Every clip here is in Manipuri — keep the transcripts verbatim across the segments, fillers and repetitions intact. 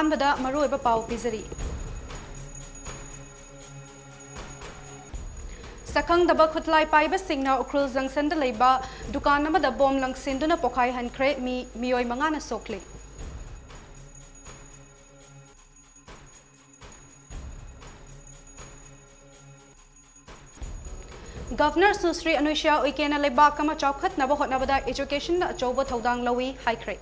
ꯑꯍꯥꯟꯕꯗ ꯃꯔꯨꯑꯣꯏꯕ ꯄꯥꯎ ꯄꯤꯖꯔꯤ꯫ ꯁꯛꯈꯪꯗꯕ ꯈꯨꯠꯂꯥꯏ ꯄꯥꯏꯕꯁꯤꯡꯅ ꯎꯈ꯭ꯔꯨꯜ ꯖꯪꯁꯟꯗ ꯂꯩꯕ ꯗꯨꯀꯥꯟ ꯑꯃꯗ ꯕꯣꯝ ꯂꯪꯁꯤꯟꯗꯨꯅ ꯄꯣꯈꯥꯏꯍꯟꯈ꯭ꯔꯦ꯫ ꯃꯤ, ꯃꯤꯑꯣꯏ ꯃꯉꯥꯅ ꯁꯣꯛꯂꯤ꯫ ꯒꯚꯔꯅꯔ ꯁꯨꯁ꯭ꯔꯤ ꯑꯅꯨꯁ꯭ꯌꯥ ꯎꯏꯀꯦꯅ ꯂꯩꯕꯥꯛ ꯑꯃ ꯆꯥꯎꯈꯠꯅꯕ ꯍꯣꯠꯅꯕꯗ educationꯅ ꯑꯆꯧꯕ ꯊꯧꯗꯥꯡ ꯂꯧꯏ ꯍꯥꯏꯈ꯭ꯔꯦ꯫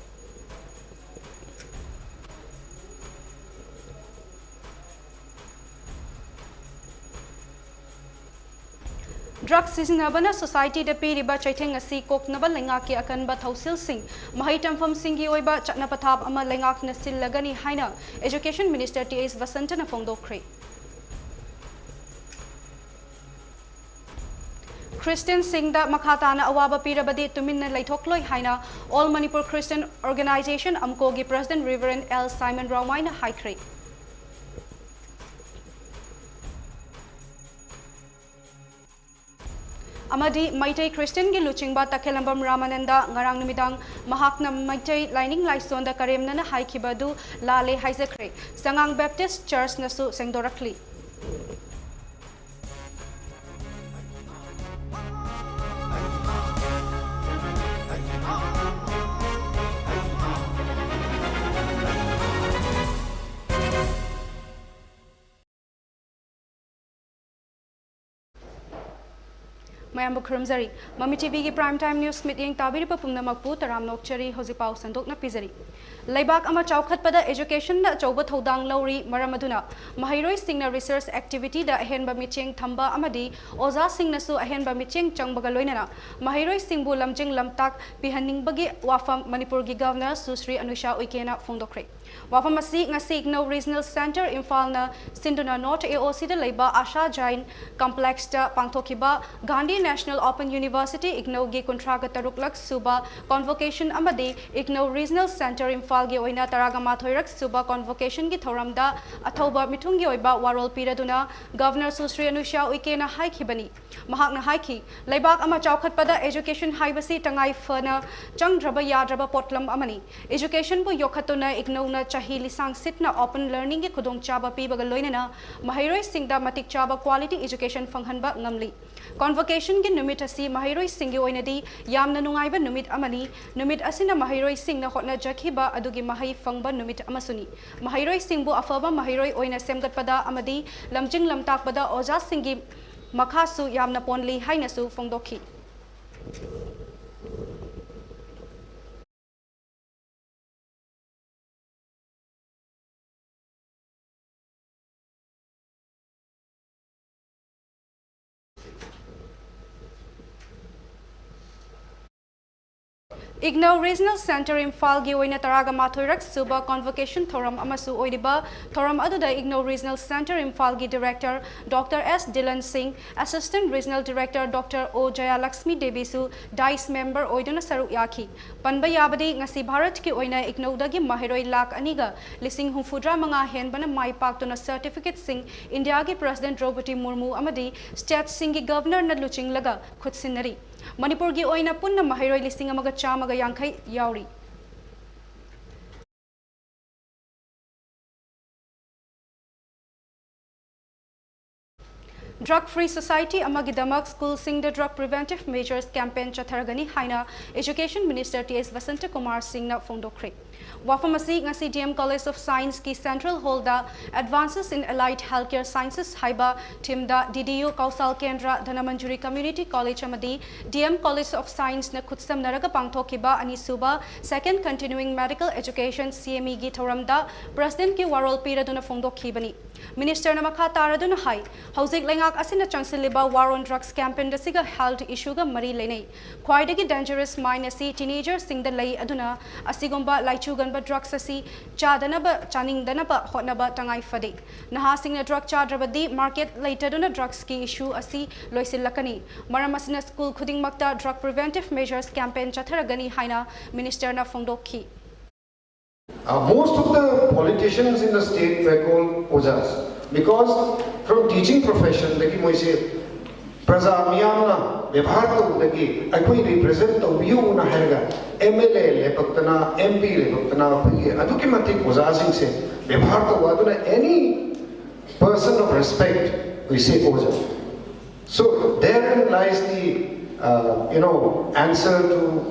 Drug ꯁꯤꯖꯤꯟꯅꯕꯅ societyꯗ ꯄꯤꯔꯤꯕ ꯆꯩꯊꯦꯡ ꯑꯁꯤ ꯀꯣꯛꯅꯕ ꯂꯩꯉꯥꯛꯀꯤ ꯑꯀꯟꯕ ꯊꯧꯁꯤꯜꯁꯤꯡ, ꯃꯍꯩ ꯇꯝꯐꯝꯁꯤꯡꯒꯤ ꯑꯣꯏꯕ ꯆꯠꯅ ꯄꯊꯥꯞ ꯑꯃ ꯂꯩꯉꯥꯛꯅ ꯁꯤꯜꯂꯒꯅꯤ ꯍꯥꯏꯅ Education Minister ꯇꯤ ꯑꯦꯁ ꯕꯁꯟꯇꯅ ꯐꯣꯡꯗꯣꯛꯈ꯭ꯔꯦ꯫ ꯈ꯭ꯔꯤꯁꯇꯤꯌꯟꯁꯤꯡꯗ ꯃꯈꯥ ꯇꯥꯅ ꯑꯋꯥꯕ ꯄꯤꯔꯕꯗꯤ ꯇꯨꯃꯤꯟꯅ ꯂꯩꯊꯣꯛꯂꯣꯏ ꯍꯥꯏꯅ All Manipur Christian Organization, ꯑꯝꯀꯣꯒꯤ President Reverend L Simon ꯔꯥꯎꯃꯥꯏꯅ ꯍꯥꯏꯈ꯭ꯔꯦ꯫ ꯑꯃꯗꯤ ꯃꯩꯇꯩ ꯈ꯭ꯔꯤꯁꯇꯤꯌꯟꯒꯤ ꯂꯨꯆꯤꯡꯕ ꯇꯈꯦꯂꯝꯕꯝ ꯔꯥꯃꯥꯅꯟꯗ ꯉꯔꯥꯡ ꯅꯨꯃꯤꯗꯥꯡ ꯃꯍꯥꯛꯅ ꯃꯩꯇꯩ ꯂꯥꯏꯅꯤꯡ ꯂꯥꯏꯁꯣꯟꯗ ꯀꯔꯦꯝꯅꯅ ꯍꯥꯏꯈꯤꯕ ꯑꯗꯨ ꯂꯥꯜꯂꯦ ꯍꯥꯏꯖꯈ꯭ꯔꯦ꯫ ꯆꯉꯥꯡ ꯕꯦꯞꯇꯤꯁ ꯆꯔꯆꯅꯁꯨ ꯁꯦꯡꯗꯣꯔꯛꯂꯤ꯫ ꯃꯌꯥꯝꯕꯨ ꯈꯨꯔꯨꯝꯖꯔꯤ꯫ ꯃꯃꯤ ꯇꯤꯚꯤꯒꯤ Prime Time News ꯃꯤꯠꯌꯦꯡ ꯇꯥꯕꯤꯔꯤꯕ ꯄꯨꯝꯅꯃꯛꯄꯨ ꯇꯔꯥꯝꯅ ꯑꯣꯛꯆꯔꯤ꯫ ꯍꯧꯖꯤꯛ ꯄꯥꯎ ꯁꯟꯗꯣꯛꯅ ꯄꯤꯖꯔꯤ꯫ ꯂꯩꯕꯥꯛ ꯑꯃ ꯆꯥꯎꯈꯠꯄꯗ educationꯅ ꯑꯆꯧꯕ ꯊꯧꯗꯥꯡ ꯂꯧꯔꯤ꯫ ꯃꯔꯝ ꯑꯗꯨꯅ ꯃꯍꯩꯔꯣꯏꯁꯤꯡꯅ research activityꯗ ꯑꯍꯦꯟꯕ ꯃꯤꯠꯌꯦꯡ ꯊꯝꯕ ꯑꯃꯗꯤ ꯑꯣꯖꯥꯁꯤꯡꯅꯁꯨ ꯑꯍꯦꯟꯕ ꯃꯤꯠꯌꯦꯡ ꯆꯪꯕꯒ ꯂꯣꯏꯅꯅ ꯃꯍꯩꯔꯣꯏꯁꯤꯡꯕꯨ ꯂꯝꯖꯤꯡ ꯂꯝꯇꯥꯛ ꯄꯤꯍꯟꯅꯤꯡꯕꯒꯤ ꯋꯥꯐꯝ ꯃꯅꯤꯄꯨꯔꯒꯤ ꯒꯚꯔꯅꯔ ꯁꯨꯁ꯭ꯔꯤ ꯑꯅꯨꯁ꯭ꯌꯥ ꯎꯏꯀꯦꯅ ꯐꯣꯡꯗꯣꯛꯈ꯭ꯔꯦ꯫ ꯋꯥꯐꯝ ꯑꯁꯤ ꯉꯁꯤ ꯏꯒꯅꯧ Regional Centre ꯏꯝꯐꯥꯜꯅ ꯁꯤꯟꯗꯨꯅ North A O Cꯗ ꯂꯩꯕ ꯑꯥꯁꯥ ꯖꯥꯏꯟ complexꯇ ꯄꯥꯡꯊꯣꯛꯈꯤꯕ ꯒꯥꯟꯙꯤ National Open University ꯏꯒꯅꯧꯒꯤ ꯀꯨꯟꯊ꯭ꯔꯥꯒ ꯇꯔꯨꯛꯂꯛ ꯁꯨꯕ convocation ꯑꯃꯗꯤ ꯏꯒꯅꯧ Regional Centre ꯏꯝꯐꯥꯜꯒꯤ ꯑꯣꯏꯅ ꯇꯔꯥꯒ ꯃꯥꯊꯣꯏꯔꯛ ꯁꯨꯕ convocationꯒꯤ ꯊꯧꯔꯝꯗ ꯑꯊꯧꯕ ꯃꯤꯊꯨꯡꯒꯤ ꯑꯣꯏꯕ ꯋꯥꯔꯣꯜ ꯄꯤꯔꯗꯨꯅ ꯒꯚꯔꯅꯔ ꯁꯨꯁ꯭ꯔꯤ ꯑꯅꯨꯁ꯭ꯌꯥ ꯎꯏꯀꯦꯅ ꯍꯥꯏꯈꯤꯕꯅꯤ꯫ ꯃꯍꯥꯛꯅ ꯍꯥꯏꯈꯤ, ꯂꯩꯕꯥꯛ ꯑꯃ ꯆꯥꯎꯈꯠꯄꯗ education ꯍꯥꯏꯕꯁꯤ ꯇꯉꯥꯏ ꯐꯅ ꯆꯪꯗ꯭ꯔꯕ ꯌꯥꯗ꯭ꯔꯕ ꯄꯣꯠꯂꯝ ꯑꯃꯅꯤ꯫ Educationꯕꯨ ꯌꯣꯛꯈꯠꯇꯨꯅ ꯏꯒꯅꯧꯅ ꯆꯍꯤ ꯂꯤꯁꯥꯡ ꯁꯤꯠꯅ open learningꯒꯤ ꯈꯨꯗꯣꯡꯆꯥꯕ ꯄꯤꯕꯒ ꯂꯣꯏꯅꯅ ꯃꯍꯩꯔꯣꯏꯁꯤꯡꯗ ꯃꯇꯤꯛ ꯆꯥꯕ quality education ꯐꯪꯍꯟꯕ ꯉꯝꯂꯤ꯫ Convocationꯒꯤ ꯅꯨꯃꯤꯠ ꯑꯁꯤ ꯃꯍꯩꯔꯣꯏꯁꯤꯡꯒꯤ ꯑꯣꯏꯅꯗꯤ ꯌꯥꯝꯅ ꯅꯨꯡꯉꯥꯏꯕ ꯅꯨꯃꯤꯠ ꯑꯃꯅꯤ꯫ ꯅꯨꯃꯤꯠ ꯑꯁꯤꯅ ꯃꯍꯩꯔꯣꯏꯁꯤꯡꯅ ꯍꯣꯠꯅꯖꯈꯤꯕ ꯑꯗꯨꯒꯤ ꯃꯍꯩ ꯐꯪꯕ ꯅꯨꯃꯤꯠ ꯑꯃꯁꯨꯅꯤ꯫ ꯃꯍꯩꯔꯣꯏꯁꯤꯡꯕꯨ ꯑꯐꯕ ꯃꯍꯩꯔꯣꯏ ꯑꯣꯏꯅ ꯁꯦꯝꯒꯠꯄꯗ ꯑꯃꯗꯤ ꯂꯝꯖꯤꯡ ꯂꯝꯇꯥꯛꯄꯗ ꯑꯣꯖꯥꯁꯤꯡꯒꯤ ꯃꯈꯥꯁꯨ ꯌꯥꯝꯅ ꯄꯣꯟꯂꯤ ꯍꯥꯏꯅꯁꯨ ꯐꯣꯡꯗꯣꯛꯈꯤ꯫ IGNOU Regional Centre ꯏꯝꯐꯥꯜꯒꯤ ꯑꯣꯏꯅ ꯇꯔꯥꯒ ꯃꯥꯊꯣꯏꯔꯛ ꯁꯨꯕ convocation ꯊꯧꯔꯝ ꯑꯃꯁꯨ ꯑꯣꯏꯔꯤꯕ ꯊꯧꯔꯝ ꯑꯗꯨꯗ IGNOU Regional Centre ꯏꯝꯐꯥꯜꯒꯤ Director Doctor S ꯗꯤꯂꯟ ꯁꯤꯡ, Assistant Regional Director Doctor O ꯖꯌꯥꯂꯛꯁꯃꯤ ꯗꯦꯕꯤꯁꯨ dais member ꯑꯣꯏꯗꯨꯅ ꯁꯔꯨꯛ ꯌꯥꯈꯤ꯫ ꯄꯟꯕ ꯌꯥꯕꯗꯤ, ꯉꯁꯤ ꯚꯥꯔꯠꯀꯤ ꯑꯣꯏꯅ IGNOUꯗꯒꯤ ꯃꯍꯩꯔꯣꯏ ꯂꯥꯈ ꯑꯅꯤꯒ ꯂꯤꯁꯤꯡ ꯍꯨꯝꯐꯨꯇꯔꯥ ꯃꯉꯥ ꯍꯦꯟꯕꯅ ꯃꯥꯏ ꯄꯥꯛꯇꯨꯅ certificateꯁꯤꯡ ꯏꯟꯗꯤꯌꯥꯒꯤ President ꯗ꯭ꯔꯧꯄꯗꯤ ꯃꯨꯔꯃꯨ ꯑꯃꯗꯤ stateꯁꯤꯡꯒꯤ Governorꯅ ꯂꯨꯆꯤꯡꯂꯒ ꯈꯨꯠꯁꯤꯟꯅꯔꯤ꯫ ꯃꯅꯤꯄꯨꯔꯒꯤ ꯑꯣꯏꯅ ꯄꯨꯟꯅ ꯃꯍꯩꯔꯣꯏ ꯂꯤꯁꯤꯡ ꯑꯃꯒ ꯆꯥꯝꯃꯒ ꯌꯥꯡꯈꯩ ꯌꯥꯎꯔꯤ꯫ Drug Free Society ꯑꯃꯒꯤꯗꯃꯛ ꯁ꯭ꯀꯨꯜꯁꯤꯡꯗ drug preventive measures campaign ꯆꯠꯊꯔꯒꯅꯤ ꯍꯥꯏꯅ Education Minister ꯇꯤ ꯑꯦꯁ ꯕꯁꯟꯇ ꯀꯨꯃꯥꯔ ꯁꯤꯡꯅ ꯐꯣꯡꯗꯣꯛꯈ꯭ꯔꯦ꯫ ꯋꯥꯐꯝ ꯑꯁꯤ ꯉꯁꯤ D M College of Scienceꯀꯤ Central Hallꯗ Advances in Allied Healthcare Sciences ꯍꯥꯏꯕ themeꯗ D D U ꯀꯧꯁꯥꯜ ꯀꯦꯟꯗ꯭ꯔ, ꯙꯅꯃꯟꯖꯨꯔꯤ Community College ꯑꯃꯗꯤ D M College of Scienceꯅ ꯈꯨꯠꯁꯝꯅꯔꯒ ꯄꯥꯡꯊꯣꯛꯈꯤꯕ ꯑꯅꯤꯁꯨꯕ Second Continuing Medical Education, C M Eꯒꯤ ꯊꯧꯔꯝꯗ Presidentꯀꯤ ꯋꯥꯔꯣꯜ ꯄꯤꯔꯗꯨꯅ ꯐꯣꯡꯗꯣꯛꯈꯤꯕꯅꯤ꯫ Ministerꯅ ꯃꯈꯥ ꯇꯥꯔꯗꯨꯅ ꯍꯥꯏ, ꯍꯧꯖꯤꯛ ꯂꯩꯉꯥꯛ ꯑꯁꯤꯅ ꯆꯪꯁꯤꯜꯂꯤꯕ War on Drugs campaign ꯑꯁꯤꯒ health issueꯒ ꯃꯔꯤ ꯂꯩꯅꯩ꯫ ꯈ꯭ꯋꯥꯏꯗꯒꯤ dangerous mind ꯑꯁꯤ teenagerꯁꯤꯡꯗ ꯂꯩ, ꯑꯗꯨꯅ ꯑꯁꯤꯒꯨꯝꯕ ꯂꯥꯏꯆꯨꯒꯟꯕ drugs ꯑꯁꯤ ꯆꯥꯗꯅꯕ, ꯆꯥꯅꯤꯡꯗꯅꯕ ꯍꯣꯠꯅꯕ ꯇꯉꯥꯏ ꯐꯗꯦ꯫ ꯅꯍꯥꯁꯤꯡꯅ drug ꯆꯥꯗ꯭ꯔꯕꯗꯤ market ꯂꯩꯇꯗꯨꯅ drugsꯀꯤ issue ꯑꯁꯤ ꯂꯣꯏꯁꯤꯜꯂꯛꯀꯅꯤ꯫ ꯃꯔꯝ ꯑꯁꯤꯅ ꯁ꯭ꯀꯨꯜ ꯈꯨꯗꯤꯡꯃꯛꯇ drug preventive measures campaign ꯆꯠꯊꯔꯒꯅꯤ ꯍꯥꯏꯅ Ministerꯅ ꯐꯣꯡꯗꯣꯛꯈꯤ꯫ Uh, most of the politicians in the state were called ojhas because from teaching profession ꯗꯒꯤ ꯃꯣꯏꯁꯦ ꯄ꯭ꯔꯖꯥ ꯃꯤꯌꯥꯝꯅ ꯕꯦꯕꯥꯔ ꯇꯧꯕꯗꯒꯤ ꯑꯩꯈꯣꯏ ꯔꯤꯄ꯭ꯔꯖꯦꯟ ꯇꯧꯕꯤꯌꯨꯅ ꯍꯥꯏꯔꯒ ꯑꯦꯝ ꯑꯦꯜ ꯑꯦ ꯂꯦꯞꯄꯛꯇꯅ, ꯑꯦꯝ ꯄꯤ ꯂꯦꯞꯄꯛꯇꯅ, ꯑꯩꯈꯣꯏꯒꯤ ꯑꯗꯨꯛꯀꯤ ꯃꯇꯤꯛ ꯑꯣꯖꯥꯁꯤꯡꯁꯦ ꯕꯦꯕꯥꯔ ꯇꯧꯕ, ꯑꯗꯨꯅ any person of respect, we say ꯑꯣꯖꯥ. So therein lies the, uh, you know, answer to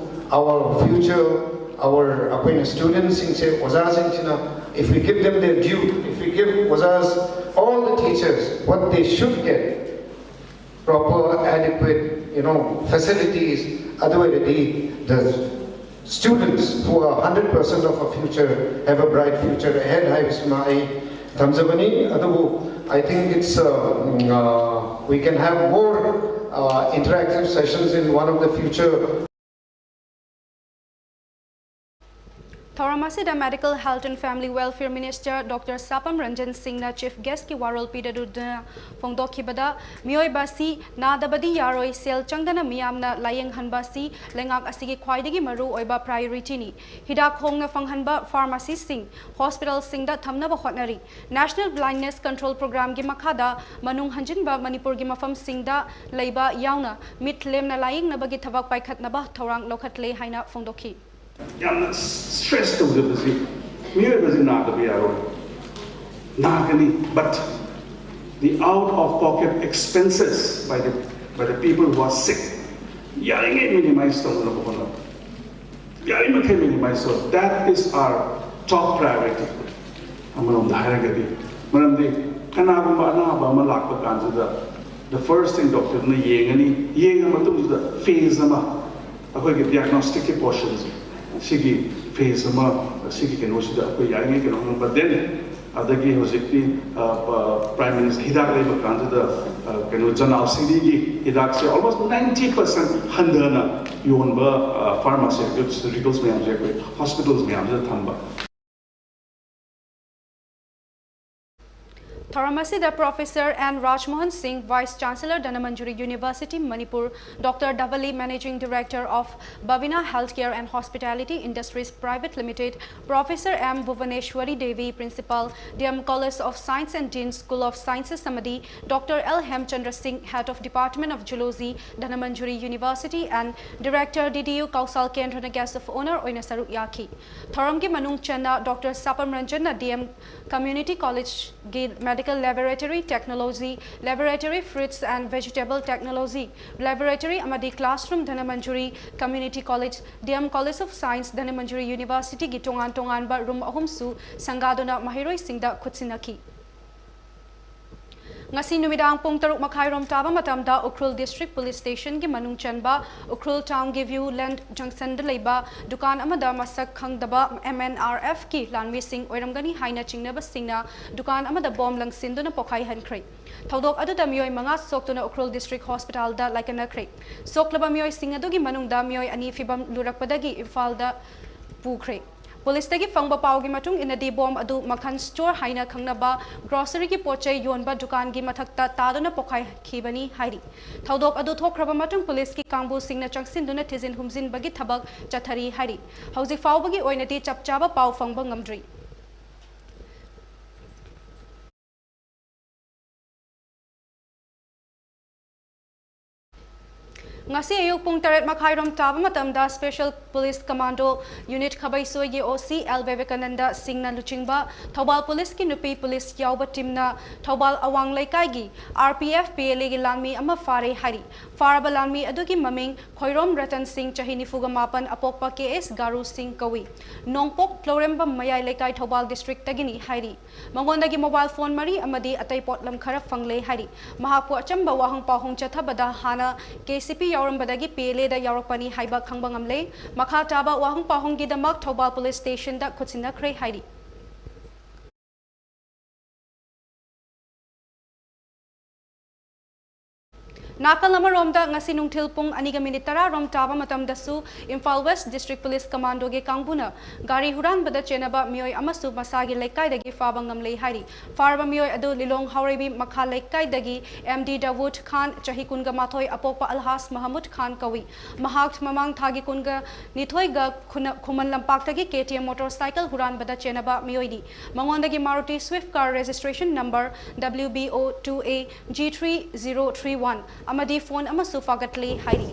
our future, our, ꯑꯩꯈꯣꯏꯅ ꯁ꯭ꯇꯨꯗꯦꯟꯠꯁꯤꯡꯁꯦ, ꯑꯣꯖꯥꯁꯤꯡꯁꯤꯅ, if we give them their due, if we give ꯑꯣꯖꯥꯁ, all the teachers what they should get, proper, adequate, you know, facilities, ꯑꯗꯨ ꯑꯣꯏꯔꯗꯤ the students who are hundred percent of a future have a bright future ahead ꯍꯥꯏꯕꯁꯤꯃ ꯑꯩ ꯊꯝꯖꯕꯅꯤ꯫ ꯑꯗꯨꯕꯨ I think it's, uh, mm, uh, we can have more, uh, interactive sessions in one of the future. ꯊꯧꯔꯝ ꯑꯁꯤꯗ Medical, Health and Family Welfare Minister Doctor ꯁꯥꯄꯝ Ranjan ꯁꯤꯡꯅ Chief Guest ꯀꯤ ꯋꯥꯔꯣꯜ ꯄꯤꯔꯗꯨꯅ ꯐꯣꯡꯗꯣꯛꯈꯤꯕꯗ, ꯃꯤꯑꯣꯏꯕ ꯑꯁꯤ ꯅꯥꯗꯕꯗꯤ ꯌꯥꯔꯣꯏ, ꯁꯦꯜ ꯆꯪꯗꯅ ꯃꯤꯌꯥꯝꯅ ꯂꯥꯌꯦꯡꯍꯟꯕ ꯑꯁꯤ ꯂꯩꯉꯥꯛ ꯑꯁꯤꯒꯤ ꯈ꯭ꯋꯥꯏꯗꯒꯤ ꯃꯔꯨ ꯑꯣꯏꯕ priority ꯅꯤ꯫ ꯍꯤꯗꯥꯛ ꯍꯣꯡꯅ ꯐꯪꯍꯟꯕ pharmacy ꯁꯤꯡ hospital ꯁꯤꯡꯗ ꯊꯝꯅꯕ ꯍꯣꯠꯅꯔꯤ꯫ National Blindness Control Program ꯒꯤ ꯃꯈꯥꯗ ꯃꯅꯨꯡ ꯍꯟꯖꯤꯟꯕ ꯃꯅꯤꯄꯨꯔꯒꯤ ꯃꯐꯝꯁꯤꯡꯗ ꯂꯩꯕ ꯌꯥꯎꯅ ꯃꯤꯠ ꯂꯦꯝꯅ ꯂꯥꯌꯦꯡꯅꯕꯒꯤ ꯊꯕꯛ ꯄꯥꯏꯈꯠꯅꯕ ꯊꯧꯔꯥꯡ ꯂꯧꯈꯠꯂꯦ ꯍꯥꯏꯅ ꯐꯣꯡꯗꯣꯛꯈꯤ꯫ ꯌꯥꯝꯅ stress ꯇꯧꯖꯕꯁꯤ, ꯃꯤꯑꯣꯏꯕꯁꯤ ꯅꯥꯗꯕ ꯌꯥꯔꯣꯏ, ꯅꯥꯒꯅꯤ, but the out of pocket expenses by the, by the people who are sick ꯌꯥꯔꯤꯉꯩ minimize ꯇꯧꯅꯕ ꯍꯣꯠꯅꯕ, ꯌꯥꯔꯤꯃꯈꯩ minimize ꯇꯧ, that is our top priority꯫ ꯑꯃꯔꯣꯝꯗ ꯍꯥꯏꯔꯒꯗꯤ, ꯃꯔꯝꯗꯤ ꯀꯅꯥꯒꯨꯝꯕ ꯑꯅꯥꯕ ꯑꯃ ꯂꯥꯛꯄ ꯀꯥꯟꯁꯤꯗ the first thing doctor ꯅ ꯌꯦꯡꯉꯅꯤ, ꯌꯦꯡꯉ ꯃꯇꯨꯡꯁꯤꯗ phase ꯑꯃ ꯑꯩꯈꯣꯏꯒꯤ diagnostic ꯀꯤ portion ꯁꯦ, ꯁꯤꯒꯤ phase ꯑꯃ, ꯁꯤꯒꯤ ꯀꯩꯅꯣꯁꯤꯗ ꯑꯩꯈꯣꯏ ꯌꯥꯔꯤꯉꯩ ꯀꯩꯅꯣ ꯍꯣꯠꯅꯕ꯫ Then ꯑꯗꯒꯤ ꯍꯧꯖꯤꯛꯇꯤ, ꯑ, ꯄ-, Prime Minister ꯍꯤꯗꯥꯛ ꯂꯩꯕ ꯀꯥꯟꯁꯤꯗ, ꯑ, ꯀꯩꯅꯣ, Jan Aushadhi ꯒꯤ ꯍꯤꯗꯥꯛꯁꯦ almost ninety percent ꯍꯟꯊꯅ ꯌꯣꯟꯕ, ꯑ, pharmaceuticals ꯃꯌꯥꯝꯁꯦ ꯑꯩꯈꯣꯏ hospitals ꯃꯌꯥꯝꯁꯤꯗ ꯊꯝꯕ꯫ ꯊꯧꯔꯝ ꯑꯁꯤꯗ Professor N Rajmohan Singh, Vice Chancellor, Dhanamanjuri University, Manipur, Doctor Dhavali, Managing Director of Bhavina Healthcare and Hospitality Industries Private Limited, Professor M Bhuvaneshwari Devi, Principal, D M College of Science and Dean School of Sciences ꯑꯃꯗꯤ Doctor L Hemchandra Singh, Head of Department of Zoology, Dhanamanjuri University and Director D D U Kausal Kendraꯅ Guest of Honour ꯑꯣꯏꯅ ꯁꯔꯨꯛ ꯌꯥꯈꯤ꯫ ꯊꯧꯔꯝꯒꯤ ꯃꯅꯨꯡ ꯆꯟꯅ Doctor Sapam Ranjanꯅ D M Community Collegeꯒꯤ Medical Laboratory Technology, Laboratory Fruits and Vegetable Technology Laboratory ꯑꯃꯗꯤ Classroom Dhanamanjuri Community College, D M College of Science, Dhanamanjuri Universityꯒꯤ ꯇꯣꯉꯥꯟ ꯇꯣꯉꯥꯟꯕ room ꯑꯍꯨꯝꯁꯨ ꯁꯪꯒꯥꯗꯨꯅ ꯃꯍꯩꯔꯣꯏꯁꯤꯡꯗ ꯈꯨꯠꯁꯤꯟꯅꯈꯤ꯫ ꯉꯁꯤ ꯅꯨꯃꯤꯗꯥꯡ ꯄꯨꯡ ꯇꯔꯨꯛ ꯃꯈꯥꯏꯔꯣꯝ ꯇꯥꯕ ꯃꯇꯝꯗ ꯎꯈ꯭ꯔꯨꯜ District Police Stationꯒꯤ ꯃꯅꯨꯡ ꯆꯟꯕ ꯎꯈ꯭ꯔꯨꯜ Townꯒꯤ View Land Junctionꯗ ꯂꯩꯕ ꯗꯨꯀꯥꯟ ꯑꯃꯗ ꯃꯁꯛ ꯈꯪꯗꯕ M N R Fꯀꯤ ꯂꯥꯟꯃꯤꯁꯤꯡ ꯑꯣꯏꯔꯝꯒꯅꯤ ꯍꯥꯏꯅ ꯆꯤꯡꯅꯕꯁꯤꯡꯅ ꯗꯨꯀꯥꯟ ꯑꯃꯗ bomb ꯂꯪꯁꯤꯟꯗꯨꯅ ꯄꯣꯈꯥꯏꯍꯟꯈ꯭ꯔꯦ꯫ ꯊꯧꯗꯣꯛ ꯑꯗꯨꯗ ꯃꯤꯑꯣꯏ ꯃꯉꯥ ꯁꯣꯛꯇꯨꯅ ꯎꯈ꯭ꯔꯨꯜ District Hospitalꯗ ꯂꯥꯏꯀꯠꯅꯈ꯭ꯔꯦ꯫ ꯁꯣꯛꯂꯕ ꯃꯤꯑꯣꯏꯁꯤꯡ ꯑꯗꯨꯒꯤ ꯃꯅꯨꯡꯗ ꯃꯤꯑꯣꯏ ꯑꯅꯤ ꯐꯤꯕꯝ ꯂꯨꯔꯛꯄꯗꯒꯤ ꯏꯝꯐꯥꯜꯗ ꯄꯨꯈ꯭ꯔꯦ꯫ ꯄꯨꯂꯤꯁꯇꯒꯤ ꯐꯪꯕ ꯄꯥꯎꯒꯤ ꯃꯇꯨꯡ ꯏꯟꯅꯗꯤ, bomb ꯑꯗꯨ ꯃꯈꯟ store ꯍꯥꯏꯅ ꯈꯪꯅꯕ groceryꯒꯤ ꯄꯣꯠ ꯆꯩ ꯌꯣꯟꯕ ꯗꯨꯀꯥꯟꯒꯤ ꯃꯊꯛꯇ ꯇꯥꯗꯨꯅ ꯄꯣꯈꯥꯏꯈꯤꯕꯅꯤ ꯍꯥꯏꯔꯤ꯫ ꯊꯧꯗꯣꯛ ꯑꯗꯨ ꯊꯣꯛꯈ꯭ꯔꯕ ꯃꯇꯨꯡ ꯄꯨꯂꯤꯁꯀꯤ ꯀꯥꯡꯕꯨꯁꯤꯡꯅ ꯆꯪꯁꯤꯟꯗꯨꯅ ꯊꯤꯖꯤꯟ ꯍꯨꯝꯖꯤꯟꯕꯒꯤ ꯊꯕꯛ ꯆꯠꯊꯔꯤ ꯍꯥꯏꯔꯤ꯫ ꯍꯧꯖꯤꯛ ꯐꯥꯎꯕꯒꯤ ꯑꯣꯏꯅꯗꯤ ꯆꯞ ꯆꯥꯕ ꯄꯥꯎ ꯐꯪꯕ ꯉꯝꯗ꯭ꯔꯤ꯫ ꯉꯁꯤ ꯑꯌꯨꯛ ꯄꯨꯡ ꯇꯔꯦꯠ ꯃꯈꯥꯏꯔꯣꯝ ꯇꯥꯕ ꯃꯇꯝꯗ Special Police Commando Unit ꯈꯕꯩꯁꯣꯏꯒꯤ O C L Vivekananda ꯁꯤꯡꯅ ꯂꯨꯆꯤꯡꯕ ꯊꯧꯕꯥꯜ ꯄꯨꯂꯤꯁꯀꯤ ꯅꯨꯄꯤ ꯄꯨꯂꯤꯁ ꯌꯥꯎꯕ teamꯅ ꯊꯧꯕꯥꯜ ꯑꯋꯥꯡ ꯂꯩꯀꯥꯏꯒꯤ R P F P L Aꯒꯤ ꯂꯥꯟꯃꯤ ꯑꯃ ꯐꯥꯔꯦ ꯍꯥꯏꯔꯤ꯫ ꯐꯥꯔꯕ ꯂꯥꯟꯃꯤ ꯑꯗꯨꯒꯤ ꯃꯃꯤꯡ ꯈꯣꯏꯔꯣꯝ ꯔꯇꯟ ꯁꯤꯡ, ꯆꯍꯤ ꯅꯤꯐꯨꯒ ꯃꯥꯄꯟ, ꯑꯄꯣꯛꯄ K S ꯒꯥꯔꯨ ꯁꯤꯡ ꯀꯧꯏ꯫ ꯅꯣꯡꯄꯣꯛ ꯂꯧꯔꯦꯝꯕꯝ ꯃꯌꯥꯏ ꯂꯩꯀꯥꯏ, ꯊꯧꯕꯥꯜ districtꯇꯒꯤꯅꯤ ꯍꯥꯏꯔꯤ꯫ ꯃꯉꯣꯟꯗꯒꯤ mobile phone ꯃꯔꯤ ꯑꯃꯗꯤ ꯑꯇꯩ ꯄꯣꯠꯂꯝ ꯈꯔ ꯐꯪꯂꯦ ꯍꯥꯏꯔꯤ꯫ ꯃꯍꯥꯛꯄꯨ ꯑꯆꯝꯕ ꯋꯥꯍꯪ ꯄꯥꯎꯍꯪ ꯆꯠꯊꯕꯗ ꯍꯥꯟꯅ K C P ꯌꯥꯎꯔꯝꯕꯗꯒꯤ P L Aꯗ ꯌꯥꯎꯔꯛꯄꯅꯤ ꯍꯥꯏꯕ ꯈꯪꯕ ꯉꯝꯂꯦ꯫ ꯃꯈꯥ ꯇꯥꯕ ꯋꯥꯍꯪ ꯄꯥꯎꯍꯪꯒꯤꯗꯃꯛ ꯊꯧꯕꯥꯜ Police Stationꯗ ꯈꯨꯠꯁꯤꯟꯅꯈ꯭ꯔꯦ ꯍꯥꯏꯔꯤ꯫ ꯅꯥꯀꯜ ꯑꯃꯔꯣꯝꯗ, ꯉꯁꯤ ꯅꯨꯡꯊꯤꯜ ꯄꯨꯡ ꯑꯅꯤꯒ ꯃꯤꯅꯤꯠ ꯇꯔꯥ ꯔꯣꯝ ꯇꯥꯕ ꯃꯇꯝꯗꯁꯨ ꯏꯝꯐꯥꯜ ꯋꯦꯁ ꯗꯤꯁꯇ꯭ꯔꯤꯛ ꯄꯨꯂꯤꯁ ꯀꯃꯥꯟꯗꯣꯒꯤ ꯀꯥꯡꯕꯨꯅ ꯒꯥꯔꯤ ꯍꯨꯔꯥꯟꯕꯗ ꯆꯦꯟꯅꯕ ꯃꯤꯑꯣꯏ ꯑꯃꯁꯨ ꯃꯁꯥꯒꯤ ꯂꯩꯀꯥꯏꯗꯒꯤ ꯐꯥꯕ ꯉꯝꯂꯦ ꯍꯥꯏꯔꯤ꯫ ꯐꯥꯔꯕ ꯃꯤꯑꯣꯏ ꯑꯗꯨ ꯂꯤꯂꯣꯡ ꯍꯥꯎꯔꯩꯕꯤ ꯃꯈꯥ ꯂꯩꯀꯥꯏꯗꯒꯤ ꯑꯦꯝ ꯗꯤ ꯗꯥꯋꯨꯗ ꯈꯥꯟ, ꯆꯍꯤ ꯀꯨꯟꯒ ꯃꯥꯊꯣꯏ, ꯑꯄꯣꯛꯄ ꯑꯜꯍꯥꯖ ꯃꯍꯃꯨꯗ ꯈꯥꯟ ꯀꯧꯏ꯫ ꯃꯍꯥꯛ ꯃꯃꯥꯡ ꯊꯥꯒꯤ ꯀꯨꯟꯒ ꯅꯤꯊꯣꯏꯒ ꯈꯨꯅ-, ꯈꯨꯃꯟ ꯂꯝꯄꯥꯛꯇꯒꯤ K T M motor cycle ꯍꯨꯔꯥꯟꯕꯗ ꯆꯦꯟꯅꯕ ꯃꯤꯑꯣꯏꯅꯤ꯫ ꯃꯉꯣꯟꯗꯒꯤ Maruti Swift car registration number W B O two A G three zero three one ꯑꯃꯗꯤ ꯐꯣꯟ ꯑꯃꯁꯨ ꯐꯥꯒꯠꯂꯦ ꯍꯥꯏꯔꯤ꯫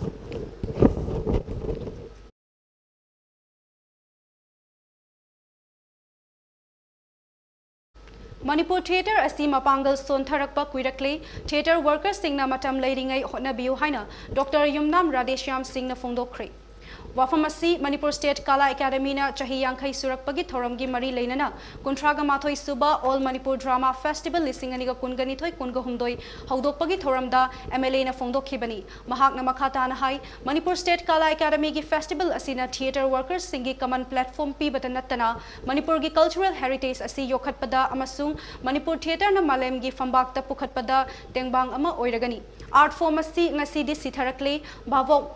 ꯃꯅꯤꯄꯨꯔ ꯊꯤꯌꯦꯇꯔ ꯑꯁꯤ ꯃꯄꯥꯡꯒꯜ ꯁꯣꯟꯊꯔꯛꯄ ꯀꯨꯏꯔꯛꯂꯦ, ꯊꯤꯌꯦꯇꯔ ꯋꯥꯔꯀꯔꯁꯤꯡꯅ ꯃꯇꯝ ꯂꯩꯔꯤꯉꯩ ꯍꯣꯠꯅꯕꯤꯌꯨ ꯍꯥꯏꯅ ꯗꯣꯛꯇꯔ ꯌꯨꯝꯅꯥꯝ ꯔꯥꯙꯦꯁ꯭ꯌꯥꯝ ꯁꯤꯡꯅ ꯐꯣꯡꯗꯣꯛꯈ꯭ꯔꯦ꯫ ꯋꯥꯐꯝ ꯑꯁꯤ ꯃꯅꯤꯄꯨꯔ ꯁ꯭ꯇꯦꯠ ꯀꯂꯥ ꯑꯦꯀꯥꯗꯃꯤꯅ ꯆꯍꯤ ꯌꯥꯡꯈꯩ ꯁꯨꯔꯛꯄꯒꯤ ꯊꯧꯔꯝꯒꯤ ꯃꯔꯤ ꯂꯩꯅꯅ ꯀꯨꯟꯊ꯭ꯔꯥꯒ ꯃꯥꯊꯣꯏ ꯁꯨꯕ ꯑꯣꯜ ꯃꯅꯤꯄꯨꯔ ꯗ꯭ꯔꯥꯃꯥ ꯐꯦꯁꯇꯤꯚꯦꯜ ꯂꯤꯁꯤꯡ ꯑꯅꯤꯒ ꯀꯨꯟꯒ ꯅꯤꯊꯣꯏ ꯀꯨꯟꯒ ꯍꯨꯝꯗꯣꯏ ꯍꯧꯗꯣꯛꯄꯒꯤ ꯊꯧꯔꯝꯗ ꯑꯦꯝ ꯑꯦꯜ ꯑꯦꯅ ꯐꯣꯡꯗꯣꯛꯈꯤꯕꯅꯤ꯫ ꯃꯍꯥꯛꯅ ꯃꯈꯥ ꯇꯥꯅ ꯍꯥꯏ, ꯃꯅꯤꯄꯨꯔ ꯁ꯭ꯇꯦꯠ ꯀꯂꯥ ꯑꯦꯀꯥꯗꯃꯤꯒꯤ ꯐꯦꯁꯇꯤꯚꯦꯜ ꯑꯁꯤꯅ ꯊꯤꯌꯦꯇꯔ ꯋꯥꯔꯀꯔꯁꯤꯡꯒꯤ ꯀꯃꯟ ꯄ꯭ꯂꯦꯠꯐꯣꯔꯝ ꯄꯤꯕꯇ ꯅꯠꯇꯅ ꯃꯅꯤꯄꯨꯔꯒꯤ ꯀꯜꯆꯔꯦꯜ ꯍꯦꯔꯤꯇꯦꯖ ꯑꯁꯤ ꯌꯣꯛꯈꯠꯄꯗ ꯑꯃꯁꯨꯡ ꯃꯅꯤꯄꯨꯔ ꯊꯤꯌꯦꯇꯔꯅ ꯃꯥꯂꯦꯝꯒꯤ ꯐꯝꯕꯥꯛꯇ ꯄꯨꯈꯠꯄꯗ ꯇꯦꯡꯕꯥꯡ ꯑꯃ ꯑꯣꯏꯔꯒꯅꯤ꯫ ꯑꯥꯔꯠ ꯐꯣꯔꯝ ꯑꯁꯤ ꯉꯁꯤꯗꯤ ꯁꯤꯊꯔꯛꯂꯦ, ꯚꯥꯕꯣꯛ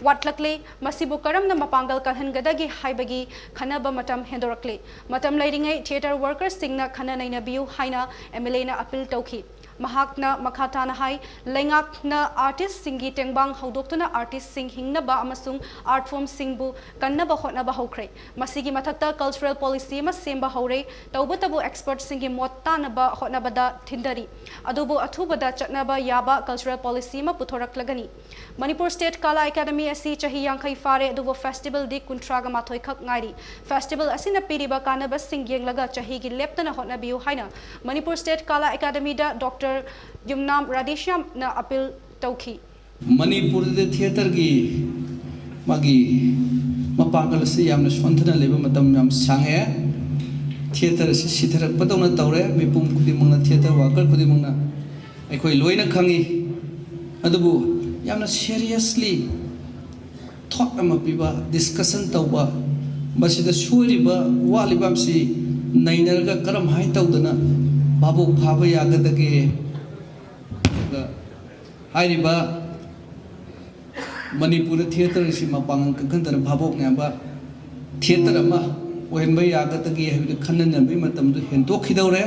ꯋꯥꯠꯂꯛꯂꯦ, ꯃꯁꯤꯕꯨ ꯀꯔꯝꯅ ꯃꯄꯥꯡꯒꯜ ꯀꯜꯍꯟꯒꯗꯒꯦ ꯍꯥꯏꯕꯒꯤ ꯈꯟꯅꯕ ꯃꯇꯝ ꯍꯦꯟꯗꯣꯔꯛꯂꯦ꯫ ꯃꯇꯝ ꯂꯩꯔꯤꯉꯩ ꯊꯤꯌꯦꯇꯔ ꯋꯥꯔꯀꯔꯁꯤꯡꯅ ꯈꯟꯅ ꯅꯩꯅꯕꯤꯌꯨ ꯍꯥꯏꯅ ꯑꯦꯝ ꯑꯦꯜ ꯑꯦꯅ ꯑꯄꯤꯜ ꯇꯧꯈꯤ꯫ ꯃꯍꯥꯛꯅ ꯃꯈꯥ ꯇꯥꯅ ꯍꯥꯏ, ꯂꯩꯉꯥꯛꯅ ꯑꯥꯔꯇꯤꯁꯁꯤꯡꯒꯤ ꯇꯦꯡꯕꯥꯡ ꯍꯧꯗꯣꯛꯇꯨꯅ ꯑꯥꯔꯇꯤꯁꯁꯤꯡ ꯍꯤꯡꯅꯕ ꯑꯃꯁꯨꯡ ꯑꯥꯔꯠ ꯐꯣꯔꯝꯁꯤꯡꯕꯨ ꯀꯟꯅꯕ ꯍꯣꯠꯅꯕ ꯍꯧꯈ꯭ꯔꯦ꯫ ꯃꯁꯤꯒꯤ ꯃꯊꯛꯇ ꯀꯜꯆꯔꯦꯜ ꯄꯣꯂꯤꯁꯤ ꯑꯃ ꯁꯦꯝꯕ ꯍꯧꯔꯦ꯫ ꯇꯧꯕꯇꯕꯨ ꯑꯦꯛꯁꯄꯔꯠꯁꯤꯡꯒꯤ ꯃꯣꯠ ꯇꯥꯅꯕ ꯍꯣꯠꯅꯕꯗ ꯊꯤꯟꯊꯔꯤ꯫ ꯑꯗꯨꯕꯨ ꯑꯊꯨꯕꯗ ꯆꯠꯅꯕ ꯌꯥꯕ ꯀꯜꯆꯔꯦꯜ ꯄꯣꯂꯤꯁꯤ ꯑꯃ ꯄꯨꯊꯣꯔꯛꯂꯒꯅꯤ꯫ ꯃꯅꯤꯄꯨꯔ ꯁ꯭ꯇꯦꯠ ꯀꯂꯥ ꯑꯦꯀꯥꯗꯃꯤ ꯑꯁꯤ ꯆꯍꯤ ꯌꯥꯡꯈꯩ ꯐꯥꯔꯦ, ꯑꯗꯨꯕꯨ ꯐꯦꯁꯇꯤꯚꯦꯜꯗꯤ ꯀꯨꯟꯊ꯭ꯔꯥꯒ ꯃꯥꯊꯣꯏ ꯈꯛ ꯉꯥꯏꯔꯤ꯫ ꯐꯦꯁꯇꯤꯚꯦꯜ ꯑꯁꯤꯅ ꯄꯤꯔꯤꯕ ꯀꯥꯟꯅꯕꯁꯤꯡ ꯌꯦꯡꯂꯒ ꯆꯍꯤꯒꯤ ꯂꯦꯞꯇꯅ ꯍꯣꯠꯅꯕꯤꯌꯨ ꯍꯥꯏꯅ ꯃꯅꯤꯄꯨꯔ ꯁ꯭ꯇꯦꯠ ꯀꯂꯥ ꯑꯦꯀꯥꯗꯃꯤꯗ ꯗꯣꯛꯇꯔ ꯌꯨꯝꯅꯥꯝ ꯔꯥꯙꯦꯁ꯭ꯌꯥꯝꯅ ꯑꯄꯤꯜ ꯇꯧꯈꯤ꯫ ꯃꯅꯤꯄꯨꯔꯗ ꯊꯤꯌꯦꯇꯔꯒꯤ ꯃꯥꯒꯤ ꯃꯄꯥꯡꯒꯜ ꯑꯁꯤ ꯌꯥꯝꯅ ꯁꯣꯟꯊꯅ ꯂꯩꯕ ꯃꯇꯝ ꯌꯥꯝ ꯁꯥꯡꯉꯦ꯫ ꯊꯤꯌꯦꯇꯔ ꯑꯁꯤ ꯁꯤꯊꯔꯛꯄꯗꯧꯅ ꯇꯧꯔꯦ꯫ ꯃꯤꯄꯨꯝ ꯈꯨꯗꯤꯡꯃꯛꯅ, ꯊꯤꯌꯦꯇꯔ ꯋꯥꯔꯀꯔ ꯈꯨꯗꯤꯡꯃꯛꯅ ꯑꯩꯈꯣꯏ ꯂꯣꯏꯅ ꯈꯪꯉꯤ꯫ ꯑꯗꯨꯕꯨ ꯌꯥꯝꯅ ꯁꯦꯔꯤꯌꯁꯂꯤ ꯊꯣꯠ ꯑꯃ ꯄꯤꯕ, ꯗꯤꯁꯀꯁꯟ ꯇꯧꯕ, ꯃꯁꯤꯗ ꯁꯣꯏꯔꯤꯕ, ꯋꯥꯠꯂꯤꯕ ꯑꯃꯁꯤ ꯅꯩꯅꯔꯒ ꯀꯔꯝ ꯍꯥꯏꯅ ꯇꯧꯗꯅ ꯚꯥꯕꯣꯛ ꯐꯥꯕ ꯌꯥꯒꯗꯒꯦ? ꯑꯗꯨꯒ ꯍꯥꯏꯔꯤꯕ ꯃꯅꯤꯄꯨꯔꯗ ꯊꯤꯌꯦꯇꯔ ꯑꯁꯤ ꯃꯄꯥꯡꯒꯜ ꯀꯟꯈꯠꯇꯅ ꯚꯥꯕꯣꯛ ꯅꯥꯏꯕ ꯊꯤꯌꯦꯇꯔ ꯑꯃ ꯑꯣꯏꯍꯟꯕ ꯌꯥꯒꯗꯒꯦ ꯍꯥꯏꯕꯗꯨ ꯈꯟꯅꯅꯕꯒꯤ ꯃꯇꯝꯗꯨ ꯍꯦꯟꯗꯣꯛꯈꯤꯗꯧꯔꯦ꯫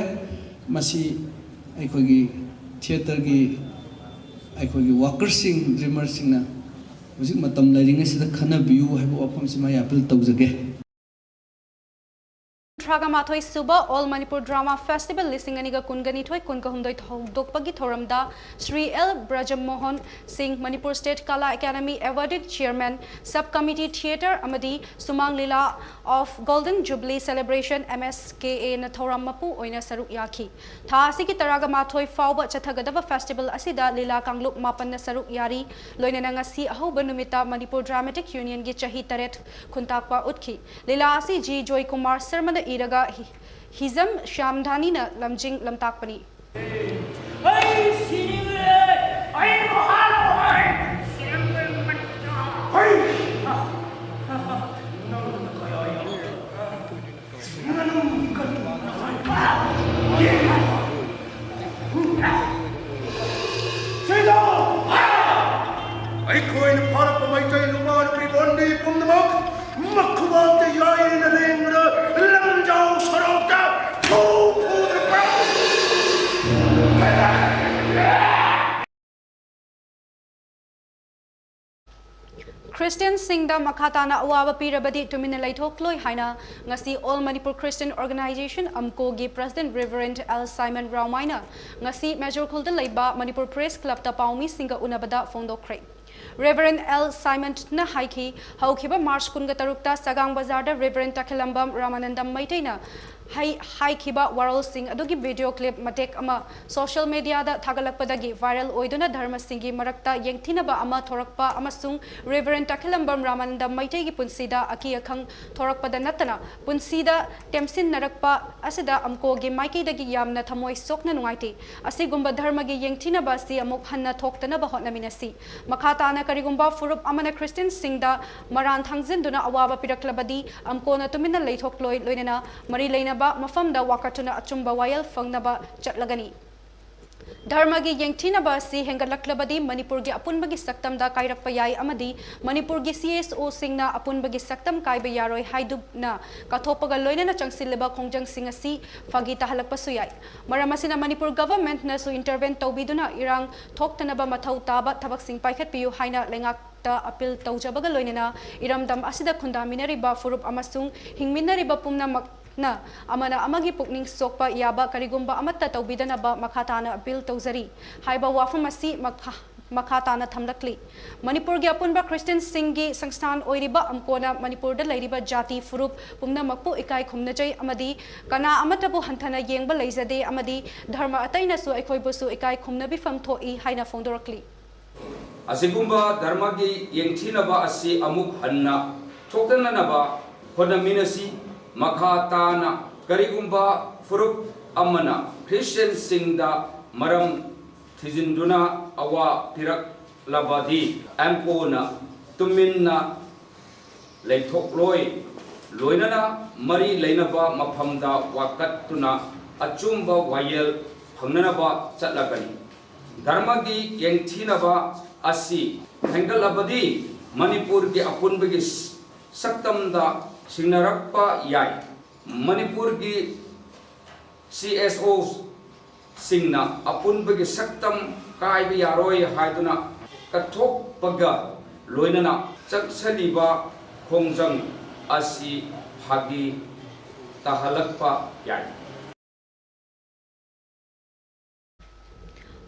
ꯃꯁꯤ ꯑꯩꯈꯣꯏꯒꯤ ꯊꯤꯌꯦꯇꯔꯒꯤ ꯑꯩꯈꯣꯏꯒꯤ ꯋꯥꯀꯔꯁꯤꯡ, ꯗ꯭ꯔꯤꯃꯔꯁꯤꯡꯅ ꯍꯧꯖꯤꯛ ꯃꯇꯝ ꯂꯩꯔꯤꯉꯩꯁꯤꯗ ꯈꯟꯅꯕꯤꯌꯨ ꯍꯥꯏꯕ ꯋꯥꯐꯝꯁꯤꯃ ꯑꯩ ꯑꯥꯄꯤꯜ ꯇꯧꯖꯒꯦ꯫ ꯀꯨꯟꯊ꯭ꯔꯥꯒ ꯃꯥꯊꯣꯏ ꯁꯨꯕ All Manipur Drama Festival ꯂꯤꯁꯤꯡ ꯑꯅꯤꯒ ꯀꯨꯟꯒ ꯅꯤꯊꯣꯏ ꯀꯨꯟꯒ ꯍꯨꯝꯗꯣꯏ ꯍꯧꯗꯣꯛꯄꯒꯤ ꯊꯧꯔꯝꯗ Shri L Brajamohan Singh, Manipur state Kala academy awarded chairman, sub committee theatre ꯑꯃꯗꯤ Shumang Leela of golden jubilee celebration, M S K ꯑꯦꯅ ꯊꯧꯔꯝ ꯃꯄꯨ ꯑꯣꯏꯅ ꯁꯔꯨꯛ ꯌꯥꯈꯤ꯫ ꯊꯥ ꯑꯁꯤꯒꯤ ꯇꯔꯥꯒ ꯃꯥꯊꯣꯏ ꯐꯥꯎꯕ ꯆꯠꯊꯒꯗꯕ ꯐꯦꯁꯇꯤꯚꯦꯜ ꯑꯁꯤꯗ ꯂꯤꯂꯥ ꯀꯥꯡꯂꯨꯞ ꯃꯥꯄꯟꯅ ꯁꯔꯨꯛ ꯌꯥꯔꯤ꯫ ꯂꯣꯏꯅꯅ ꯉꯁꯤ ꯑꯍꯧꯕ ꯅꯨꯃꯤꯠꯇ ꯃꯅꯤꯄꯨꯔ ꯗ꯭ꯔꯥꯃꯦꯇꯤꯛ ꯌꯨꯅꯤꯌꯟꯒꯤ ꯆꯍꯤ ꯇꯔꯦꯠ ꯈꯨꯟꯇꯥꯛꯄ ꯎꯠꯈꯤ꯫ ꯂꯤꯂꯥ ꯑꯁꯤ ꯖꯤ ꯖꯣꯏꯀꯨꯃꯥꯔ ꯁꯔꯃꯅ ꯏꯔꯒ ꯍꯤ-, ꯍꯤꯖꯝ ꯁ꯭ꯌꯥꯝꯙꯥꯅꯤꯅ ꯂꯝꯖꯤꯡ ꯂꯝꯇꯥꯛꯄꯅꯤ꯫ ꯑꯩ ꯁꯤꯅꯤꯡꯂꯦ꯫ ꯑꯩꯕꯨ ꯍꯥꯠꯂꯣ꯫ ꯑꯩ ꯁꯤꯔꯝꯕ ꯃꯇꯝꯗ꯫ ꯍꯩ! ꯅꯪꯅ ꯀꯌꯥ ꯌꯥꯝ ꯑꯩꯈꯣꯏꯅ ꯐꯥꯔꯛꯄ ꯃꯩꯇꯩ ꯅꯨꯄꯥ ꯅꯨꯄꯤ ꯕꯣꯟꯗꯤ ꯄꯨꯝꯅꯃꯛ ꯃꯈꯨꯕꯥꯛꯇ ꯌꯥꯏꯔꯤꯅ ꯂꯦꯡꯕꯗ ꯂꯝꯖꯥꯎ ꯁꯣꯔꯣꯛꯇ ꯐꯨ ꯐꯨꯗꯅ ꯈ꯭ꯔꯤꯁꯇꯤꯌꯟꯁꯤꯡꯗ ꯃꯈꯥ ꯇꯥꯅ ꯑꯋꯥꯕ ꯄꯤꯔꯕꯗꯤ ꯇꯨꯃꯤꯟꯅ ꯂꯩꯊꯣꯛꯂꯣꯏ ꯍꯥꯏꯅ ꯉꯁꯤ All Manipur Christian Organization, ꯑꯝꯀꯣꯒꯤ President Reverend L Simon Raomaina ꯉꯁꯤ ꯃꯦꯖꯣꯔ ꯈꯨꯜꯗ ꯂꯩꯕ ꯃꯅꯤꯄꯨꯔ ꯄ꯭ꯔꯦꯁ ꯀ꯭ꯂꯕꯇ ꯄꯥꯎꯃꯤꯁꯤꯡꯒ ꯎꯅꯕꯗ ꯐꯣꯡꯗꯣꯛꯈ꯭ꯔꯦ꯫ Reverend L Simonꯅ ꯍꯥꯏꯈꯤ, ꯍꯧꯈꯤꯕ ꯃꯥꯔꯆ ꯀꯨꯟꯒ ꯇꯔꯨꯛꯇ ꯁꯒꯥꯡ ꯕꯖꯥꯔꯗ Reverend ꯇꯈꯦꯂꯝꯕꯝ ꯔꯥꯃꯥꯅꯟꯗꯝ ꯃꯩꯇꯩꯅ ꯍꯩ-, ꯍꯥꯏꯈꯤꯕ ꯋꯥꯔꯣꯜꯁꯤꯡ ꯑꯗꯨꯒꯤ video clip ꯃꯇꯦꯛ ꯑꯃ social mediaꯗ ꯊꯥꯒꯠꯂꯛꯄꯗꯒꯤ viral ꯑꯣꯏꯗꯨꯅ ꯙꯔꯃꯁꯤꯡꯒꯤ ꯃꯔꯛꯇ ꯌꯦꯡꯊꯤꯅꯕ ꯑꯃ ꯊꯣꯔꯛꯄ ꯑꯃꯁꯨꯡ Reverend ꯇꯈꯦꯂꯝꯕꯝ ꯔꯥꯃꯥꯅꯟꯗꯝ ꯃꯩꯇꯩꯒꯤ ꯄꯨꯟꯁꯤꯗ ꯑꯀꯤ ꯑꯈꯪ ꯊꯣꯔꯛꯄꯗ ꯅꯠꯇꯅ ꯄꯨꯟꯁꯤꯗ ꯇꯦꯝꯁꯤꯟꯅꯔꯛꯄ ꯑꯁꯤꯗ ꯑꯝꯀꯣꯒꯤ ꯃꯥꯏꯀꯩꯗꯒꯤ ꯌꯥꯝꯅ ꯊꯃꯣꯏ ꯁꯣꯛꯅ ꯅꯨꯡꯉꯥꯏꯇꯦ꯫ ꯑꯁꯤꯒꯨꯝꯕ ꯙꯔꯃꯒꯤ ꯌꯦꯡꯊꯤꯅꯕ ꯑꯁꯤ ꯑꯃꯨꯛ ꯍꯟꯅ ꯊꯣꯛꯇꯅꯕ ꯍꯣꯠꯅꯃꯤꯟꯅꯁꯤ꯫ ꯃꯈꯥ ꯇꯥꯅ ꯀꯔꯤꯒꯨꯝꯕ ꯐꯨꯔꯨꯞ ꯑꯃꯅ ꯈ꯭ꯔꯤꯁꯇꯤꯌꯟꯁꯤꯡꯗ ꯃꯔꯥꯟ ꯊꯥꯡꯖꯤꯟꯗꯨꯅ ꯑꯋꯥꯕ ꯄꯤꯔꯛꯂꯕꯗꯤ ꯑꯝꯀꯣꯅ ꯇꯨꯃꯤꯟꯅ ꯂꯩꯊꯣꯛꯂꯣꯏ, ꯂꯣꯏꯅꯅ ꯃꯔꯤ ꯂꯩꯅꯕ ꯃꯐꯝꯗ ꯋꯥꯀꯠꯇꯨꯅ ꯑꯆꯨꯝꯕ ꯋꯥꯌꯦꯜ ꯐꯪꯅꯕ ꯆꯠꯂꯒꯅꯤ꯫ ꯙꯔꯃꯒꯤ ꯌꯦꯡꯊꯤꯅꯕ ꯑꯁꯤ ꯍꯦꯟꯒꯠꯂꯛꯂꯕꯗꯤ ꯃꯅꯤꯄꯨꯔꯒꯤ ꯑꯄꯨꯟꯕꯒꯤ ꯁꯛꯇꯝꯗ ꯀꯥꯏꯔꯛꯄ ꯌꯥꯏ ꯑꯃꯗꯤ ꯃꯅꯤꯄꯨꯔꯒꯤ ꯁꯤ ꯑꯦꯁ ꯑꯣꯁꯤꯡꯅ ꯑꯄꯨꯟꯕꯒꯤ ꯁꯛꯇꯝ ꯀꯥꯏꯕ ꯌꯥꯔꯣꯏ ꯍꯥꯏꯗꯨꯅ ꯀꯠꯊꯣꯛꯄꯒ ꯂꯣꯏꯅꯅ ꯆꯪꯁꯤꯜꯂꯤꯕ ꯈꯣꯡꯖꯪꯁꯤꯡ ꯑꯁꯤ ꯐꯥꯒꯤ ꯇꯥꯍꯜꯂꯛꯄꯁꯨ ꯌꯥꯏ꯫ ꯃꯔꯝ ꯑꯁꯤꯅ ꯃꯅꯤꯄꯨꯔ ꯒꯚꯔꯟꯃꯦꯟꯠꯅꯁꯨ ꯏꯟꯇꯔꯚꯦꯟ ꯇꯧꯕꯤꯗꯨꯅ ꯏꯔꯥꯡ ꯊꯣꯛꯇꯅꯕ ꯃꯊꯧ ꯇꯥꯕ ꯊꯕꯛꯁꯤꯡ ꯄꯥꯏꯈꯠꯄꯤꯌꯨ ꯍꯥꯏꯅ ꯂꯩꯉꯥꯛꯇ ꯑꯄꯤꯜ ꯇꯧꯖꯕꯒ ꯂꯣꯏꯅꯅ ꯏꯔꯝꯗꯝ ꯑꯁꯤꯗ ꯈꯨꯟꯗꯥꯃꯤꯟꯅꯔꯤꯕ ꯐꯨꯔꯨꯞ ꯑꯃꯁꯨꯡ ꯍꯤꯡꯃꯤꯟꯅꯔꯤꯕ ꯄꯨꯝꯅꯃꯛ ꯅ ꯑꯃꯅ ꯑꯃꯒꯤ ꯄꯨꯛꯅꯤꯡ ꯁꯣꯛꯄ ꯌꯥꯕ ꯀꯔꯤꯒꯨꯝꯕ ꯑꯃꯠꯇ ꯇꯧꯕꯤꯗꯅꯕ ꯃꯈꯥ ꯇꯥꯅ ꯑꯄꯤꯜ ꯇꯧꯖꯔꯤ ꯍꯥꯏꯕ ꯋꯥꯐꯝ ꯑꯁꯤ ꯃꯈꯥ, ꯃꯈꯥ ꯇꯥꯅ ꯊꯝꯂꯛꯂꯤ꯫ ꯃꯅꯤꯄꯨꯔꯒꯤ ꯑꯄꯨꯟꯕ ꯈ꯭ꯔꯤꯁꯇꯤꯌꯟꯁꯤꯡꯒꯤ ꯁꯪꯁꯊꯥꯟ ꯑꯣꯏꯔꯤꯕ ꯑꯝꯀꯣꯅ ꯃꯅꯤꯄꯨꯔꯗ ꯂꯩꯔꯤꯕ ꯖꯥꯇꯤ ꯐꯨꯔꯨꯞ ꯄꯨꯝꯅꯃꯛꯄꯨ ꯏꯀꯥꯏ ꯈꯨꯝꯅꯖꯩ ꯑꯃꯗꯤ ꯀꯅꯥ ꯑꯃꯠꯇꯕꯨ ꯍꯟꯊꯅ ꯌꯦꯡꯕ ꯂꯩꯖꯗꯦ ꯑꯃꯗꯤ ꯙꯔꯃ ꯑꯇꯩꯅꯁꯨ ꯑꯩꯈꯣꯏꯕꯨꯁꯨ ꯏꯀꯥꯏ ꯈꯨꯝꯅꯕꯤꯐꯝ ꯊꯣꯛꯏ ꯍꯥꯏꯅ ꯐꯣꯡꯗꯣꯔꯛꯂꯤ꯫ ꯑꯁꯤꯒꯨꯝꯕ ꯙꯔꯃꯒꯤ ꯌꯦꯡꯊꯤꯅꯕ ꯑꯁꯤ ꯑꯃꯨꯛ ꯍꯟꯅ ꯊꯣꯛꯇꯅꯅꯕ ꯍꯣꯠꯅꯃꯤꯟꯅꯁꯤ꯫ ꯃꯈꯥ ꯇꯥꯅ ꯀꯔꯤꯒꯨꯝꯕ ꯐꯨꯔꯨꯞ ꯑꯃꯅ ꯈ꯭ꯔꯤꯁꯇꯤꯌꯟꯁꯤꯡꯗ ꯃꯔꯝ ꯊꯤꯖꯤꯟꯗꯨꯅ ꯑꯋꯥ ꯄꯤꯔꯛꯂꯕꯗꯤ ꯑꯦꯝꯀꯣꯅ ꯇꯨꯃꯤꯟꯅ ꯂꯩꯊꯣꯛꯂꯣꯏ, ꯂꯣꯏꯅꯅ ꯃꯔꯤ ꯂꯩꯅꯕ ꯃꯐꯝꯗ ꯋꯥꯀꯠꯇꯨꯅ ꯑꯆꯨꯝꯕ ꯋꯥꯌꯦꯜ ꯐꯪꯅꯅꯕ ꯆꯠꯂꯒꯅꯤ꯫ ꯙꯔꯃꯒꯤ ꯌꯦꯡꯊꯤꯅꯕ ꯑꯁꯤ ꯍꯦꯟꯒꯠꯂꯕꯗꯤ ꯃꯅꯤꯄꯨꯔꯒꯤ ꯑꯄꯨꯟꯕꯒꯤ ꯁꯛꯇꯝꯗ ꯁꯤꯡꯅꯔꯛꯄ ꯌꯥꯏ꯫ ꯃꯅꯤꯄꯨꯔꯒꯤ ꯁꯤ ꯑꯦꯁ ꯑꯣꯁꯤꯡꯅ ꯑꯄꯨꯟꯕꯒꯤ ꯁꯛꯇꯝ ꯀꯥꯏꯕ ꯌꯥꯔꯣꯏ ꯍꯥꯏꯗꯨꯅ ꯀꯠꯊꯣꯛꯄꯒ ꯂꯣꯏꯅꯅ ꯆꯠꯁꯤꯜꯂꯤꯕ ꯈꯣꯡꯖꯪ ꯑꯁꯤ ꯐꯥꯒꯤ ꯇꯥꯍꯜꯂꯛꯄ ꯌꯥꯏ꯫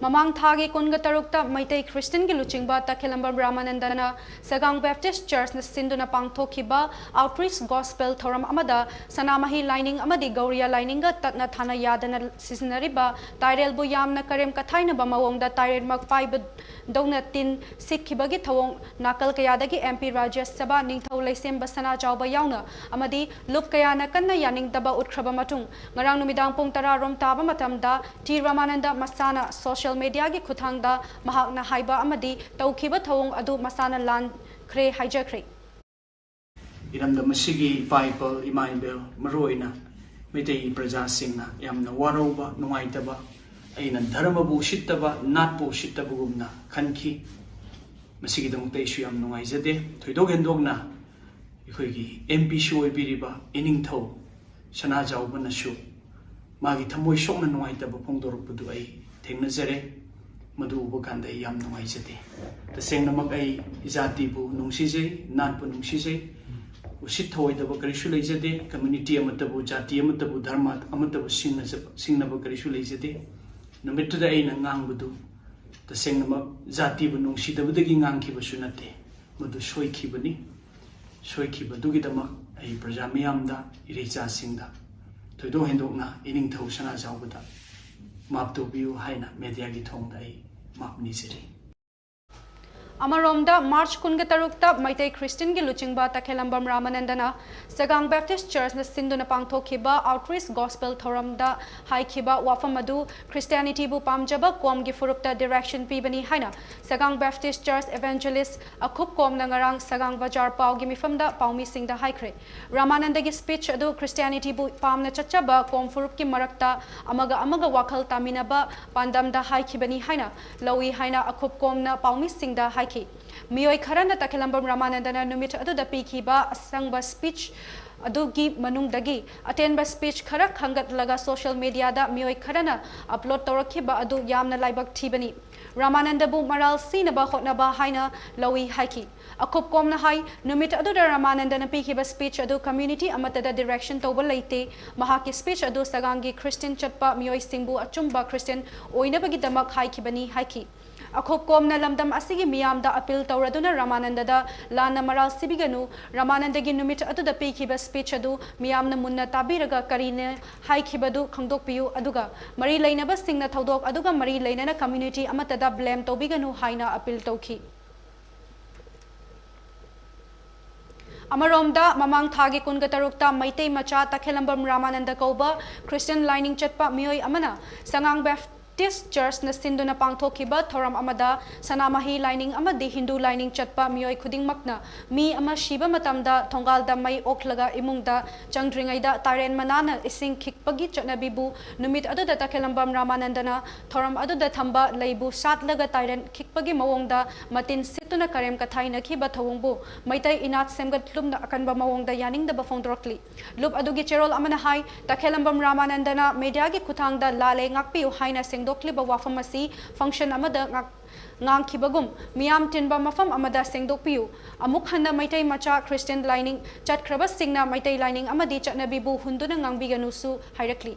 ꯃꯃꯥꯡ ꯊꯥꯒꯤ ꯀꯨꯟꯒ ꯇꯔꯨꯛꯇ ꯃꯩꯇꯩ ꯈ꯭ꯔꯤꯁꯇꯤꯌꯟꯒꯤ ꯂꯨꯆꯤꯡꯕ ꯇꯈꯦꯂꯝꯕꯝ ꯔꯥꯃꯥꯅꯟꯗꯅ ꯁꯒꯥꯡ ꯕꯦꯞꯇꯤꯁ ꯆꯔꯆꯅ ꯁꯤꯟꯗꯨꯅ ꯄꯥꯡꯊꯣꯛꯈꯤꯕ ꯑꯥꯎꯠꯔꯤꯆ ꯒꯣꯁꯄꯦꯜ ꯊꯧꯔꯝ ꯑꯃꯗ ꯁꯅꯥꯃꯍꯤ ꯂꯥꯏꯅꯤꯡ ꯑꯃꯗꯤ ꯒꯧꯔꯤꯌꯥ ꯂꯥꯏꯅꯤꯡꯒ ꯇꯠꯅ ꯊꯥꯅ ꯌꯥꯗꯅ ꯁꯤꯖꯤꯟꯅꯔꯤꯕ ꯇꯥꯏꯔꯦꯜꯕꯨ ꯌꯥꯝꯅ ꯀꯔꯦꯝ ꯀꯊꯥꯏꯅꯕ ꯃꯑꯣꯡꯗ ꯇꯥꯏꯔꯦꯜꯃꯛ ꯄꯥꯏꯕꯗꯧꯅ ꯇꯤꯟ ꯁꯤꯠꯈꯤꯕꯒꯤ ꯊꯧꯑꯣꯡ ꯅꯥꯀꯜ ꯀꯌꯥꯗꯒꯤ ꯑꯦꯝ ꯄꯤ ꯔꯥꯖ꯭ꯌ ꯁꯚꯥ, ꯅꯤꯡꯊꯧ ꯂꯩꯁꯦꯝꯕ ꯁꯅꯥꯖꯥꯎꯕ ꯌꯥꯎꯅ ꯑꯃꯗꯤ ꯂꯨꯞ ꯀꯌꯥꯅ ꯀꯟꯅ ꯌꯥꯅꯤꯡꯗꯕ ꯎꯠꯈ꯭ꯔꯕ ꯃꯇꯨꯡ, ꯉꯔꯥꯡ ꯅꯨꯃꯤꯗꯥꯡ ꯄꯨꯡ ꯇꯔꯥ ꯔꯣꯝ ꯇꯥꯕ ꯃꯇꯝꯗ ꯇꯤ ꯔꯥꯃꯥꯅꯟꯗ ꯃꯁꯥꯅ ꯁꯣꯁꯤꯌꯦꯜ ꯃꯦꯗꯤꯌꯥꯒꯤ ꯈꯨꯠꯊꯥꯡꯗ ꯃꯍꯥꯛꯅ ꯍꯥꯏꯕ ꯑꯃꯗꯤ ꯇꯧꯈꯤꯕ ꯊꯧꯑꯣꯡ ꯑꯗꯨ ꯃꯁꯥꯅ ꯂꯥꯟꯈ꯭ꯔꯦ ꯍꯥꯏꯖꯈ꯭ꯔꯦ꯫ ꯏꯔꯝꯗꯝ ꯑꯁꯤꯒꯤ ꯏꯄꯥ ꯏꯄꯜ, ꯏꯃꯥ ꯏꯕꯦꯜ, ꯃꯔꯨꯑꯣꯏꯅ ꯃꯩꯇꯩ ꯄ꯭ꯔꯖꯥꯁꯤꯡꯅ ꯌꯥꯝꯅ ꯋꯥꯔꯧꯕ, ꯅꯨꯡꯉꯥꯏꯇꯕ, ꯑꯩꯅ ꯙꯔꯃꯕꯨ ꯎꯁꯤꯠꯇꯕ, ꯅꯥꯠꯄꯨ ꯎꯁꯤꯠꯇꯕꯒꯨꯝꯅ ꯈꯟꯈꯤ꯫ ꯃꯁꯤꯒꯤꯗꯃꯛꯇ ꯑꯩꯁꯨ ꯌꯥꯝ ꯅꯨꯡꯉꯥꯏꯖꯗꯦ꯫ ꯊꯣꯏꯗꯣꯛ ꯍꯦꯟꯗꯣꯛꯅ ꯑꯩꯈꯣꯏꯒꯤ ꯑꯦꯝ ꯄꯤꯁꯨ ꯑꯣꯏꯕꯤꯔꯤꯕ ꯏꯅꯤꯡꯊꯧ ꯁꯅꯥꯖꯥꯎꯕꯅꯁꯨ ꯃꯥꯒꯤ ꯊꯃꯣꯏ ꯁꯣꯛꯅ ꯅꯨꯡꯉꯥꯏꯇꯕ ꯐꯣꯡꯗꯣꯔꯛꯄꯗꯨ ꯑꯩ ꯊꯦꯡꯅꯖꯔꯦ꯫ ꯃꯗꯨ ꯎꯕ ꯀꯥꯟꯗ ꯑꯩ ꯌꯥꯝ ꯅꯨꯡꯉꯥꯏꯖꯗꯦ꯫ ꯇꯁꯦꯡꯅꯃꯛ ꯑꯩ ꯖꯥꯇꯤꯕꯨ ꯅꯨꯡꯁꯤꯖꯩ, ꯅꯥꯠꯄꯨ ꯅꯨꯡꯁꯤꯖꯩ꯫ ꯎꯁꯤꯠ ꯊꯑꯣꯏꯗꯕ ꯀꯔꯤꯁꯨ ꯂꯩꯖꯗꯦ꯫ ꯀꯝꯃ꯭ꯌꯨꯅꯤꯇꯤ ꯑꯃꯠꯇꯕꯨ, ꯖꯥꯇꯤ ꯑꯃꯠꯇꯕꯨ, ꯙꯔꯃ ꯑꯃꯠꯇꯕꯨ ꯁꯤꯡꯅꯖꯕ, ꯁꯤꯡꯅꯕ ꯀꯔꯤꯁꯨ ꯂꯩꯖꯗꯦ꯫ ꯅꯨꯃꯤꯠꯇꯨꯗ ꯑꯩꯅ ꯉꯥꯡꯕꯗꯨ ꯇꯁꯦꯡꯅꯃꯛ ꯖꯥꯇꯤꯕꯨ ꯅꯨꯡꯁꯤꯗꯕꯗꯒꯤ ꯉꯥꯡꯈꯤꯕꯁꯨ ꯅꯠꯇꯦ꯫ ꯃꯗꯨ ꯁꯣꯏꯈꯤꯕꯅꯤ꯫ ꯁꯣꯏꯈꯤꯕꯗꯨꯒꯤꯗꯃꯛ ꯑꯩ ꯄ꯭ꯔꯖꯥ ꯃꯤꯌꯥꯝꯗ, ꯏꯔꯩꯆꯥꯁꯤꯡꯗ, ꯊꯣꯏꯗꯣꯛ ꯍꯦꯟꯗꯣꯛꯅ ꯏꯅꯤꯡꯊꯧ ꯁꯅꯥꯖꯥꯎꯕꯗ ꯃꯥꯞ ꯇꯧꯕꯤꯌꯨ ꯍꯥꯏꯅ ꯃꯦꯗꯤꯌꯥꯒꯤ ꯊꯣꯡꯗ ꯑꯩ ꯃꯥꯞ ꯅꯤꯖꯔꯤ꯫ ꯑꯃꯔꯣꯝꯗ, ꯃꯥꯔꯆ ꯀꯨꯟꯒ ꯇꯔꯨꯛꯇ ꯃꯩꯇꯩ ꯈ꯭ꯔꯤꯁꯇꯤꯌꯟꯒꯤ ꯂꯨꯆꯤꯡꯕ ꯇꯈꯦꯂꯝꯕꯝ ꯔꯥꯃꯥꯅꯟꯗꯅ ꯁꯒꯥꯡ ꯕꯦꯞꯇꯤꯁ ꯆꯔꯆꯅ ꯁꯤꯟꯗꯨꯅ ꯄꯥꯡꯊꯣꯛꯈꯤꯕ ꯑꯥꯎꯠꯔꯤꯆ ꯒꯣꯁꯄꯦꯜ ꯊꯧꯔꯝꯗ ꯍꯥꯏꯈꯤꯕ ꯋꯥꯐꯝ ꯑꯗꯨ ꯈ꯭ꯔꯤꯁꯇꯤꯌꯥꯅꯤꯇꯤꯕꯨ ꯄꯥꯝꯖꯕ ꯀꯣꯝꯒꯤ ꯐꯨꯔꯨꯞꯇ ꯗꯤꯔꯦꯛꯁꯟ ꯄꯤꯕꯅꯤ ꯍꯥꯏꯅ ꯁꯒꯥꯡ ꯕꯦꯞꯇꯤꯁ ꯆꯔꯆ ꯏꯚꯦꯟꯖꯦꯂꯤꯁ ꯑꯈꯨꯞ ꯀꯣꯝꯅ ꯉꯔꯥꯡ ꯁꯒꯥꯡ ꯕꯖꯥꯔ ꯄꯥꯎꯒꯤ ꯃꯤꯐꯝꯗ ꯄꯥꯎꯃꯤꯁꯤꯡꯗ ꯍꯥꯏꯈ꯭ꯔꯦ꯫ ꯔꯥꯃꯥꯅꯟꯗꯒꯤ ꯁ꯭ꯄꯤꯆ ꯑꯗꯨ ꯈ꯭ꯔꯤꯁꯇꯤꯌꯥꯅꯤꯇꯤꯕꯨ ꯄꯥꯝꯅ ꯆꯠꯆꯕ ꯀꯣꯝ ꯐꯨꯔꯨꯞꯀꯤ ꯃꯔꯛꯇ ꯑꯃꯒ ꯑꯃꯒ ꯋꯥꯈꯜ ꯇꯥꯃꯤꯟꯅꯕ ꯄꯥꯟꯗꯝꯗ ꯍꯥꯏꯈꯤꯕꯅꯤ ꯍꯥꯏꯅ ꯂꯧꯏ ꯍꯥꯏꯅ ꯑꯈꯨꯞ ꯀꯣꯝꯅ ꯄꯥꯎꯃꯤꯁꯤꯡꯗ ꯍꯥꯏꯈꯤ꯫ ꯃꯤꯑꯣꯏ ꯈꯔꯅ ꯇꯈꯦꯂꯝꯕꯝ ꯔꯥꯃꯥꯅꯟꯗꯅ ꯅꯨꯃꯤꯠ ꯑꯗꯨꯗ ꯄꯤꯈꯤꯕ ꯑꯁꯪꯕ ꯁ꯭ꯄꯤꯆ ꯑꯗꯨꯒꯤ ꯃꯅꯨꯡꯗꯒꯤ ꯑꯇꯦꯟꯕ ꯁ꯭ꯄꯤꯆ ꯈꯔ ꯈꯟꯒꯠꯂꯒ ꯁꯣꯁꯤꯌꯦꯜ ꯃꯤꯗꯤꯌꯥꯗ ꯃꯤꯑꯣꯏ ꯈꯔꯅ ꯑꯞꯂꯣꯗ ꯇꯧꯔꯛꯈꯤꯕ ꯑꯗꯨ ꯌꯥꯝꯅ ꯂꯥꯏꯕꯛ ꯊꯤꯕꯅꯤ꯫ ꯔꯥꯃꯥꯅꯟꯗꯕꯨ ꯃꯔꯥꯜ ꯁꯤꯅꯕ ꯍꯣꯠꯅꯕ ꯍꯥꯏꯅ ꯂꯧꯏ ꯍꯥꯏꯈꯤ꯫ ꯑꯈꯨꯞ ꯀꯣꯝꯅ ꯍꯥꯏ, ꯅꯨꯃꯤꯠ ꯑꯗꯨꯗ ꯔꯥꯃꯥꯅꯟꯗꯅ ꯄꯤꯈꯤꯕ ꯁ꯭ꯄꯤꯆ ꯑꯗꯨ ꯀꯝꯃ꯭ꯌꯨꯅꯤꯇꯤ ꯑꯃꯠꯇꯗ ꯗꯤꯔꯦꯛꯁꯟ ꯇꯧꯕ ꯂꯩꯇꯦ꯫ ꯃꯍꯥꯛꯀꯤ ꯁ꯭ꯄꯤꯆ ꯑꯗꯨ ꯁꯒꯥꯡꯒꯤ ꯈ꯭ꯔꯤꯁꯇꯤꯌꯟ ꯆꯠꯄ ꯃꯤꯑꯣꯏꯁꯤꯡꯕꯨ ꯑꯆꯨꯝꯕ ꯈ꯭ꯔꯤꯁꯇꯤꯌꯟ ꯑꯣꯏꯅꯕꯒꯤꯗꯃꯛ ꯍꯥꯏꯈꯤꯕꯅꯤ ꯍꯥꯏꯈꯤ꯫ ꯑꯈꯨꯞ ꯀꯣꯝꯅ ꯂꯝꯗꯝ ꯑꯁꯤꯒꯤ ꯃꯤꯌꯥꯝꯗ ꯑꯄꯤꯜ ꯇꯧꯔꯗꯨꯅ ꯔꯥꯃꯥꯅꯟꯗꯗ ꯂꯥꯟꯅ ꯃꯔꯥꯜ ꯁꯤꯕꯤꯒꯅꯨ, ꯔꯥꯃꯥꯅꯟꯗꯒꯤ ꯅꯨꯃꯤꯠ ꯑꯗꯨꯗ ꯄꯤꯈꯤꯕ ꯁ꯭ꯄꯤꯆ ꯑꯗꯨ ꯃꯤꯌꯥꯝꯅ ꯃꯨꯟꯅ ꯇꯥꯕꯤꯔꯒ ꯀꯔꯤꯅ ꯍꯥꯏꯈꯤꯕꯗꯨ ꯈꯪꯗꯣꯛꯄꯤꯌꯨ, ꯑꯗꯨꯒ ꯃꯔꯤ ꯂꯩꯅꯕꯁꯤꯡꯅ ꯊꯧꯗꯣꯛ ꯑꯗꯨꯒ ꯃꯔꯤ ꯂꯩꯅꯅ ꯀꯝꯃ꯭ꯌꯨꯅꯤꯇꯤ ꯑꯃꯠꯇꯗ ꯕ꯭ꯂꯦꯝ ꯇꯧꯕꯤꯒꯅꯨ ꯍꯥꯏꯅ ꯑꯄꯤꯜ ꯇꯧꯈꯤ꯫ ꯑꯃꯔꯣꯝꯗ, ꯃꯃꯥꯡ ꯊꯥꯒꯤ ꯀꯨꯟꯒ ꯇꯔꯨꯛꯇ ꯃꯩꯇꯩ ꯃꯆꯥ ꯇꯈꯦꯂꯝꯕꯝ ꯔꯥꯃꯥꯅꯟꯗ ꯀꯧꯕ ꯈ꯭ꯔꯤꯁꯇꯤꯌꯟ ꯂꯥꯏꯅꯤꯡ ꯆꯠꯄ ꯃꯤꯑꯣꯏ ꯑꯃꯅ ꯁꯉꯥꯡ ꯕꯦꯞ-, Baptist Churchꯅ ꯁꯤꯟꯗꯨꯅ ꯄꯥꯡꯊꯣꯛꯈꯤꯕ ꯊꯧꯔꯝ ꯑꯃꯗ ꯁꯅꯥꯃꯍꯤ ꯂꯥꯏꯅꯤꯡ ꯑꯃꯗꯤ ꯍꯤꯟꯗꯨ ꯂꯥꯏꯅꯤꯡ ꯆꯠꯄ ꯃꯤꯑꯣꯏ ꯈꯨꯗꯤꯡꯃꯛꯅ ꯃꯤ ꯑꯃ ꯁꯤꯕ ꯃꯇꯝꯗ ꯊꯣꯡꯒꯥꯜꯗ ꯃꯩ ꯑꯣꯛꯂꯒ ꯏꯃꯨꯡꯗ ꯆꯪꯗ꯭ꯔꯤꯉꯩꯗ ꯇꯥꯏꯔꯦꯟ ꯃꯅꯥꯅ ꯏꯁꯤꯡ ꯈꯤꯛꯄꯒꯤ ꯆꯠꯅꯕꯤꯕꯨ ꯅꯨꯃꯤꯠ ꯑꯗꯨꯗ ꯇꯈꯦꯂꯝꯕꯝ ꯔꯥꯃꯥꯅꯟꯗꯅ ꯊꯧꯔꯝ ꯑꯗꯨꯗ ꯊꯝꯕ ꯂꯩꯕꯨ ꯁꯥꯠꯂꯒ ꯇꯥꯏꯔꯦꯟ ꯈꯤꯛꯄꯒꯤ ꯃꯑꯣꯡꯗ ꯃꯇꯤꯟ ꯁꯤꯠꯇꯨꯅ ꯀꯔꯦꯝ ꯀꯊꯥꯏꯅꯈꯤꯕ ꯊꯧꯑꯣꯡꯕꯨ ꯃꯩꯇꯩ ꯏꯅꯥꯠ ꯁꯦꯝꯒꯠꯂꯨꯞꯅ ꯑꯀꯟꯕ ꯃꯑꯣꯡꯗ ꯌꯥꯅꯤꯡꯗꯕ ꯐꯣꯡꯗꯣꯔꯛꯂꯤ꯫ ꯂꯨꯞ ꯑꯗꯨꯒꯤ ꯆꯦꯔꯣꯜ ꯑꯃꯅ ꯍꯥꯏ, ꯇꯈꯦꯂꯝꯕꯝ ꯔꯥꯃꯥꯅꯟꯗꯅ ꯃꯦꯗꯤꯌꯥꯒꯤ ꯈꯨꯠꯊꯥꯡꯗ "ꯂꯥꯜꯂꯦ, ꯉꯥꯛꯄꯤꯌꯨ" ꯍꯥꯏꯅ ꯁꯦꯡꯗꯣꯛꯂꯤꯕ ꯋꯥꯐꯝ ꯑꯁꯤ ꯐꯪꯁꯟ ꯑꯃꯗ ꯉꯥꯛ-, ꯉꯥꯡꯈꯤꯕꯒꯨꯝ ꯃꯤꯌꯥꯝ ꯇꯤꯟꯕ ꯃꯐꯝ ꯑꯃꯗ ꯁꯦꯡꯗꯣꯛꯄꯤꯌꯨ꯫ ꯑꯃꯨꯛ ꯍꯟꯅ ꯃꯩꯇꯩ ꯃꯆꯥ ꯈ꯭ꯔꯤꯁꯇꯤꯌꯟ ꯂꯥꯏꯅꯤꯡ ꯆꯠꯈ꯭ꯔꯕꯁꯤꯡꯅ ꯃꯩꯇꯩ ꯂꯥꯏꯅꯤꯡ ꯑꯃꯗꯤ ꯆꯠꯅꯕꯤꯕꯨ ꯍꯨꯟꯗꯨꯅ ꯉꯥꯡꯕꯤꯒꯅꯨꯁꯨ ꯍꯥꯏꯔꯛꯂꯤ꯫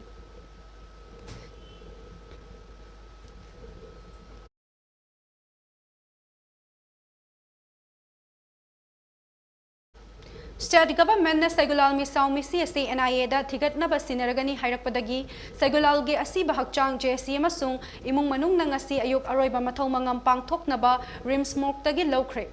State Governmentꯅ ꯁꯩꯒꯨꯂꯥꯜ ꯃꯤꯁꯥꯎ ꯃꯤꯁꯤ ꯑꯁꯤ NIAꯗ ꯊꯤꯒꯠꯅꯕ ꯁꯤꯟꯅꯔꯒꯅꯤ ꯍꯥꯏꯔꯛꯄꯗꯒꯤ ꯁꯩꯒꯨꯂꯥꯜꯒꯤ ꯑꯁꯤꯕ ꯍꯛꯆꯥꯡ JAC ꯑꯃꯁꯨꯡ ꯏꯃꯨꯡ ꯃꯅꯨꯡꯅ ꯉꯁꯤ ꯑꯌꯨꯛ ꯑꯔꯣꯏꯕ ꯃꯊꯧ ꯃꯉꯝ ꯄꯥꯡꯊꯣꯛꯅꯕ RIMS morgueꯇꯒꯤ ꯂꯧꯈ꯭ꯔꯦ꯫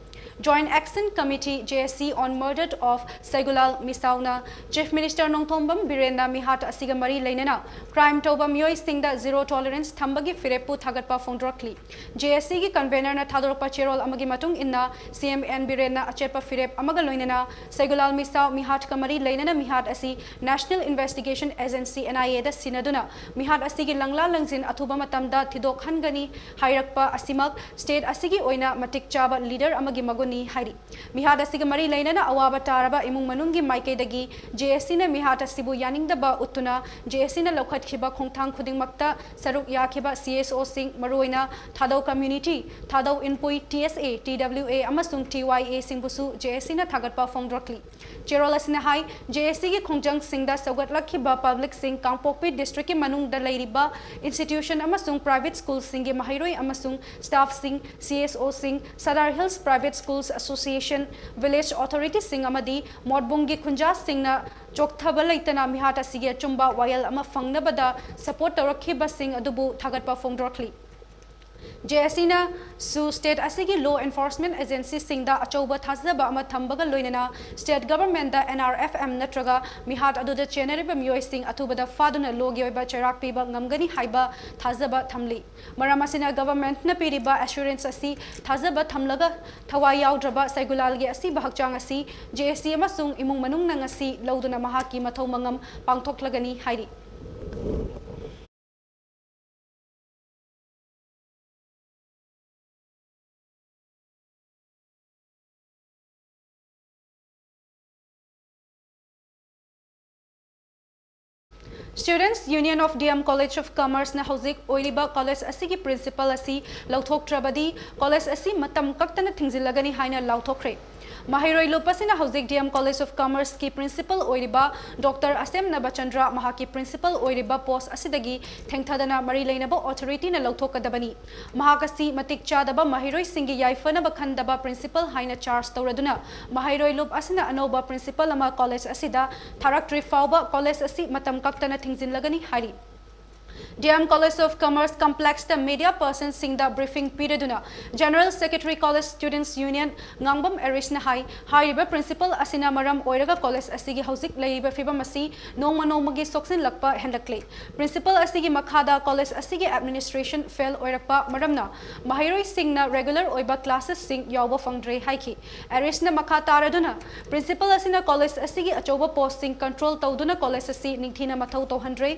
Joint Action Committee JAC on murder of ꯁꯩꯒꯨꯂꯥꯜ ꯃꯤꯁꯥꯎꯅ Chief Minister Nongthombam ꯕꯤꯔꯦꯟꯅ ꯃꯤꯍꯥꯠ ꯑꯁꯤꯒ ꯃꯔꯤ ꯂꯩꯅꯅ crime ꯇꯧꯕ ꯃꯤꯑꯣꯏꯁꯤꯡꯗ zero tolerance ꯊꯝꯕꯒꯤ ꯐꯤꯔꯦꯞꯄꯨ ꯊꯥꯒꯠꯄ ꯐꯣꯡꯗꯣꯔꯛꯂꯤ꯫ JACꯒꯤ convenerꯅ ꯊꯥꯗꯣꯔꯛꯄ ꯆꯦꯔꯣꯜ ꯑꯃꯒꯤ ꯃꯇꯨꯡ ꯏꯟꯅ, CM N ꯕꯤꯔꯦꯟꯅ ꯑꯆꯦꯠꯄ ꯐꯤꯔꯦꯞ ꯑꯃꯒ ꯂꯣꯏꯅꯅ ꯁꯩꯒꯨꯂꯥꯜ ꯃꯤꯁꯥꯎ ꯃꯤꯍꯥꯠꯀ ꯃꯔꯤ ꯂꯩꯅꯅ ꯃꯤꯍꯥꯠ ꯑꯁꯤ National Investigation Agency, NIAꯗ ꯁꯤꯟꯅꯗꯨꯅ ꯃꯤꯍꯥꯠ ꯑꯁꯤꯒꯤ ꯂꯪꯂꯥ ꯂꯪꯖꯤꯟ ꯑꯊꯨꯕ ꯃꯇꯝꯗ ꯊꯤꯗꯣꯛꯍꯟꯒꯅꯤ ꯍꯥꯏꯔꯛꯄ ꯑꯁꯤꯃꯛ state ꯑꯁꯤꯒꯤ ꯑꯣꯏꯅ ꯃꯇꯤꯛ ꯆꯥꯕ leader ꯑꯃꯒꯤ ꯃꯒꯨꯟꯅꯤ ꯍꯥꯏꯔꯤ꯫ ꯃꯤꯍꯥꯠ ꯑꯁꯤꯒ ꯃꯔꯤ ꯂꯩꯅꯅ ꯑꯋꯥꯕ ꯇꯥꯔꯕ ꯏꯃꯨꯡ ꯃꯅꯨꯡꯒꯤ ꯃꯥꯏꯀꯩꯗꯒꯤ JACꯅ ꯃꯤꯍꯥꯠ ꯑꯁꯤꯕꯨ ꯌꯥꯅꯤꯡꯗꯕ ꯎꯠꯇꯨꯅ JACꯅ ꯂꯧꯈꯠꯈꯤꯕ ꯈꯣꯡꯊꯥꯡ ꯈꯨꯗꯤꯡꯃꯛꯇ ꯁꯔꯨꯛ ꯌꯥꯈꯤꯕ CSOꯁꯤꯡ, ꯃꯔꯨꯑꯣꯏꯅ ꯊꯥꯗꯧ community, ꯊꯥꯗꯧ ꯏꯟꯄꯨꯏ, TSA, TWA ꯑꯃꯁꯨꯡ TYAꯁꯤꯡꯕꯨꯁꯨ JACꯅ ꯊꯥꯒꯠꯄ ꯐꯣꯡꯗꯣꯔꯛꯂꯤ꯫ ꯆꯦꯔꯣꯜ ꯑꯁꯤꯅ ꯍꯥꯏ, JACꯒꯤ ꯈꯣꯡꯖꯪꯁꯤꯡꯗ ꯁꯧꯒꯠꯂꯛꯈꯤꯕ publicꯁꯤꯡ, ꯀꯥꯡꯄꯣꯛꯄꯤ districtꯀꯤ ꯃꯅꯨꯡꯗ ꯂꯩꯔꯤꯕ institution ꯑꯃꯁꯨꯡ private schoolꯁꯤꯡꯒꯤ ꯃꯍꯩꯔꯣꯏ ꯑꯃꯁꯨꯡ staffꯁꯤꯡ, CSOꯁꯤꯡ, Sadar Hills Private Schools Association, village authorityꯁꯤꯡ ꯑꯃꯗꯤ ꯃꯣꯠꯕꯨꯡꯒꯤ ꯈꯨꯟꯖꯥꯁꯤꯡꯅ ꯆꯣꯛꯊꯕ ꯂꯩꯇꯅ ꯃꯤꯍꯥꯠ ꯑꯁꯤꯒꯤ ꯑꯆꯨꯝꯕ ꯋꯥꯌꯦꯜ ꯑꯃ ꯐꯪꯅꯕꯗ support ꯇꯧꯔꯛꯈꯤꯕꯁꯤꯡ ꯑꯗꯨꯕꯨ ꯊꯥꯒꯠꯄ ꯐꯣꯡꯗꯣꯔꯛꯂꯤ꯫ JACꯅꯁꯨ state ꯑꯁꯤꯒꯤ law enforcement agencyꯁꯤꯡꯗ ꯑꯆꯧꯕ ꯊꯥꯖꯕ ꯑꯃ ꯊꯝꯕꯒ ꯂꯣꯏꯅꯅ state governmentꯗ NRFM ꯅꯠꯇ꯭ꯔꯒ ꯃꯤꯍꯥꯠ ꯑꯗꯨꯗ ꯆꯦꯟꯅꯔꯤꯕ ꯃꯤꯑꯣꯏꯁꯤꯡ ꯑꯊꯨꯕꯗ ꯐꯥꯗꯨꯅ lawꯒꯤ ꯑꯣꯏꯕ ꯆꯩꯔꯥꯛ ꯄꯤꯕ ꯉꯝꯒꯅꯤ ꯍꯥꯏꯕ ꯊꯥꯖꯕ ꯊꯝꯂꯤ꯫ ꯃꯔꯝ ꯑꯁꯤꯅ governmentꯅ ꯄꯤꯔꯤꯕ assurance ꯑꯁꯤ ꯊꯥꯖꯕ ꯊꯝꯂꯒ ꯊꯋꯥꯏ ꯌꯥꯎꯗ꯭ꯔꯕ ꯁꯩꯒꯨꯂꯥꯜꯒꯤ ꯑꯁꯤꯕ ꯍꯛꯆꯥꯡ ꯑꯁꯤ JAC ꯑꯃꯁꯨꯡ ꯏꯃꯨꯡ ꯃꯅꯨꯡꯅ ꯉꯁꯤ ꯂꯧꯗꯨꯅ ꯃꯍꯥꯛꯀꯤ ꯃꯊꯧ ꯃꯉꯝ ꯄꯥꯡꯊꯣꯛꯂꯒꯅꯤ ꯍꯥꯏꯔꯤ꯫ Students Union of DM College of Commerceꯅ ꯍꯧꯖꯤꯛ ꯑꯣꯏꯔꯤꯕ college ꯑꯁꯤꯒꯤ principal ꯑꯁꯤ ꯂꯧꯊꯣꯛꯇ꯭ꯔꯕꯗꯤ college ꯑꯁꯤ ꯃꯇꯝ ꯀꯛꯇꯅ ꯊꯤꯡꯖꯤꯜꯂꯒꯅꯤ ꯍꯥꯏꯅ ꯂꯥꯎꯊꯣꯛꯈ꯭ꯔꯦ꯫ ꯃꯍꯩꯔꯣꯏ ꯂꯨꯞ ꯑꯁꯤꯅ ꯍꯧꯖꯤꯛ DM College of Commerceꯀꯤ principal ꯑꯣꯏꯔꯤꯕ Doctor ꯑꯁꯦꯝ ꯅꯕꯆꯟꯗ꯭ꯔ ꯃꯍꯥꯛꯀꯤ principal ꯑꯣꯏꯔꯤꯕ post ꯑꯁꯤꯗꯒꯤ ꯊꯦꯡꯊꯗꯅ ꯃꯔꯤ ꯂꯩꯅꯕ authorityꯅ ꯂꯧꯊꯣꯛꯀꯗꯕꯅꯤ꯫ ꯃꯍꯥꯛ ꯑꯁꯤ ꯃꯇꯤꯛ ꯆꯥꯗꯕ ꯃꯍꯩꯔꯣꯏꯁꯤꯡꯒꯤ ꯌꯥꯏꯐꯅꯕ ꯈꯟꯗꯕ principal ꯍꯥꯏꯅ charge ꯇꯧꯔꯗꯨꯅ ꯃꯍꯩꯔꯣꯏ ꯂꯨꯞ ꯑꯁꯤꯅ ꯑꯅꯧꯕ principal ꯑꯃ college ꯑꯁꯤꯗ ꯊꯥꯔꯛꯇ꯭ꯔꯤ ꯐꯥꯎꯕ college ꯑꯁꯤ ꯃꯇꯝ ꯀꯛꯇꯅ ꯊꯤꯡꯖꯤꯜꯂꯒꯅꯤ ꯍꯥꯏꯔꯤ꯫ DM College of Commerce complexꯇ media personꯁꯤꯡꯗ briefing ꯄꯤꯔꯗꯨꯅ General Secretary College Students Union ꯉꯥꯡꯕꯝ ꯑꯦꯔꯤꯁꯅ ꯍꯥꯏ, ꯍꯥꯏꯔꯤꯕ principal ꯑꯁꯤꯅ ꯃꯔꯝ ꯑꯣꯏꯔꯒ college ꯑꯁꯤꯒꯤ ꯍꯧꯖꯤꯛ ꯂꯩꯔꯤꯕ ꯐꯤꯕꯝ ꯑꯁꯤ ꯅꯣꯡꯃ ꯅꯣꯡꯃꯒꯤ ꯁꯣꯛꯆꯤꯜꯂꯛꯄ ꯍꯦꯟꯒꯠꯂꯦ꯫ Principal ꯑꯁꯤꯒꯤ ꯃꯈꯥꯗ college ꯑꯁꯤꯒꯤ administration fail ꯑꯣꯏꯔꯛꯄ ꯃꯔꯝꯅ ꯃꯍꯩꯔꯣꯏꯁꯤꯡꯅ regular ꯑꯣꯏꯕ classesꯁꯤꯡ ꯌꯥꯎꯕ ꯐꯪꯗ꯭ꯔꯦ ꯍꯥꯏꯈꯤ꯫ ꯑꯦꯔꯤꯁꯅ ꯃꯈꯥ ꯇꯥꯔꯗꯨꯅ, principal ꯑꯁꯤꯅ college ꯑꯁꯤꯒꯤ ꯑꯆꯧꯕ postꯁꯤꯡ control ꯇꯧꯗꯨꯅ college ꯑꯁꯤ ꯅꯤꯡꯊꯤꯅ ꯃꯊꯧ ꯇꯧꯍꯟꯗ꯭ꯔꯦ꯫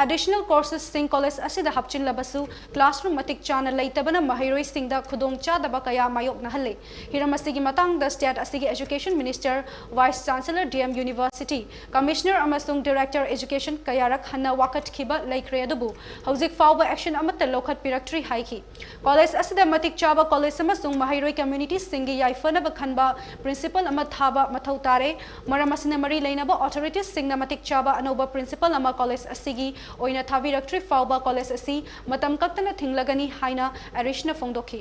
Additional coursesꯁꯤꯡ college ꯑꯁꯤꯗ ꯍꯥꯞꯆꯤꯜꯂꯕꯁꯨ classroom ꯃꯇꯤꯛ ꯆꯥꯅ ꯂꯩꯇꯕꯅ ꯃꯍꯩꯔꯣꯏꯁꯤꯡꯗ ꯈꯨꯗꯣꯡꯆꯥꯗꯕ ꯀꯌꯥ ꯃꯥꯌꯣꯛꯅꯍꯜꯂꯦ꯫ ꯍꯤꯔꯝ ꯑꯁꯤꯒꯤ ꯃꯇꯥꯡꯗ state ꯑꯁꯤꯒꯤ education minister, vice chancellor, DM University, commissioner ꯑꯃꯁꯨꯡ director education ꯀꯌꯥꯔꯛ ꯍꯟꯅ ꯋꯥꯀꯠꯈꯤꯕ ꯂꯩꯈ꯭ꯔꯦ, ꯑꯗꯨꯕꯨ ꯍꯧꯖꯤꯛ ꯐꯥꯎꯕ action ꯑꯃꯠꯇ ꯂꯧꯈꯠꯄꯤꯔꯛꯇ꯭ꯔꯤ ꯍꯥꯏꯈꯤ꯫ College ꯑꯁꯤꯗ ꯃꯇꯤꯛ ꯆꯥꯕ college ꯑꯃꯁꯨꯡ ꯃꯍꯩꯔꯣꯏ communityꯁꯤꯡꯒꯤ ꯌꯥꯏꯐꯅꯕ ꯈꯟꯕ principal ꯑꯃ ꯊꯥꯕ ꯃꯊꯧ ꯇꯥꯔꯦ꯫ ꯃꯔꯝ ꯑꯁꯤꯅ ꯃꯔꯤ ꯂꯩꯅꯕ authorityꯁꯤꯡꯅ ꯃꯇꯤꯛ ꯆꯥꯕ ꯑꯅꯧꯕ principal ꯑꯃ college ꯑꯁꯤꯒꯤ ꯑꯣꯏꯅ ꯊꯥꯕꯤꯔꯛꯇ꯭ꯔꯤ ꯐꯥꯎꯕ college ꯑꯁꯤ ꯃꯇꯝ ꯀꯛꯇꯅ ꯊꯤꯡꯂꯒꯅꯤ ꯍꯥꯏꯅ ꯑꯦꯔꯤꯁꯅ ꯐꯣꯡꯗꯣꯛꯈꯤ꯫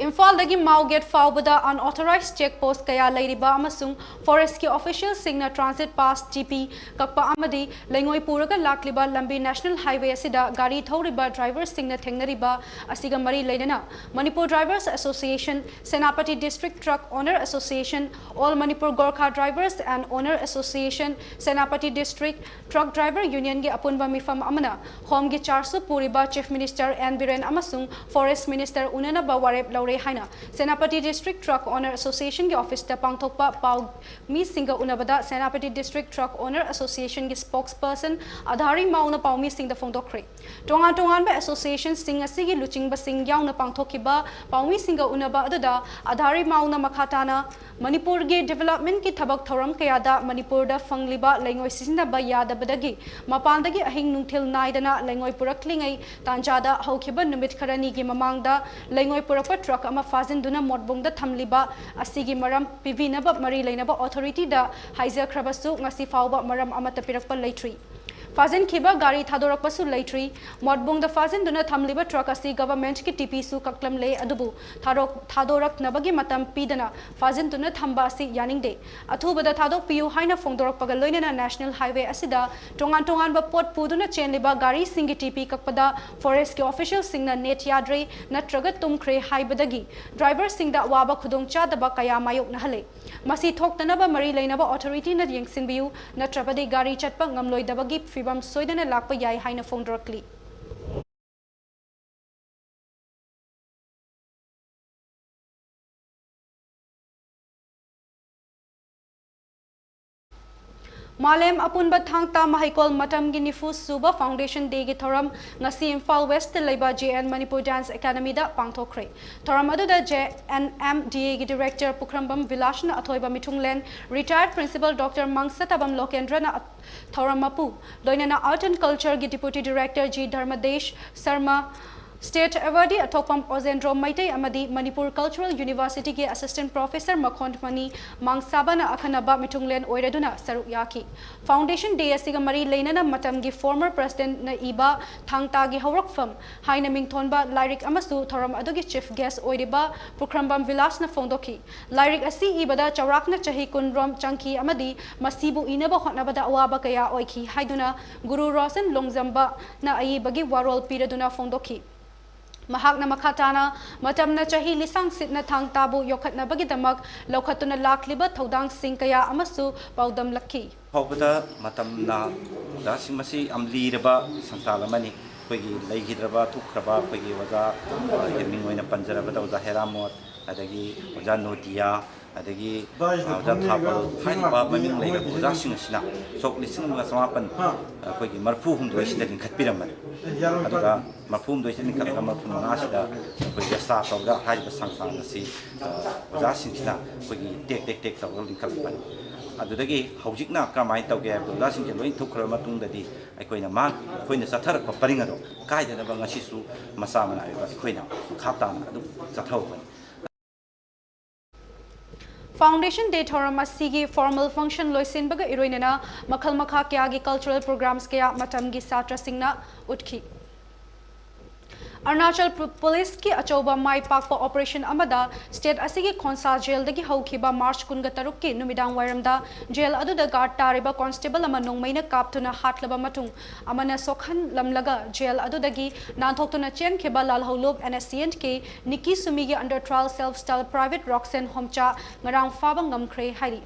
ꯏꯝꯐꯥꯜꯗꯒꯤ ꯃꯥꯎ ꯒꯦꯠ ꯐꯥꯎꯕꯗ unauthorized check post ꯀꯌꯥ ꯂꯩꯔꯤꯕ ꯑꯃꯁꯨꯡ forest ꯀꯤ official ꯁꯤꯡꯅ transit pass, T P, ꯀꯛꯄ ꯑꯃꯗꯤ ꯂꯩꯉꯣꯏ ꯄꯨꯔꯒ ꯂꯥꯛꯂꯤꯕ ꯂꯝꯕꯤ National Highway ꯑꯁꯤꯗ ꯒꯥꯔꯤ ꯊꯧꯔꯤꯕ driver ꯁꯤꯡꯅ ꯊꯦꯡꯅꯔꯤꯕ ꯑꯁꯤꯒ ꯃꯔꯤ ꯂꯩꯅꯅ Manipur Drivers Association, Senapati District Truck Owner Association, All Manipur Gorkha Drivers and Owner Association, Senapati District Truck Driver Union ꯒꯤ ꯑꯄꯨꯟꯕ ꯃꯤꯐꯝ ꯑꯃꯅ ꯍꯣꯝꯒꯤ ꯆꯥꯔꯖꯁꯨ ꯄꯨꯔꯤꯕ Chief Minister N Biren ꯑꯃꯁꯨꯡ Forest Minister ꯎꯅꯅꯕ ꯋꯥꯔꯦꯞ ꯂꯧꯔꯦ ꯍꯥꯏꯅ Senapati District Truck Owner Association ꯒꯤ office ꯇ ꯄꯥꯡꯊꯣꯛꯄ ꯄꯥꯎ ꯃꯤꯁꯤꯡꯒ ꯎꯅꯕꯗ Senapati District Truck Owner Association ꯒꯤ spokesperson ꯑꯙꯥꯔꯤ ꯃꯥꯎꯅ ꯄꯥꯎꯃꯤꯁꯤꯡꯗ ꯐꯣꯡꯗꯣꯛꯈ꯭ꯔꯦ꯫ ꯇꯣꯉꯥꯟ ꯇꯣꯉꯥꯟꯕ association ꯁꯤꯡ ꯑꯁꯤꯒꯤ ꯂꯨꯆꯤꯡꯕꯁꯤꯡ ꯌꯥꯎꯅ ꯄꯥꯡꯊꯣꯛꯈꯤꯕ ꯄꯥꯎꯃꯤꯁꯤꯡꯒ ꯎꯅꯕ ꯑꯗꯨꯗ ꯑꯙꯥꯔꯤ ꯃꯥꯎꯅ ꯃꯈꯥ ꯇꯥꯅ ꯃꯅꯤꯄꯨꯔꯒꯤ development ꯀꯤ ꯊꯕꯛ ꯊꯧꯔꯝ ꯀꯌꯥꯗ ꯃꯅꯤꯄꯨꯔꯗ ꯐꯪꯂꯤꯕ ꯂꯩꯉꯣꯏ ꯁꯤꯖꯤꯟꯅꯕ ꯌꯥꯗꯕꯗꯒꯤ ꯃꯄꯥꯟꯗꯒꯤ ꯑꯍꯤꯡ ꯅꯨꯡꯊꯤꯜ ꯅꯥꯏꯗꯅ ꯂꯩꯉꯣꯏ ꯄꯨꯔꯛꯂꯤꯉꯩ ꯇꯥꯟꯖꯥꯗ ꯍꯧꯈꯤꯕ ꯅꯨꯃꯤꯠ ꯈꯔꯅꯤꯒꯤ ꯃꯃꯥꯡꯗ ꯂꯩꯉꯣꯏ ꯄꯨꯔꯛꯄ truck ꯑꯃ ꯐꯥꯖꯤꯟꯗꯨꯅ ꯃꯣꯠꯕꯨꯡꯗ ꯊꯝꯂꯤꯕ ꯑꯁꯤꯒꯤ ꯃꯔꯝ ꯄꯤꯕꯤꯅꯕ ꯃꯔꯤ ꯂꯩꯅꯕ authority ꯗ ꯍꯥꯏꯖꯈ꯭ꯔꯕꯁꯨ ꯉꯁꯤ ꯐꯥꯎꯕ ꯃꯔꯝ ꯑꯃꯠꯇ ꯄꯤꯔꯛꯄ ꯂꯩꯇ꯭ꯔꯤ꯫ ꯐꯥꯖꯤꯟꯈꯤꯕ ꯒꯥꯔꯤ ꯊꯥꯗꯣꯔꯛꯄꯁꯨ ꯂꯩꯇ꯭ꯔꯤ꯫ ꯃꯣꯠꯕꯨꯡꯗ ꯐꯥꯖꯤꯟꯗꯨꯅ ꯊꯝꯂꯤꯕ truck ꯑꯁꯤ government ꯀꯤ T P ꯁꯨ ꯀꯛꯂꯝꯂꯦ, ꯑꯗꯨꯕꯨ ꯊꯥꯗꯣꯛ-, ꯊꯥꯗꯣꯔꯛꯅꯕꯒꯤ ꯃꯇꯝ ꯄꯤꯗꯅ ꯐꯥꯖꯤꯟꯗꯨꯅ ꯊꯝꯕ ꯑꯁꯤ ꯌꯥꯅꯤꯡꯗꯦ꯫ ꯑꯊꯨꯕꯗ ꯊꯥꯗꯣꯛꯄꯤꯌꯨ ꯍꯥꯏꯅ ꯐꯣꯡꯗꯣꯔꯛꯄꯒ ꯂꯣꯏꯅꯅ National Highway ꯑꯁꯤꯗ ꯇꯣꯉꯥꯟ ꯇꯣꯉꯥꯟꯕ ꯄꯣꯠ ꯄꯨꯗꯨꯅ ꯆꯦꯟꯂꯤꯕ ꯒꯥꯔꯤꯁꯤꯡꯒꯤ T P ꯀꯛꯄꯗ forest ꯀꯤ official ꯁꯤꯡꯅ ꯅꯦꯠ ꯌꯥꯗ꯭ꯔꯦ ꯅꯠꯇ꯭ꯔꯒ ꯇꯨꯝꯈ꯭ꯔꯦ ꯍꯥꯏꯕꯗꯒꯤ driver ꯁꯤꯡꯗ ꯑꯋꯥꯕ ꯈꯨꯗꯣꯡꯆꯥꯗꯕ ꯀꯌꯥ ꯃꯥꯌꯣꯛꯅꯍꯜꯂꯦ꯫ ꯃꯁꯤ ꯊꯣꯛꯇꯅꯕ ꯃꯔꯤ ꯂꯩꯅꯕ authority ꯅ ꯌꯦꯡꯁꯤꯟꯕꯤꯌꯨ, ꯅꯠꯇ꯭ꯔꯕꯗꯤ ꯒꯥꯔꯤ ꯆꯠꯄ ꯉꯝꯂꯣꯏꯗꯕꯒꯤ ꯐꯤꯚꯝ ꯁꯣꯏꯗꯅ ꯂꯥꯛꯄ ꯌꯥꯏ ꯍꯥꯏꯅ ꯐꯣꯡꯗꯣꯔꯛꯂꯤ꯫ ꯃꯥꯂꯦꯝ ꯑꯄꯨꯟꯕ ꯊꯥꯡ ꯇꯥ ꯃꯍꯩꯀꯣꯜ ꯃꯇꯝꯒꯤ ꯅꯤꯐꯨ ꯁꯨꯕ Foundation Day ꯒꯤ ꯊꯧꯔꯝ ꯉꯁꯤ ꯏꯝꯐꯥꯜ West ꯇ ꯂꯩꯕ J N Manipur Dance Academy ꯗ ꯄꯥꯡꯊꯣꯛꯈ꯭ꯔꯦ꯫ ꯊꯧꯔꯝ ꯑꯗꯨꯗ J N M D A ꯒꯤ director ꯄꯨꯈ꯭ꯔꯝꯕꯝ ꯕꯤꯂꯥꯁꯅ ꯑꯊꯣꯏꯕ ꯃꯤꯊꯨꯡꯂꯦꯟ, retired principal Doctor ꯃꯪꯁꯇꯥꯕꯝ ꯂꯣꯀꯦꯟꯗ꯭ꯔꯅ ꯊꯧꯔꯝ ꯃꯄꯨ, ꯂꯣꯏꯅꯅ Art and Culture ꯒꯤ Deputy Director G ꯙꯔꯃꯗꯦꯁ Sharma, State Awardee ꯑꯊꯣꯛꯄꯝ ꯑꯣꯖꯦꯟꯗ꯭ꯔꯣ ꯃꯩꯇꯩ ꯑꯃꯗꯤ ꯃꯅꯤꯄꯨꯔ Cultural Universityꯒꯤ Assistant Professor ꯃꯈꯣꯟꯃꯅꯤ ꯃꯥꯡꯁꯥꯕꯅ ꯑꯈꯟꯅꯕ ꯃꯤꯊꯨꯡꯂꯦꯟ ꯑꯣꯏꯔꯗꯨꯅ ꯁꯔꯨꯛ ꯌꯥꯈꯤ꯫ Foundation Day ꯑꯁꯤꯒ ꯃꯔꯤ ꯂꯩꯅꯅ ꯃꯇꯝꯒꯤ former Presidentꯅ ꯏꯕ ꯊꯥꯡ ꯇꯥꯒꯤ ꯍꯧꯔꯛꯐꯝ ꯍꯥꯏꯅ ꯃꯤꯡꯊꯣꯟꯕ ꯂꯥꯏꯔꯤꯛ ꯑꯃꯁꯨ ꯊꯧꯔꯝ ꯑꯗꯨꯒꯤ Chief Guest ꯑꯣꯏꯔꯤꯕ ꯄꯨꯈ꯭ꯔꯝꯕꯝ ꯕꯤꯂꯥꯁꯅ ꯐꯣꯡꯗꯣꯛꯈꯤ꯫ ꯂꯥꯏꯔꯤꯛ ꯑꯁꯤ ꯏꯕꯗ ꯆꯥꯎꯔꯥꯛꯅ ꯆꯍꯤ ꯀꯨꯟ ꯔꯣꯝ ꯆꯪꯈꯤ ꯑꯃꯗꯤ ꯃꯁꯤꯕꯨ ꯏꯅꯕ ꯍꯣꯠꯅꯕꯗ ꯑꯋꯥꯕ ꯀꯌꯥ ꯑꯣꯏꯈꯤ ꯍꯥꯏꯗꯨꯅ ꯒꯨꯔꯨ ꯔꯣꯁꯟ ꯂꯣꯡꯖꯝꯕꯅ ꯑꯏꯕꯒꯤ ꯋꯥꯔꯣꯜ ꯄꯤꯔꯗꯨꯅ ꯐꯣꯡꯗꯣꯛꯈꯤ꯫ ꯃꯍꯥꯛꯅ ꯃꯈꯥ ꯇꯥꯅ ꯃꯇꯝꯅ ꯆꯍꯤ ꯂꯤꯁꯥꯡ ꯁꯤꯠꯅ ꯊꯥꯡ ꯇꯥꯕꯨ ꯌꯣꯛꯈꯠꯅꯕꯒꯤꯗꯃꯛ ꯂꯧꯈꯠꯇꯨꯅ ꯂꯥꯛꯂꯤꯕ ꯊꯧꯗꯥꯡꯁꯤꯡ ꯀꯌꯥ ꯑꯃꯁꯨ ꯄꯥꯎꯗꯝꯂꯛꯈꯤ꯫ ꯐꯥꯎꯕꯗ ꯃꯇꯝꯅ ꯑꯣꯖꯥꯁꯤꯡ ꯃꯁꯤ ꯌꯥꯝ ꯂꯤꯔꯕ ꯁꯪꯁꯊꯥꯟ ꯑꯃꯅꯤ꯫ ꯑꯩꯈꯣꯏꯒꯤ ꯂꯩꯈꯤꯗ꯭ꯔꯕ, ꯊꯣꯛꯈ꯭ꯔꯕ ꯑꯩꯈꯣꯏꯒꯤ ꯑꯣꯖꯥ, ꯑ, ꯃꯤꯡ ꯑꯣꯏꯅ ꯄꯟꯖꯔꯕꯗ ꯑꯣꯖꯥ ꯍꯦꯔꯥꯃꯣꯠ, ꯑꯗꯒꯤ ꯑꯣꯖꯥ ꯅꯣꯗꯤꯌꯥ, ꯑꯗꯒꯤ, ꯑ, ꯑꯣꯖꯥ ꯊꯥꯕꯜ ꯍꯥꯏꯔꯤꯕ ꯃꯃꯤꯡ ꯂꯩꯔꯕ ꯑꯣꯖꯥꯁꯤꯡ ꯑꯁꯤꯅ ꯁꯣꯛ ꯂꯤꯁꯤꯡ ꯑꯃꯒ ꯆꯃꯥꯄꯟ ꯑꯩꯈꯣꯏꯒꯤ ꯃꯔꯐꯨ ꯍꯨꯝꯗꯣꯏꯁꯤꯗ ꯂꯤꯡꯈꯠꯄꯤꯔꯝꯕꯅꯤ꯫ ꯑꯗꯨꯒ ꯃꯔꯐꯨ ꯍꯨꯝꯗꯣꯏꯁꯤꯗ ꯂꯤꯡꯈꯠꯂꯒ ꯃꯔꯐꯨ ꯃꯉꯥꯁꯤꯗ ꯑꯩꯈꯣꯏ register ꯇꯧꯔꯒ ꯍꯥꯏꯔꯤꯕ ꯁꯪꯁꯊꯥꯟ ꯑꯁꯤ, ꯑ, ꯑꯣꯖꯥꯁꯤꯡꯁꯤꯅ ꯑꯩꯈꯣꯏꯒꯤ ꯇꯦꯛ ꯇꯦꯛ ꯇꯦꯛ ꯇꯧꯔꯒ ꯂꯤꯡꯈꯠꯂꯛꯄꯅꯤ꯫ ꯑꯗꯨꯗꯒꯤ ꯍꯧꯖꯤꯛꯅ ꯀꯔꯝꯍꯥꯏꯅ ꯇꯧꯒꯦ ꯍꯥꯏꯕꯗ ꯑꯣꯖꯥꯁꯤꯡꯁꯦ ꯂꯣꯏ ꯊꯣꯛꯈ꯭ꯔꯕ ꯃꯇꯨꯡꯗꯗꯤ ꯑꯩꯈꯣꯏꯅ ꯃꯥ-, ꯑꯩꯈꯣꯏꯅ ꯆꯠꯊꯔꯛꯄ ꯄꯔꯤꯡ ꯑꯗꯣ ꯀꯥꯏꯗꯅꯕ ꯉꯁꯤꯁꯨ ꯃꯆꯥ ꯃꯅꯥ ꯑꯣꯏꯕ ꯑꯩꯈꯣꯏꯅ ꯃꯈꯥ ꯇꯥꯅ ꯑꯗꯨꯝ ꯆꯠꯊꯍꯧꯕꯅꯤ꯫ Foundation Day ꯊꯧꯔꯝ ꯑꯁꯤꯒꯤ formal function ꯂꯣꯏꯁꯤꯟꯕꯒ ꯏꯔꯣꯏꯅꯅ ꯃꯈꯜ ꯃꯈꯥ ꯀꯌꯥꯒꯤ cultural programs ꯀꯌꯥ ꯃꯇꯝꯒꯤ ꯁꯥꯇ꯭ꯔꯁꯤꯡꯅ ꯎꯠꯈꯤ꯫ ꯑꯔꯨꯅꯥꯆꯜ ꯄꯨ-, ꯄꯨꯂꯤꯁꯀꯤ ꯑꯆꯧꯕ ꯃꯥꯏ ꯄꯥꯛꯄ operation ꯑꯃꯗ state ꯑꯁꯤꯒꯤ ꯈꯣꯟꯁꯥ ꯖꯦꯜꯗꯒꯤ ꯍꯧꯈꯤꯕ March ꯀꯨꯟꯒ ꯇꯔꯨꯛꯀꯤ ꯅꯨꯃꯤꯗꯥꯡ ꯋꯥꯏꯔꯝꯗ ꯖꯦꯜ ꯑꯗꯨꯗ guard ꯇꯥꯔꯤꯕ constable ꯑꯃ ꯅꯣꯡꯃꯩꯅ ꯀꯥꯞꯇꯨꯅ ꯍꯥꯠꯂꯕ ꯃꯇꯨꯡ ꯑꯃꯅ ꯁꯣꯛꯍꯜꯂꯝꯂꯒ ꯖꯦꯜ ꯑꯗꯨꯗꯒꯤ ꯅꯥꯟꯊꯣꯛꯇꯨꯅ ꯆꯦꯟꯈꯤꯕ ꯂꯥꯜꯍꯧꯂꯨꯞ N S C N K ꯅꯤꯀꯤ ꯁꯨꯃꯤꯒꯤ under trial self style private ꯔꯣꯛꯁꯦꯟ ꯍꯣꯝꯆꯥ ꯉꯔꯥꯡ ꯐꯥꯕ ꯉꯝꯈ꯭ꯔꯦ ꯍꯥꯏꯔꯤ꯫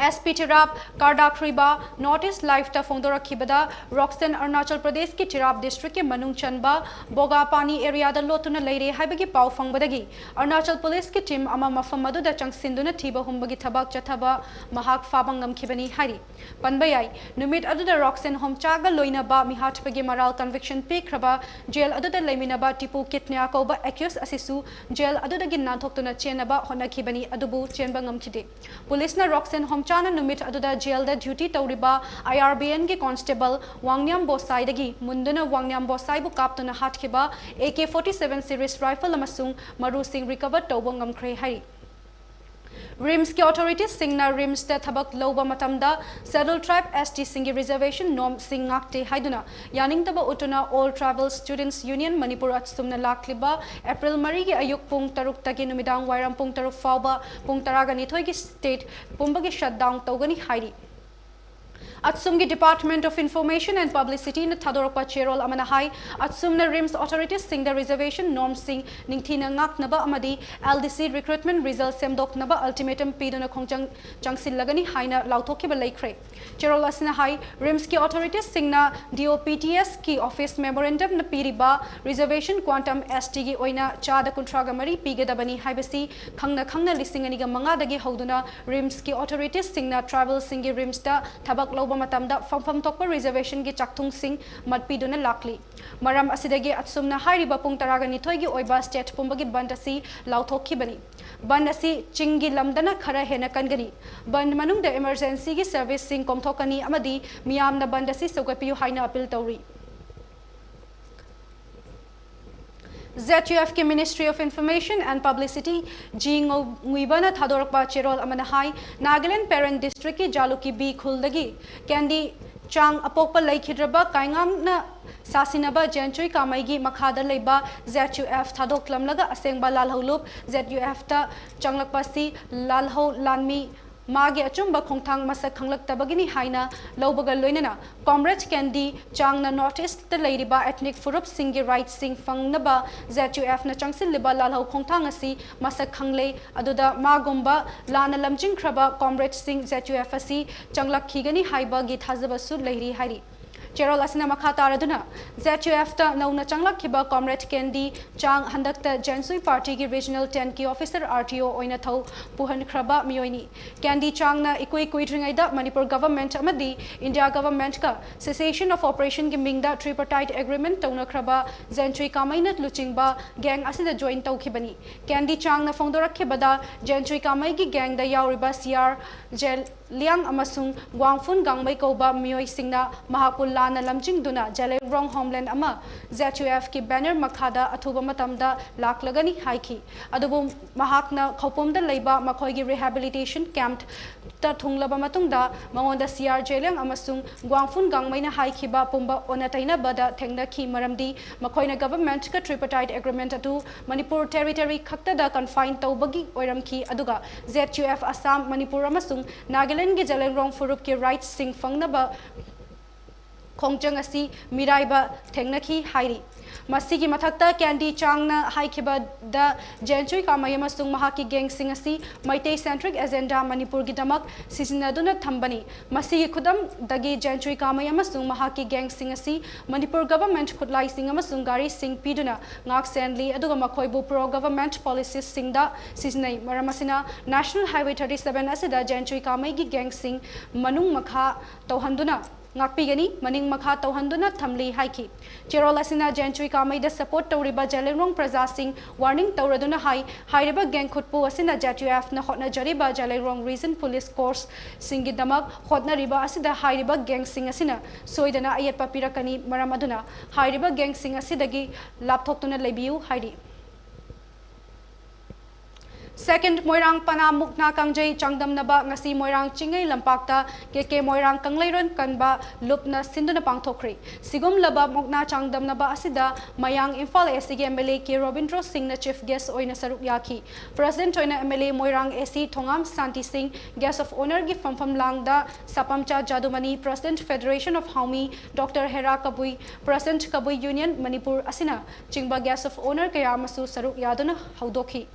S P ꯇꯤꯔꯥꯞ ꯀꯥꯔꯗꯥꯈ꯭ꯔꯤꯕ North East Live ꯇ ꯐꯣꯡꯗꯣꯔꯛꯈꯤꯕꯗ, ꯔꯣꯛꯁꯦꯟ ꯑꯔꯨꯅꯥꯆꯜ ꯄ꯭ꯔꯗꯦꯁꯀꯤ ꯇꯤꯔꯥꯞ district ꯀꯤ ꯃꯅꯨꯡ ꯆꯟꯕ ꯕꯣꯒꯥꯄꯥꯅꯤ area ꯗ ꯂꯣꯠꯇꯨꯅ ꯂꯩꯔꯦ ꯍꯥꯏꯕꯒꯤ ꯄꯥꯎ ꯐꯪꯕꯗꯒꯤ ꯑꯔꯨꯅꯥꯆꯜ ꯄꯨꯂꯤꯁꯀꯤ team ꯑꯃ ꯃꯐꯝ ꯑꯗꯨꯗ ꯆꯪꯁꯤꯟꯗꯨꯅ ꯊꯤꯕ ꯍꯨꯝꯕꯒꯤ ꯊꯕꯛ ꯆꯠꯊꯕ ꯃꯍꯥꯛ ꯐꯥꯕ ꯉꯝꯈꯤꯕꯅꯤ ꯍꯥꯏꯔꯤ꯫ ꯄꯟꯕ ꯌꯥꯏ, ꯅꯨꯃꯤꯠ ꯑꯗꯨꯗ ꯔꯣꯛꯁꯦꯟ ꯍꯣꯝꯆꯥꯒ ꯂꯣꯏꯅꯕ ꯃꯤꯍꯥꯠꯄꯒꯤ ꯃꯔꯥꯜ conviction ꯄꯤꯈ꯭ꯔꯕ ꯖꯦꯜ ꯑꯗꯨꯗ ꯂꯩꯃꯤꯟꯅꯕ ꯇꯤꯄꯨ ꯀꯤꯠꯅ꯭ꯌꯥ ꯀꯧꯕ accused ꯑꯁꯤꯁꯨ ꯖꯦꯜ ꯑꯗꯨꯗꯒꯤ ꯅꯥꯟꯊꯣꯛꯇꯨꯅ ꯆꯦꯟꯅꯕ ꯍꯣꯠꯅꯈꯤꯕꯅꯤ, ꯑꯗꯨꯕꯨ ꯆꯦꯟꯕ ꯉꯝꯈꯤꯗꯦ꯫ ꯄꯨꯂꯤꯁꯅ ꯔꯣꯛꯁꯦꯟ ꯍꯣꯝꯆꯥ ꯆꯥꯅ ꯅꯨꯃꯤꯠ ꯑꯗꯨꯗ ꯖꯦꯜꯗ ꯗ꯭ꯌꯨꯇꯤ ꯇꯧꯔꯤꯕ ꯑꯥꯏ ꯑꯥꯔ ꯕꯤ ꯑꯦꯟꯒꯤ ꯀꯣꯟꯁꯇꯦꯕꯜ ꯋꯥꯡꯅ꯭ꯌꯥꯝ ꯕꯣꯁꯥꯏꯗꯒꯤ ꯃꯨꯟꯗꯨꯅ ꯋꯥꯡꯅ꯭ꯌꯥꯝ ꯕꯣꯁꯥꯏꯕꯨ ꯀꯥꯞꯇꯨꯅ ꯍꯥꯠꯈꯤꯕ A K forty seven series rifle ꯑꯃꯁꯨꯡ ꯃꯔꯨꯁꯤꯡ ꯔꯤꯀꯚꯔ ꯇꯧꯕ ꯉꯝꯈ꯭ꯔꯦ ꯍꯥꯏꯔꯤ꯫ ꯔꯤꯝꯁꯀꯤ ꯑꯣꯊꯣꯔꯤꯇꯤꯁꯁꯤꯡꯅ ꯔꯤꯝꯁꯇ ꯊꯕꯛ ꯂꯧꯕ ꯃꯇꯝꯗ ꯁꯦꯗ꯭ꯌꯨꯜ ꯇ꯭ꯔꯥꯏꯕ, ꯑꯦꯁ ꯇꯤꯁꯤꯡꯒꯤ ꯔꯤꯖꯔꯚꯦꯁꯟ ꯅꯣꯔꯝꯁꯤꯡ ꯉꯥꯛꯇꯦ ꯍꯥꯏꯗꯨꯅ ꯌꯥꯅꯤꯡꯗꯕ ꯎꯠꯇꯨꯅ ꯑꯣꯜ ꯇ꯭ꯔꯥꯏꯕꯦꯜ ꯁ꯭ꯇꯨꯗꯦꯟꯠꯁ ꯌꯨꯅꯤꯌꯟ ꯃꯅꯤꯄꯨꯔ ꯑꯠꯁꯨꯝꯅ ꯂꯥꯛꯂꯤꯕ ꯑꯦꯄ꯭ꯔꯤꯜ ꯃꯔꯤꯒꯤ ꯑꯌꯨꯛ ꯄꯨꯡ ꯇꯔꯨꯛꯇꯒꯤ ꯅꯨꯃꯤꯗꯥꯡ ꯋꯥꯏꯔꯝ ꯄꯨꯡ ꯇꯔꯨꯛ ꯐꯥꯎꯕ ꯄꯨꯡ ꯇꯔꯥꯒ ꯅꯤꯊꯣꯏꯒꯤ ꯁ꯭ꯇꯦꯠ ꯄꯨꯝꯕꯒꯤ ꯁꯠ ꯗꯥꯎꯟ ꯇꯧꯒꯅꯤ ꯍꯥꯏꯔꯤ꯫ ꯑꯠꯁꯨꯝꯒꯤ Department of Information and Publicityꯅ ꯊꯥꯗꯣꯔꯛꯄ ꯆꯦꯔꯣꯜ ꯑꯃꯅ ꯍꯥꯏ, ꯑꯠꯁꯨꯝꯅ ꯔꯤꯝꯁ ꯑꯣꯊꯣꯔꯤꯇꯤꯁꯁꯤꯡꯗ ꯔꯤꯖꯔꯚꯦꯁꯟ ꯅꯣꯔꯝꯁꯤꯡ ꯅꯤꯡꯊꯤꯅ ꯉꯥꯛꯅꯕ ꯑꯃꯗꯤ ꯑꯦꯜ ꯗꯤ ꯁꯤ ꯔꯤꯀ꯭ꯔꯨꯠꯃꯦꯟꯠ ꯔꯤꯖꯜ ꯁꯦꯝꯗꯣꯛꯅꯕ ꯑꯜꯇꯤꯃꯦꯇꯝ ꯄꯤꯗꯨꯅ ꯈꯣꯡꯖꯪ ꯆꯪꯁꯤꯜꯂꯒꯅꯤ ꯍꯥꯏꯅ ꯂꯥꯎꯊꯣꯛꯈꯤꯕ ꯂꯩꯈ꯭ꯔꯦ꯫ ꯆꯦꯔꯣꯜ ꯑꯁꯤꯅ ꯍꯥꯏ, ꯔꯤꯝꯁꯀꯤ ꯑꯣꯊꯣꯔꯤꯇꯤꯁꯁꯤꯡꯅ ꯗꯤ ꯑꯣ ꯄꯤ ꯇꯤ ꯑꯦꯁꯀꯤ ꯑꯣꯐꯤꯁ ꯃꯦꯃꯣꯔꯦꯟꯗꯝꯅ ꯄꯤꯔꯤꯕ ꯔꯤꯖꯔꯚꯦꯁꯟ ꯀ꯭ꯋꯥꯟꯇꯝ ꯑꯦꯁ ꯇꯤꯒꯤ ꯑꯣꯏꯅ ꯆꯥꯗ ꯀꯨꯟꯊ꯭ꯔꯥꯒ ꯃꯔꯤ ꯄꯤꯒꯗꯕꯅꯤ ꯍꯥꯏꯕꯁꯤ ꯈꯪꯅ ꯈꯪꯅ ꯂꯤꯁꯤꯡ ꯑꯅꯤꯒ ꯃꯉꯥꯗꯒꯤ ꯍꯧꯗꯨꯅ ꯔꯤꯝꯁꯀꯤ ꯑꯣꯊꯣꯔꯤꯇꯤꯁꯁꯤꯡꯅ ꯇ꯭ꯔꯥꯏꯕꯦꯜꯁꯤꯡꯒꯤ ꯔꯤꯝꯁꯇ ꯊꯕꯛ ꯂꯧꯕ ꯃꯇꯝꯗ ꯐꯝꯐꯝ ꯊꯣꯛꯄ ꯔꯤꯖꯔꯚꯦꯁꯟꯒꯤ ꯆꯥꯛꯊꯨꯡꯁꯤꯡ ꯃꯠꯄꯤꯗꯨꯅ ꯂꯥꯛꯂꯤ꯫ ꯃꯔꯝ ꯑꯁꯤꯗꯒꯤ ꯑꯁꯨꯝꯅ ꯍꯥꯏꯔꯤꯕ ꯄꯨꯡ ꯇꯔꯥꯒ ꯅꯤꯊꯣꯏꯒꯤ ꯑꯣꯏꯕ ꯁ꯭ꯇꯦꯠ ꯄꯨꯝꯕꯒꯤ ꯕꯟꯗ ꯑꯁꯤ ꯂꯥꯎꯊꯣꯛꯈꯤꯕꯅꯤ꯫ ꯕꯟꯗ ꯑꯁꯤ ꯆꯤꯡꯒꯤ ꯂꯝꯗꯅ ꯈꯔ ꯍꯦꯟꯅ ꯀꯟꯒꯅꯤ꯫ ꯕꯟꯗ ꯃꯅꯨꯡꯗ ꯏꯃꯔꯖꯦꯟꯁꯤꯒꯤ ꯁꯔꯚꯤꯁꯁꯤꯡ ꯀꯣꯝꯊꯣꯛꯀꯅꯤ ꯑꯃꯗꯤ ꯃꯤꯌꯥꯝꯅ ꯕꯟꯗ ꯑꯁꯤ ꯁꯧꯒꯠꯄꯤꯌꯨ ꯍꯥꯏꯅ ꯑꯄꯤꯜ ꯇꯧꯔꯤ꯫ ꯖꯦꯗ ꯌꯨ ꯑꯦꯐꯀꯤ Ministry of Information and Publicity, G ꯉꯧ-, ꯉꯨꯏꯕꯅ ꯊꯥꯗꯣꯔꯛꯄ ꯆꯦꯔꯣꯜ ꯑꯃꯅ ꯍꯥꯏ, ꯅꯥꯒꯥꯂꯦꯟ ꯄꯦꯔꯦꯟ ꯗꯤꯁꯇ꯭ꯔꯤꯛꯀꯤ ꯖꯥꯂꯨꯀꯤꯕꯤ ꯈꯨꯜꯗꯒꯤ ꯀꯦꯟꯗꯤ ꯆꯥꯡ ꯑꯄꯣꯛꯄ ꯂꯩꯈꯤꯗ꯭ꯔꯕ ꯀꯥꯏꯉꯥꯝꯅ ꯁꯥꯁꯤꯟꯅꯕ ꯖꯦꯟꯆꯨꯏ ꯀꯥꯃꯩꯒꯤ ꯃꯈꯥꯗ ꯂꯩꯕ ꯖꯦꯗ ꯌꯨ ꯑꯦꯐ ꯊꯥꯗꯣꯛꯂꯝꯂꯒ ꯑꯁꯦꯡꯕ ꯂꯥꯜꯍꯧꯂꯨꯞ ꯖꯦꯗ ꯌꯨ ꯑꯦꯐꯇ ꯆꯪꯂꯛꯄ ꯑꯁꯤ ꯂꯥꯜꯍꯧ ꯂꯥꯟꯃꯤ ꯃꯥꯒꯤ ꯑꯆꯨꯝꯕ ꯈꯣꯡꯊꯥꯡ ꯃꯁꯛ ꯈꯪꯂꯛꯇꯕꯒꯤꯅꯤ ꯍꯥꯏꯅ ꯂꯧꯕꯒ ꯂꯣꯏꯅꯅ ꯀꯣꯝꯔꯦꯗ ꯀꯦꯟꯗꯤ ꯆꯥꯡꯅ ꯅꯣꯔꯠ ꯏꯁꯇ ꯂꯩꯔꯤꯕ ꯏꯊꯅꯤꯛ ꯐꯨꯔꯨꯞꯁꯤꯡꯒꯤ ꯔꯥꯏꯠꯁꯤꯡ ꯐꯪꯅꯕ ꯖꯦꯗ ꯌꯨ ꯑꯦꯐꯅ ꯆꯪꯁꯤꯜꯂꯤꯕ ꯂꯥꯜꯍꯧ ꯈꯣꯡꯊꯥꯡ ꯑꯁꯤ ꯃꯁꯛ ꯈꯪꯂꯦ꯫ ꯑꯗꯨꯗ ꯃꯥꯒꯨꯝꯕ ꯂꯥꯟꯅ ꯂꯝꯖꯤꯡꯈ꯭ꯔꯕ ꯀꯣꯝꯔꯦꯗꯁꯤꯡ ꯖꯦꯗ ꯌꯨ ꯑꯦꯐ ꯑꯁꯤ ꯆꯪꯂꯛꯈꯤꯒꯅꯤ ꯍꯥꯏꯕꯒꯤ ꯊꯥꯖꯕꯁꯨ ꯂꯩꯔꯤ ꯍꯥꯏꯔꯤ꯫ ꯆꯦꯔꯣꯜ ꯑꯁꯤꯅ ꯃꯈꯥ ꯇꯥꯔꯗꯨꯅ, ꯖꯦꯗ ꯌꯨ ꯑꯦꯐꯇ ꯅꯧꯅ ꯆꯪꯂꯛꯈꯤꯕ ꯀꯣꯝꯔꯦꯗ ꯀꯦꯟꯗꯤ ꯆꯥꯡ ꯍꯟꯗꯛꯇ ꯖꯦꯟꯆꯨꯏ ꯄꯥꯔꯇꯤꯒꯤ ꯔꯤꯖꯅꯦꯜ ꯇꯦꯟꯒꯤ ꯑꯣꯐꯤꯁꯔ, ꯑꯥꯔ ꯇꯤ ꯑꯣ, ꯑꯣꯏꯅ ꯊꯧ ꯄꯨꯍꯟꯈ꯭ꯔꯕ ꯃꯤꯑꯣꯏꯅꯤ꯫ ꯀꯦꯟꯗꯤ ꯆꯥꯡꯅ ꯏꯀꯨꯏ ꯀꯨꯏꯗ꯭ꯔꯤꯉꯩꯗ ꯃꯅꯤꯄꯨꯔ ꯒꯚꯔꯟꯃꯦꯟꯠ ꯑꯃꯗꯤ ꯏꯟꯗꯤꯌꯥ ꯒꯚꯔꯟꯃꯦꯟꯠꯀ cessation of operationꯒꯤ ꯃꯤꯡꯗ tripartite agreement ꯇꯧꯅꯈ꯭ꯔꯕ ꯖꯦꯟꯆꯨꯏ ꯀꯥꯃꯩꯅ ꯂꯨꯆꯤꯡꯕ ꯒꯦꯡ ꯑꯁꯤꯗ ꯖꯣꯏꯟ ꯇꯧꯈꯤꯕꯅꯤ꯫ ꯀꯦꯟꯗꯤ ꯆꯥꯡꯅ ꯐꯣꯡꯗꯣꯔꯛꯈꯤꯕꯗ, ꯖꯦꯟꯆꯨꯏ ꯀꯥꯃꯩꯒꯤ ꯒꯦꯡꯗ ꯌꯥꯎꯔꯤꯕ ꯁꯤ ꯑꯥꯔ ꯖꯦꯜ ꯂꯤꯌꯥꯡ ꯑꯃꯁꯨꯡ ꯒ꯭ꯋꯥꯡꯐꯨꯟ ꯒꯥꯡꯃꯩ ꯀꯧꯕ ꯃꯤꯑꯣꯏꯁꯤꯡꯅ ꯃꯍꯥꯛꯄꯨ ꯂꯥꯟꯅ ꯂꯝꯖꯤꯡꯗꯨꯅ ꯖꯦꯂꯦꯡꯔꯣꯡ ꯍꯣꯝꯂꯦꯟ ꯑꯃ ZUF ꯀꯤ banner ꯃꯈꯥꯗ ꯑꯊꯨꯕ ꯃꯇꯝꯗ ꯂꯥꯛꯂꯒꯅꯤ ꯍꯥꯏꯈꯤ꯫ ꯑꯗꯨꯕꯨ ꯃꯍꯥꯛꯅ ꯈꯧꯄꯨꯝꯗ ꯂꯩꯕ ꯃꯈꯣꯏꯒꯤ rehabilitation camp ꯇ ꯊꯨꯡꯂꯕ ꯃꯇꯨꯡꯗ ꯃꯉꯣꯟꯗ CR ꯖꯦꯂꯦꯡ ꯑꯃꯁꯨꯡ ꯒ꯭ꯋꯥꯡꯐꯨꯟ ꯒꯥꯡꯃꯩꯅ ꯍꯥꯏꯈꯤꯕ ꯄꯨꯝꯕ ꯑꯣꯟꯅ ꯇꯩꯅꯕꯗ ꯊꯦꯡꯅꯈꯤ, ꯃꯔꯝꯗꯤ ꯃꯈꯣꯏꯅ government ꯀ tripartite agreement ꯑꯗꯨ ꯃꯅꯤꯄꯨꯔ territory ꯈꯛꯇꯗ confine ꯇꯧꯕꯒꯤ ꯑꯣꯏꯔꯝꯈꯤ, ꯑꯗꯨꯒ ZUF ꯑꯁꯥꯝ, ꯃꯅꯤꯄꯨꯔ ꯑꯃꯁꯨꯡ ꯅꯥꯒꯥꯂꯦꯟꯒꯤ ꯖꯦꯂꯦꯡꯔꯣꯡ ꯐꯨꯔꯨꯞꯀꯤ rights ꯁꯤꯡ ꯐꯪꯅꯕ ꯈꯣꯡꯖꯪ ꯑꯁꯤ ꯃꯤꯔꯥꯏꯕ ꯊꯦꯡꯅꯈꯤ ꯍꯥꯏꯔꯤ꯫ ꯃꯁꯤꯒꯤ ꯃꯊꯛꯇ ꯀꯦꯟꯗꯤ ꯆꯥꯡꯅ ꯍꯥꯏꯈꯤꯕꯗ, ꯖꯦꯟꯆꯨꯏ ꯀꯥꯃꯩ ꯑꯃꯁꯨꯡ ꯃꯍꯥꯛꯀꯤ gang ꯁꯤꯡ ꯑꯁꯤ ꯃꯩꯇꯩ centric agenda ꯃꯅꯤꯄꯨꯔꯒꯤꯗꯃꯛ ꯁꯤꯖꯤꯟꯅꯗꯨꯅ ꯊꯝꯕꯅꯤ꯫ ꯃꯁꯤꯒꯤ ꯈꯨꯗꯝꯗꯒꯤ ꯖꯦꯟꯆꯨꯏ ꯀꯥꯃꯩ ꯑꯃꯁꯨꯡ ꯃꯍꯥꯛꯀꯤ gang ꯁꯤꯡ ꯑꯁꯤ ꯃꯅꯤꯄꯨꯔ government ꯈꯨꯠꯂꯥꯏꯁꯤꯡ ꯑꯃꯁꯨꯡ ꯒꯥꯔꯤꯁꯤꯡ ꯄꯤꯗꯨꯅ ꯉꯥꯛ ꯁꯦꯟꯂꯤ, ꯑꯗꯨꯒ ꯃꯈꯣꯏꯕꯨ pro government policies ꯁꯤꯡꯗ ꯁꯤꯖꯤꯟꯅꯩ꯫ ꯃꯔꯝ ꯑꯁꯤꯅ National Highway thirty seven ꯑꯁꯤꯗ ꯖꯦꯟꯆꯨꯏ ꯀꯥꯃꯩꯒꯤ gang ꯁꯤꯡ ꯃꯅꯨꯡ ꯃꯈꯥ ꯇꯧꯍꯟꯗꯨꯅ ꯉꯥꯛꯄꯤꯒꯅꯤ, ꯃꯅꯤꯡ ꯃꯈꯥ ꯇꯧꯍꯟꯗꯨꯅ ꯊꯝꯂꯤ ꯍꯥꯏꯈꯤ꯫ ꯆꯦꯔꯣꯜ ꯑꯁꯤꯅ ꯖꯦꯟꯆꯨꯏ ꯀꯥꯃꯩꯗ support ꯇꯧꯔꯤꯕ ꯖꯦꯂꯦꯡꯔꯣꯡ ꯄ꯭ꯔꯖꯥꯁꯤꯡ warning ꯇꯧꯔꯗꯨꯅ ꯍꯥꯏ, ꯍꯥꯏꯔꯤꯕ gang ꯈꯨꯠꯄꯨ ꯑꯁꯤꯅ ZUF ꯅ ꯍꯣꯠꯅꯖꯔꯤꯕ ꯖꯦꯂꯦꯡꯔꯣꯡ Region Police Force ꯁꯤꯡꯒꯤꯗꯃꯛ ꯍꯣꯠꯅꯔꯤꯕ ꯑꯁꯤꯗ ꯍꯥꯏꯔꯤꯕ gang ꯁꯤꯡ ꯑꯁꯤꯅ ꯁꯣꯏꯗꯅ ꯑꯌꯦꯠꯄ ꯄꯤꯔꯛꯀꯅꯤ꯫ ꯃꯔꯝ ꯑꯗꯨꯅ ꯍꯥꯏꯔꯤꯕ gang ꯁꯤꯡ ꯑꯁꯤꯗꯒꯤ ꯂꯥꯞꯊꯣꯛꯇꯨꯅ ꯂꯩꯕꯤꯌꯨ ꯍꯥꯏꯔꯤ꯫ Second ꯃꯣꯏꯔꯥꯡ ꯄꯅꯥ ꯃꯨꯛꯅꯥ ꯀꯥꯡꯖꯩ ꯆꯥꯡꯗꯝꯅꯕ ꯉꯁꯤ ꯃꯣꯏꯔꯥꯡ ꯆꯤꯡꯉꯩ ꯂꯝꯄꯥꯛꯇ ꯀꯦ ꯀꯦ ꯃꯣꯏꯔꯥꯡ ꯀꯪꯂꯩꯔꯣꯟ ꯀꯟꯕ ꯂꯨꯞꯅ ꯁꯤꯟꯗꯨꯅ ꯄꯥꯡꯊꯣꯛꯈ꯭ꯔꯤ꯫ ꯁꯤꯒꯨꯝꯂꯕ ꯃꯨꯛꯅꯥ ꯆꯥꯡꯗꯝꯅꯕ ꯑꯁꯤꯗ ꯃꯌꯥꯡ ꯏꯝꯐꯥꯜ AC ꯒꯤ MLA ꯀꯦ ꯔꯣꯕꯤꯟꯗ꯭ꯔꯣ ꯁꯤꯡꯅ chief guest ꯑꯣꯏꯅ ꯁꯔꯨꯛ ꯌꯥꯈꯤ꯫ President ꯑꯣꯏꯅ MLA ꯃꯣꯏꯔꯥꯡ AC ꯊꯣꯉꯥꯝ ꯁꯥꯟꯇꯤ ꯁꯤꯡ, guest of honour ꯒꯤ ꯐꯝꯐꯝ ꯂꯥꯡꯗ ꯁꯥꯄꯝꯆꯥ ꯖꯥꯗꯨꯃꯅꯤ, President Federation of Haumi Doctor Hera Kabui, President Kabui Union Manipur ꯑꯁꯤꯅ ꯆꯤꯡꯕ guest of honour ꯀꯌꯥ ꯑꯃꯁꯨ ꯁꯔꯨꯛ ꯌꯥꯗꯨꯅ ꯍꯧꯗꯣꯛꯈꯤ꯫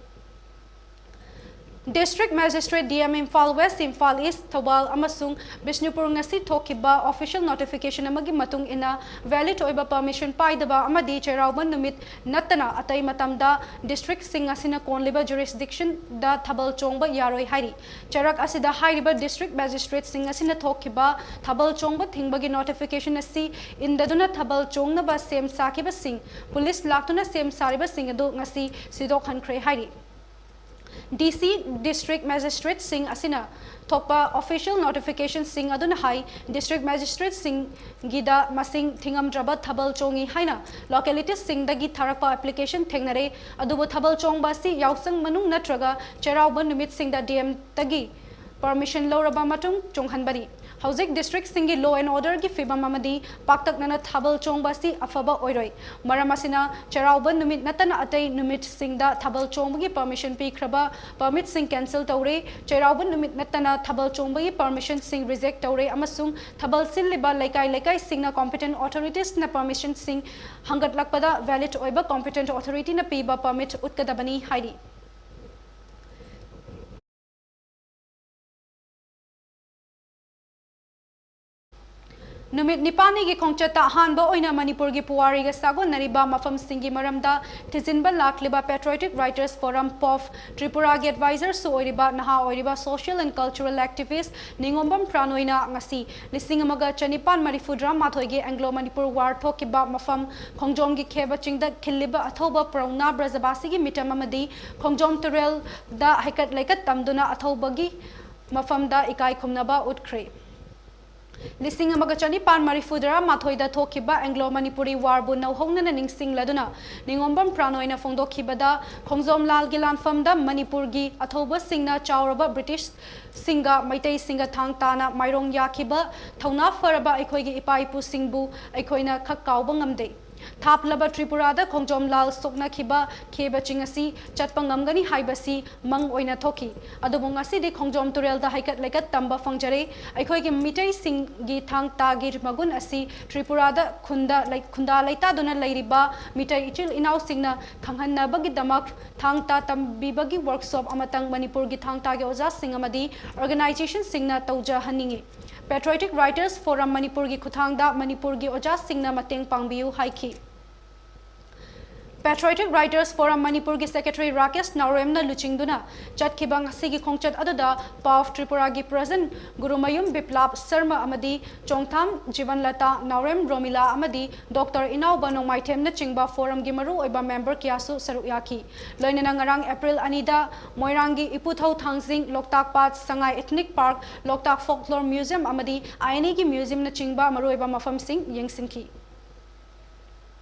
District Magistrate, DM, Imphal West, Imphal East, Thoubal ꯑꯃꯁꯨꯡ ꯕꯤꯁꯅꯨꯄꯨꯔ ꯉꯁꯤ ꯊꯣꯛꯈꯤꯕ official notification ꯑꯃꯒꯤ ꯃꯇꯨꯡ ꯏꯟꯅ, valid ꯑꯣꯏꯕ permission ꯄꯥꯏꯗꯕ ꯑꯃꯗꯤ ꯆꯩꯔꯥꯎꯕ ꯅꯨꯃꯤꯠ ꯅꯠꯇꯅ ꯑꯇꯩ ꯃꯇꯝꯗ district ꯁꯤꯡ ꯑꯁꯤꯅ ꯀꯣꯟꯂꯤꯕ jurisdiction ꯗ ꯊꯥꯕꯜ ꯆꯣꯡꯕ ꯌꯥꯔꯣꯏ ꯍꯥꯏꯔꯤ꯫ ꯆꯩꯔꯥꯛ ꯑꯁꯤꯗ ꯍꯥꯏꯔꯤꯕ district magistrate ꯁꯤꯡ ꯑꯁꯤꯅ ꯊꯣꯛꯈꯤꯕ ꯊꯥꯕꯜ ꯆꯣꯡꯕ ꯊꯤꯡꯕꯒꯤ notification ꯑꯁꯤ ꯏꯟꯗꯗꯨꯅ ꯊꯥꯕꯜ ꯆꯣꯡꯅꯕ ꯁꯦꯝ ꯁꯥꯈꯤꯕꯁꯤꯡ, ꯄꯨꯂꯤꯁ ꯂꯥꯛꯇꯨꯅ ꯁꯦꯝ ꯁꯥꯔꯤꯕꯁꯤꯡ ꯑꯗꯨ ꯉꯁꯤ ꯁꯤꯗꯣꯛꯍꯟꯈ꯭ꯔꯦ ꯍꯥꯏꯔꯤ꯫ DC, District Magistrateꯁꯤꯡ ꯑꯁꯤꯅ ꯊꯣꯛꯄ official notificationꯁꯤꯡ ꯑꯗꯨꯅ ꯍꯥꯏ, District Magistrateꯁꯤꯡꯒꯤꯗ ꯃꯁꯤꯡ ꯊꯤꯉꯝꯗ꯭ꯔꯕ ꯊꯥꯕꯜ ꯆꯣꯡꯏ ꯍꯥꯏꯅ localitiesꯁꯤꯡꯗꯒꯤ ꯊꯥꯔꯛꯄ application ꯊꯦꯡꯅꯔꯦ꯫ ꯑꯗꯨꯕꯨ ꯊꯥꯕꯜ ꯆꯣꯡꯕ ꯑꯁꯤ ꯌꯥꯎꯁꯪ ꯃꯅꯨꯡ ꯅꯠꯇ꯭ꯔꯒ ꯆꯩꯔꯥꯎꯕ ꯅꯨꯃꯤꯠꯁꯤꯡꯗ DMꯗꯒꯤ permission ꯂꯧꯔꯕ ꯃꯇꯨꯡ ꯆꯣꯡꯍꯟꯕꯅꯤ꯫ ꯍꯧꯖꯤꯛ districtꯁꯤꯡꯒꯤ law and orderꯒꯤ ꯐꯤꯕꯝ ꯑꯃꯗꯤ ꯄꯥꯛꯇꯛꯅꯅ ꯊꯥꯕꯜ ꯆꯣꯡꯕ ꯑꯁꯤ ꯑꯐꯕ ꯑꯣꯏꯔꯣꯏ꯫ ꯃꯔꯝ ꯑꯁꯤꯅ, ꯆꯩꯔꯥꯎꯕ ꯅꯨꯃꯤꯠ ꯅꯠꯇꯅ ꯑꯇꯩ ꯅꯨꯃꯤꯠꯁꯤꯡꯗ ꯊꯥꯕꯜ ꯆꯣꯡꯕꯒꯤ permission ꯄꯤꯈ꯭ꯔꯕ permitꯁꯤꯡ cancel ꯇꯧꯔꯦ꯫ ꯆꯩꯔꯥꯎꯕ ꯅꯨꯃꯤꯠ ꯅꯠꯇꯅ ꯊꯥꯕꯜ ꯆꯣꯡꯕꯒꯤ permissionꯁꯤꯡ reject ꯇꯧꯔꯦ ꯑꯃꯁꯨꯡ ꯊꯥꯕꯜ ꯁꯤꯜꯂꯤꯕ ꯂꯩꯀꯥꯏ ꯂꯩꯀꯥꯏꯁꯤꯡꯅ competent authoritiesꯅ permissionꯁꯤꯡ ꯍꯪꯒꯠꯂꯛꯄꯗ valid ꯑꯣꯏꯕ competent authorityꯅ ꯄꯤꯕ permit ꯎꯠꯀꯗꯕꯅꯤ ꯍꯥꯏꯔꯤ꯫ ꯅꯨꯃꯤꯠ ꯅꯤꯄꯥꯜꯅꯤꯒꯤ ꯈꯣꯡꯆꯠꯇ ꯑꯍꯥꯟꯕ ꯑꯣꯏꯅ ꯃꯅꯤꯄꯨꯔꯒꯤ ꯄꯨꯋꯥꯔꯤꯒ ꯁꯥꯒꯣꯟꯅꯔꯤꯕ ꯃꯐꯝꯁꯤꯡꯒꯤ ꯃꯔꯝꯗ ꯊꯤꯖꯤꯟꯕ ꯂꯥꯛꯂꯤꯕ Patriotic Writers Forum, POF, ꯇ꯭ꯔꯤꯄꯨꯔꯥꯒꯤ advisorꯁꯨ ꯑꯣꯏꯔꯤꯕ ꯅꯍꯥ ꯑꯣꯏꯔꯤꯕ social and cultural activist Ningombam Pran ꯍꯣꯏꯅ ꯉꯁꯤ ꯂꯤꯁꯤꯡ ꯑꯃꯒ ꯆꯅꯤꯄꯥꯟ ꯃꯔꯤꯐꯨꯇꯔꯥ ꯃꯥꯊꯣꯏꯒꯤ Anglo Manipur War ꯊꯣꯛꯈꯤꯕ ꯃꯐꯝ ꯈꯣꯡꯖꯣꯝꯒꯤ ꯈꯦꯕ ꯆꯤꯡꯗ ꯈꯤꯜꯂꯤꯕ ꯑꯊꯧꯕ ꯄ꯭ꯔꯧꯅꯥ ꯕ꯭ꯔꯖꯕꯥꯁꯤꯒꯤ ꯃꯤꯇꯝ ꯑꯃꯗꯤ ꯈꯣꯡꯖꯣꯝ ꯇꯨꯔꯦꯜꯗ ꯍꯩꯀꯠ ꯂꯩꯀꯠ ꯇꯝꯗꯨꯅ ꯑꯊꯧꯕꯒꯤ ꯃꯐꯝꯗ ꯏꯀꯥꯏ ꯈꯨꯝꯅꯕ ꯎꯠꯈ꯭ꯔꯦ꯫ ꯂꯤꯁꯤꯡ ꯑꯃꯒ ꯆꯅꯤꯄꯥꯟ ꯃꯔꯤꯐꯨꯇꯔꯥ ꯃꯥꯊꯣꯏꯗ ꯊꯣꯛꯈꯤꯕ Anglo Manipuri Warꯕꯨ ꯅꯧꯍꯧꯅꯅ ꯅꯤꯡꯁꯤꯡꯂꯗꯨꯅ ꯅꯤꯉꯣꯝꯕꯝ ꯄ꯭ꯔꯥꯟ ꯍꯣꯏꯅ ꯐꯣꯡꯗꯣꯛꯈꯤꯕꯗ, ꯈꯣꯡꯖꯣꯝ ꯂꯥꯜꯒꯤ ꯂꯥꯟꯐꯝꯗ ꯃꯅꯤꯄꯨꯔꯒꯤ ꯑꯊꯧꯕꯁꯤꯡꯅ ꯆꯥꯎꯔꯕ Britishꯁꯤꯡꯒ ꯃꯩꯇꯩꯁꯤꯡꯒ ꯊꯥꯡ ꯇꯥꯅ ꯃꯥꯏꯔꯣꯡ ꯌꯥꯈꯤꯕ ꯊꯧꯅꯥ ꯐꯔꯕ ꯑꯩꯈꯣꯏꯒꯤ ꯏꯄꯥ ꯏꯄꯨꯁꯤꯡꯕꯨ ꯑꯩꯈꯣꯏꯅ ꯈꯛ ꯀꯥꯎꯕ ꯉꯝꯗꯦ꯫ ꯊꯥꯞꯂꯕ ꯇ꯭ꯔꯤꯄꯨꯔꯥꯗ ꯈꯣꯡꯖꯣꯝ ꯂꯥꯜ ꯁꯣꯛꯅꯈꯤꯕ ꯈꯦꯕ ꯆꯤꯡ ꯑꯁꯤ ꯆꯠꯄ ꯉꯝꯒꯅꯤ ꯍꯥꯏꯕꯁꯤ ꯃꯪ ꯑꯣꯏꯅ ꯊꯣꯛꯈꯤ꯫ ꯑꯗꯨꯕꯨ ꯉꯁꯤꯗꯤ ꯈꯣꯡꯖꯣꯝ ꯇꯨꯔꯦꯜꯗ ꯍꯩꯀꯠ ꯂꯩꯀꯠ ꯇꯝꯕ ꯐꯪꯖꯔꯦ꯫ ꯑꯩꯈꯣꯏꯒꯤ ꯃꯤꯇꯩꯁꯤꯡꯒꯤ ꯊꯥꯡ ꯇꯥꯒꯤ ꯃꯒꯨꯟ ꯑꯁꯤ ꯇ꯭ꯔꯤꯄꯨꯔꯥꯗ ꯈꯨꯟꯗ ꯂꯩ-, ꯈꯨꯟꯗꯥ ꯂꯩꯇꯥꯗꯨꯅ ꯂꯩꯔꯤꯕ ꯃꯤꯇꯩ ꯏꯆꯤꯜ ꯏꯅꯥꯎꯁꯤꯡꯅ ꯈꯪꯍꯟꯅꯕꯒꯤꯗꯃꯛ ꯊꯥꯡ ꯇꯥ ꯇꯝꯕꯤꯕꯒꯤ workshop ꯑꯃꯇꯪ ꯃꯅꯤꯄꯨꯔꯒꯤ ꯊꯥꯡ ꯇꯥꯒꯤ ꯑꯣꯖꯥꯁꯤꯡ ꯑꯃꯗꯤ organizationꯁꯤꯡꯅ ꯇꯧꯖꯍꯟꯅꯤꯡꯏ꯫ Patriotic Writers Forum ꯃꯅꯤꯄꯨꯔꯒꯤ ꯈꯨꯠꯊꯥꯡꯗ ꯃꯅꯤꯄꯨꯔꯒꯤ ꯑꯣꯖꯥꯁꯤꯡꯅ ꯃꯇꯦꯡ ꯄꯥꯡꯕꯤꯌꯨ ꯍꯥꯏꯈꯤ꯫ Patriotic Writers Forum ꯃꯅꯤꯄꯨꯔꯒꯤ ꯁꯦꯀ꯭ꯔꯦꯇꯔꯤ ꯔꯥꯀꯦꯁ ꯅꯥꯎꯔꯦꯝꯅ ꯂꯨꯆꯤꯡꯗꯨꯅ ꯆꯠꯈꯤꯕ ꯉꯁꯤꯒꯤ ꯈꯣꯡꯆꯠ ꯑꯗꯨꯗ ꯄꯥꯐ ꯇ꯭ꯔꯤꯄꯨꯔꯥꯒꯤ ꯄ꯭ꯔꯖꯦꯟ ꯒꯨꯔꯨꯃꯌꯨꯝ ꯕꯤꯄ꯭ꯂꯥꯞ ꯁꯔꯃ ꯑꯃꯗꯤ ꯆꯣꯡꯊꯥꯝ ꯖꯤꯕꯟꯂꯇꯥ, ꯅꯥꯎꯔꯦꯝ ꯔꯣꯃꯤꯂꯥ ꯑꯃꯗꯤ ꯗꯣꯛꯇꯔ ꯏꯅꯥꯎꯕ ꯅꯣꯡꯃꯥꯏꯊꯦꯝꯅꯆꯤꯡꯕ ꯐꯣꯔꯝꯒꯤ ꯃꯔꯨꯑꯣꯏꯕ ꯃꯦꯝꯕꯔ ꯀꯌꯥꯁꯨ ꯁꯔꯨꯛ ꯌꯥꯈꯤ꯫ ꯂꯣꯏꯅꯅ ꯉꯔꯥꯡ ꯑꯦꯄ꯭ꯔꯤꯜ ꯑꯅꯤꯗ ꯃꯣꯏꯔꯥꯡꯒꯤ ꯏꯄꯨꯊꯧ ꯊꯥꯡꯖꯤꯡ, ꯂꯣꯛꯇꯥꯛ ꯄꯥꯠ, ꯁꯉꯥꯏ ꯏꯊꯅꯤꯛ ꯄꯥꯔꯛ, ꯂꯣꯛꯇꯥꯛ ꯐꯣꯛꯂꯣꯔ ꯃ꯭ꯌꯨꯖꯤꯌꯝ ꯑꯃꯗꯤ ꯑꯥꯏ ꯑꯦꯟ ꯏꯒꯤ ꯃ꯭ꯌꯨꯖꯤꯌꯝꯅꯆꯤꯡꯕ ꯃꯔꯨꯑꯣꯏꯕ ꯃꯐꯝꯁꯤꯡ ꯌꯦꯡꯁꯤꯟꯈꯤ꯫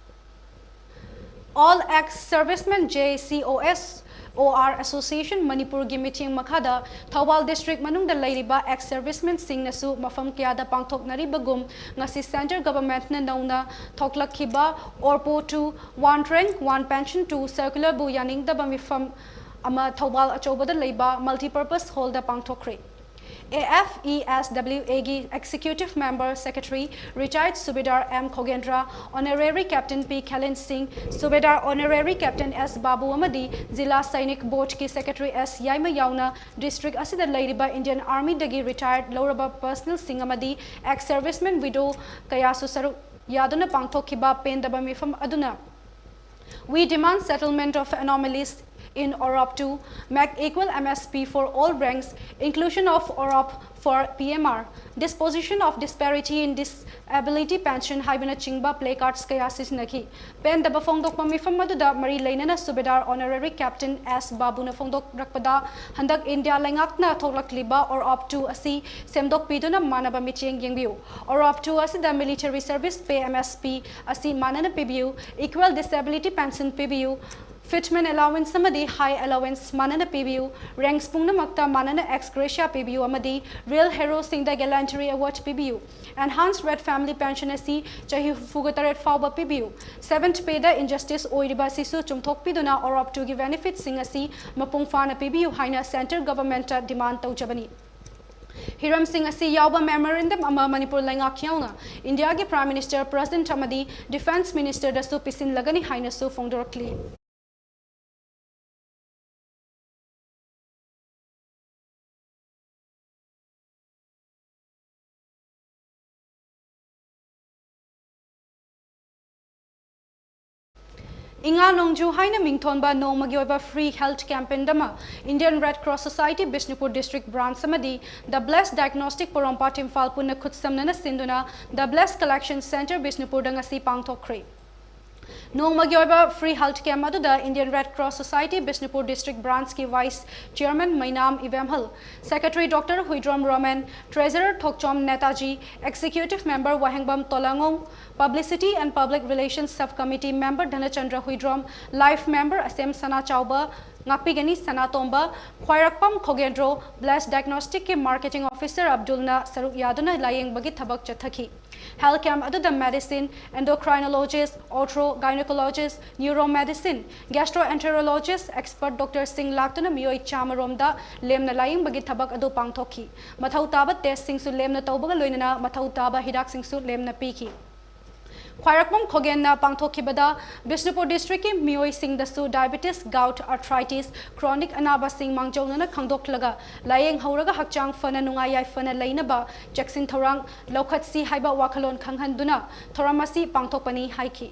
All Ex Servicemen, J C O S O R Association ꯃꯅꯤꯄꯨꯔꯒꯤ ꯃꯤꯠꯌꯦꯡ ꯃꯈꯥꯗ ꯊꯧꯕꯥꯜ ꯗꯤꯁꯇ꯭ꯔꯤꯛ ꯃꯅꯨꯡꯗ ꯂꯩꯔꯤꯕ ꯑꯦꯛꯁ ꯁꯔꯚꯤꯁꯃꯦꯟꯁꯤꯡꯅꯁꯨ ꯃꯐꯝ ꯀꯌꯥꯗ ꯄꯥꯡꯊꯣꯛꯅꯔꯤꯕꯒꯨꯝ, ꯉꯁꯤ ꯁꯦꯟꯇꯔ ꯒꯚꯔꯟꯃꯦꯟꯠꯅ ꯅꯧꯅ ꯊꯣꯛꯂꯛꯈꯤꯕ OROP two, one rank one pension two ꯁꯔꯀꯨꯂꯔꯕꯨ ꯌꯥꯅꯤꯡꯗꯕ ꯃꯤꯐꯝ ꯑꯃ ꯊꯧꯕꯥꯜ ꯑꯆꯧꯕꯗ ꯂꯩꯕ ꯃꯜꯇꯤꯄꯔꯄꯁ ꯍꯣꯜꯗ ꯄꯥꯡꯊꯣꯛꯈ꯭ꯔꯦ꯫ A F E S W ꯑꯦꯒꯤ executive member secretary retired subedar M Khogendra, honorary captain P Khelen Singh, subedar honorary captain ꯑꯦꯁ ꯕꯥꯕꯨ ꯑꯃꯗꯤ ꯖꯤꯂꯥ ꯁꯩꯅꯤꯛ ꯕꯣꯔꯗꯀꯤ ꯁꯦꯀ꯭ꯔꯦꯇꯔꯤ ꯑꯦꯁ ꯌꯥꯏꯃ ꯌꯥꯎꯅ ꯗꯤꯁꯇ꯭ꯔꯤꯛ ꯑꯁꯤꯗ ꯂꯩꯔꯤꯕ ꯏꯟꯗꯤꯌꯟ ꯑꯥꯔꯃꯤꯗꯒꯤ ꯔꯤꯇꯥꯌꯔꯗ ꯂꯧꯔꯕ ꯄꯔꯁꯅꯦꯜꯁꯤꯡ ꯑꯃꯗꯤ ꯑꯦꯛꯁ ꯁꯔꯚꯤꯁꯃꯦꯟ ꯋꯤꯗꯣ ꯀꯌꯥꯁꯨ ꯁꯔꯨꯛ ꯌꯥꯗꯨꯅ ꯄꯥꯡꯊꯣꯛꯈꯤꯕ ꯄꯦꯟꯗꯕ ꯃꯤꯐꯝ ꯑꯗꯨꯅ, We demand settlement of anomalies in OROP two, make equal M S P for all ranks, inclusion of OROP for P M R, disposition of disparity in disability pension ꯍꯥꯏꯕꯅꯆꯤꯡꯕ placard ꯀꯌꯥ ꯁꯤꯖꯤꯟꯅꯈꯤ꯫ ꯄꯦꯟꯗꯕ ꯐꯣꯡꯗꯣꯛꯄ ꯃꯤꯐꯝ ꯑꯗꯨꯗ ꯃꯔꯤ ꯂꯩꯅꯅ ꯁꯨꯕꯦꯗꯥꯔ ꯑꯣꯅꯔꯦꯔꯤ ꯀꯦꯞꯇꯦꯟ ꯑꯦꯁ ꯕꯥꯕꯨꯅ ꯐꯣꯡꯗꯣꯔꯛꯄꯗ, ꯍꯟꯗꯛ ꯏꯟꯗꯤꯌꯥ ꯂꯩꯉꯥꯛꯅ ꯊꯣꯛꯂꯛꯂꯤꯕ OROP two ꯑꯁꯤ ꯁꯦꯝꯗꯣꯛꯄꯤꯗꯨꯅ ꯃꯥꯟꯅꯕ ꯃꯤꯠꯌꯦꯡ ꯌꯦꯡꯕꯤꯌꯨ꯫ OROP two ꯑꯁꯤꯗ military service pay M S P ꯑꯁꯤ ꯃꯥꯟꯅꯅ ꯄꯤꯕꯤꯌꯨ, equal disability pension ꯄꯤꯕꯤꯌꯨ, fitment allowance ꯑꯃꯗꯤ high allowance ꯃꯥꯟꯅꯅ ꯄꯤꯕꯤꯌꯨ, ranks ꯄꯨꯝꯅꯃꯛꯇ ꯃꯥꯟꯅꯅ ex gratia ꯄꯤꯕꯤꯌꯨ ꯑꯃꯗꯤ real heroꯁꯤꯡꯗ gallantry award ꯄꯤꯕꯤꯌꯨ꯫ Enhanced rate family pension ꯑꯁꯤ ꯆꯍꯤ ꯍꯨꯝꯐꯨꯒ ꯇꯔꯦꯠ ꯐꯥꯎꯕ ꯄꯤꯕꯤꯌꯨ꯫ Seventh payꯗ injustice ꯑꯣꯏꯔꯤꯕ ꯑꯁꯤꯁꯨ ꯆꯨꯝꯊꯣꯛꯄꯤꯗꯨꯅ OROP twoꯒꯤ benefitꯁꯤꯡ ꯑꯁꯤ ꯃꯄꯨꯡ ꯐꯥꯅ ꯄꯤꯕꯤꯌꯨ ꯍꯥꯏꯅ centre governmentꯇ demand ꯇꯧꯖꯕꯅꯤ꯫ ꯍꯤꯔꯝꯁꯤꯡ ꯑꯁꯤ ꯌꯥꯎꯕ memorandum ꯑꯃ ꯃꯅꯤꯄꯨꯔ ꯂꯩꯉꯥꯛ ꯌꯥꯎꯅ ꯏꯟꯗꯤꯌꯥꯒꯤ Prime Minister, President ꯑꯃꯗꯤ Defence Ministerꯗꯁꯨ ꯄꯤꯁꯤꯜꯂꯒꯅꯤ ꯍꯥꯏꯅꯁꯨ ꯐꯣꯡꯗꯣꯔꯛꯂꯤ꯫ ꯏꯉꯥ ꯅꯣꯡꯖꯨ ꯍꯥꯏꯅ ꯃꯤꯡꯊꯣꯟꯕ ꯅꯣꯡꯃꯒꯤ ꯑꯣꯏꯕ free health campaign ꯑꯃ Indian Red Cross Society Bishnupur District Branch ꯑꯃꯗꯤ The Blessed Diagnostic ꯄꯣꯔꯣꯝꯄꯥꯠ ꯏꯝꯐꯥꯜ ꯄꯨꯟꯅ ꯈꯨꯠꯁꯝꯅꯅ ꯁꯤꯟꯗꯨꯅ The Blessed Collection Centre ꯕꯤꯁꯅꯨꯄꯨꯔꯗ ꯉꯁꯤ ꯄꯥꯡꯊꯣꯛꯈ꯭ꯔꯦ꯫ ꯅꯣꯡꯃꯒꯤ ꯑꯣꯏꯕ free health camp ꯑꯗꯨꯗ Indian Red Cross Society Bishnupur District Branch ꯀꯤ Vice Chairman Meinam Ibemhal, Secretary Doctor Huidrom Romen, Treasurer Thokchom Netaji, Executive Member Wahengbam Tolangong, Publicity and Public Relations Sub Committee Member Dhanachandra Huidrom, Life Member Asem Sanachaoba, ꯉꯥꯛꯄꯤꯒꯅꯤ ꯁꯅꯥꯇꯣꯝꯕ, ꯈ꯭ꯋꯥꯏꯔꯥꯛꯄꯝ ꯈꯣꯒꯦꯟꯗ꯭ꯔꯣ, Blessed Diagnostic ꯀꯤ Marketing Officer ꯑꯕꯗꯨꯜꯅ ꯁꯔꯨꯛ ꯌꯥꯗꯨꯅ ꯂꯥꯌꯦꯡꯕꯒꯤ ꯊꯕꯛ ꯆꯠꯊꯈꯤ꯫ Health camp ꯑꯗꯨꯗ medicine, endocrinologist, ortho, gynecologist, neuromedicine, gastroenterologist expert doctor ꯁꯤꯡ ꯂꯥꯛꯇꯨꯅ ꯃꯤꯑꯣꯏ ꯆꯥꯃ ꯔꯣꯝꯗ ꯂꯦꯝꯅ ꯂꯥꯌꯦꯡꯕꯒꯤ ꯊꯕꯛ ꯑꯗꯨ ꯄꯥꯡꯊꯣꯛꯈꯤ꯫ ꯃꯊꯧ ꯇꯥꯕ test ꯁꯤꯡꯁꯨ ꯂꯦꯝꯅ ꯇꯧꯕꯒ ꯂꯣꯏꯅꯅ ꯃꯊꯧ ꯇꯥꯕ ꯍꯤꯗꯥꯛꯁꯤꯡꯁꯨ ꯂꯦꯝꯅ ꯄꯤꯈꯤ꯫ ꯈ꯭ꯋꯥꯏꯔꯥꯛꯄꯝ ꯈꯣꯒꯦꯟꯅ ꯄꯥꯡꯊꯣꯛꯈꯤꯕꯗ ꯕꯤꯁꯅꯨꯄꯨꯔ district ꯀꯤ ꯃꯤꯑꯣꯏꯁꯤꯡꯗꯁꯨ diabetes, gout, arthritis, chronic ꯑꯅꯥꯕꯁꯤꯡ ꯃꯥꯡꯖꯧꯅꯅ ꯈꯪꯗꯣꯛꯂꯒ ꯂꯥꯌꯦꯡ ꯍꯧꯔꯒ ꯍꯛꯆꯥꯡ ꯐꯅ ꯅꯨꯡꯉꯥꯏ ꯌꯥꯏꯐꯅ ꯂꯩꯅꯕ ꯆꯦꯛꯁꯤꯟ ꯊꯧꯔꯥꯡ ꯂꯧꯈꯠꯁꯤ ꯍꯥꯏꯕ ꯋꯥꯈꯜꯂꯣꯟ ꯈꯪꯍꯟꯗꯨꯅ ꯊꯧꯔꯝ ꯑꯁꯤ ꯄꯥꯡꯊꯣꯛꯄꯅꯤ ꯍꯥꯏꯈꯤ꯫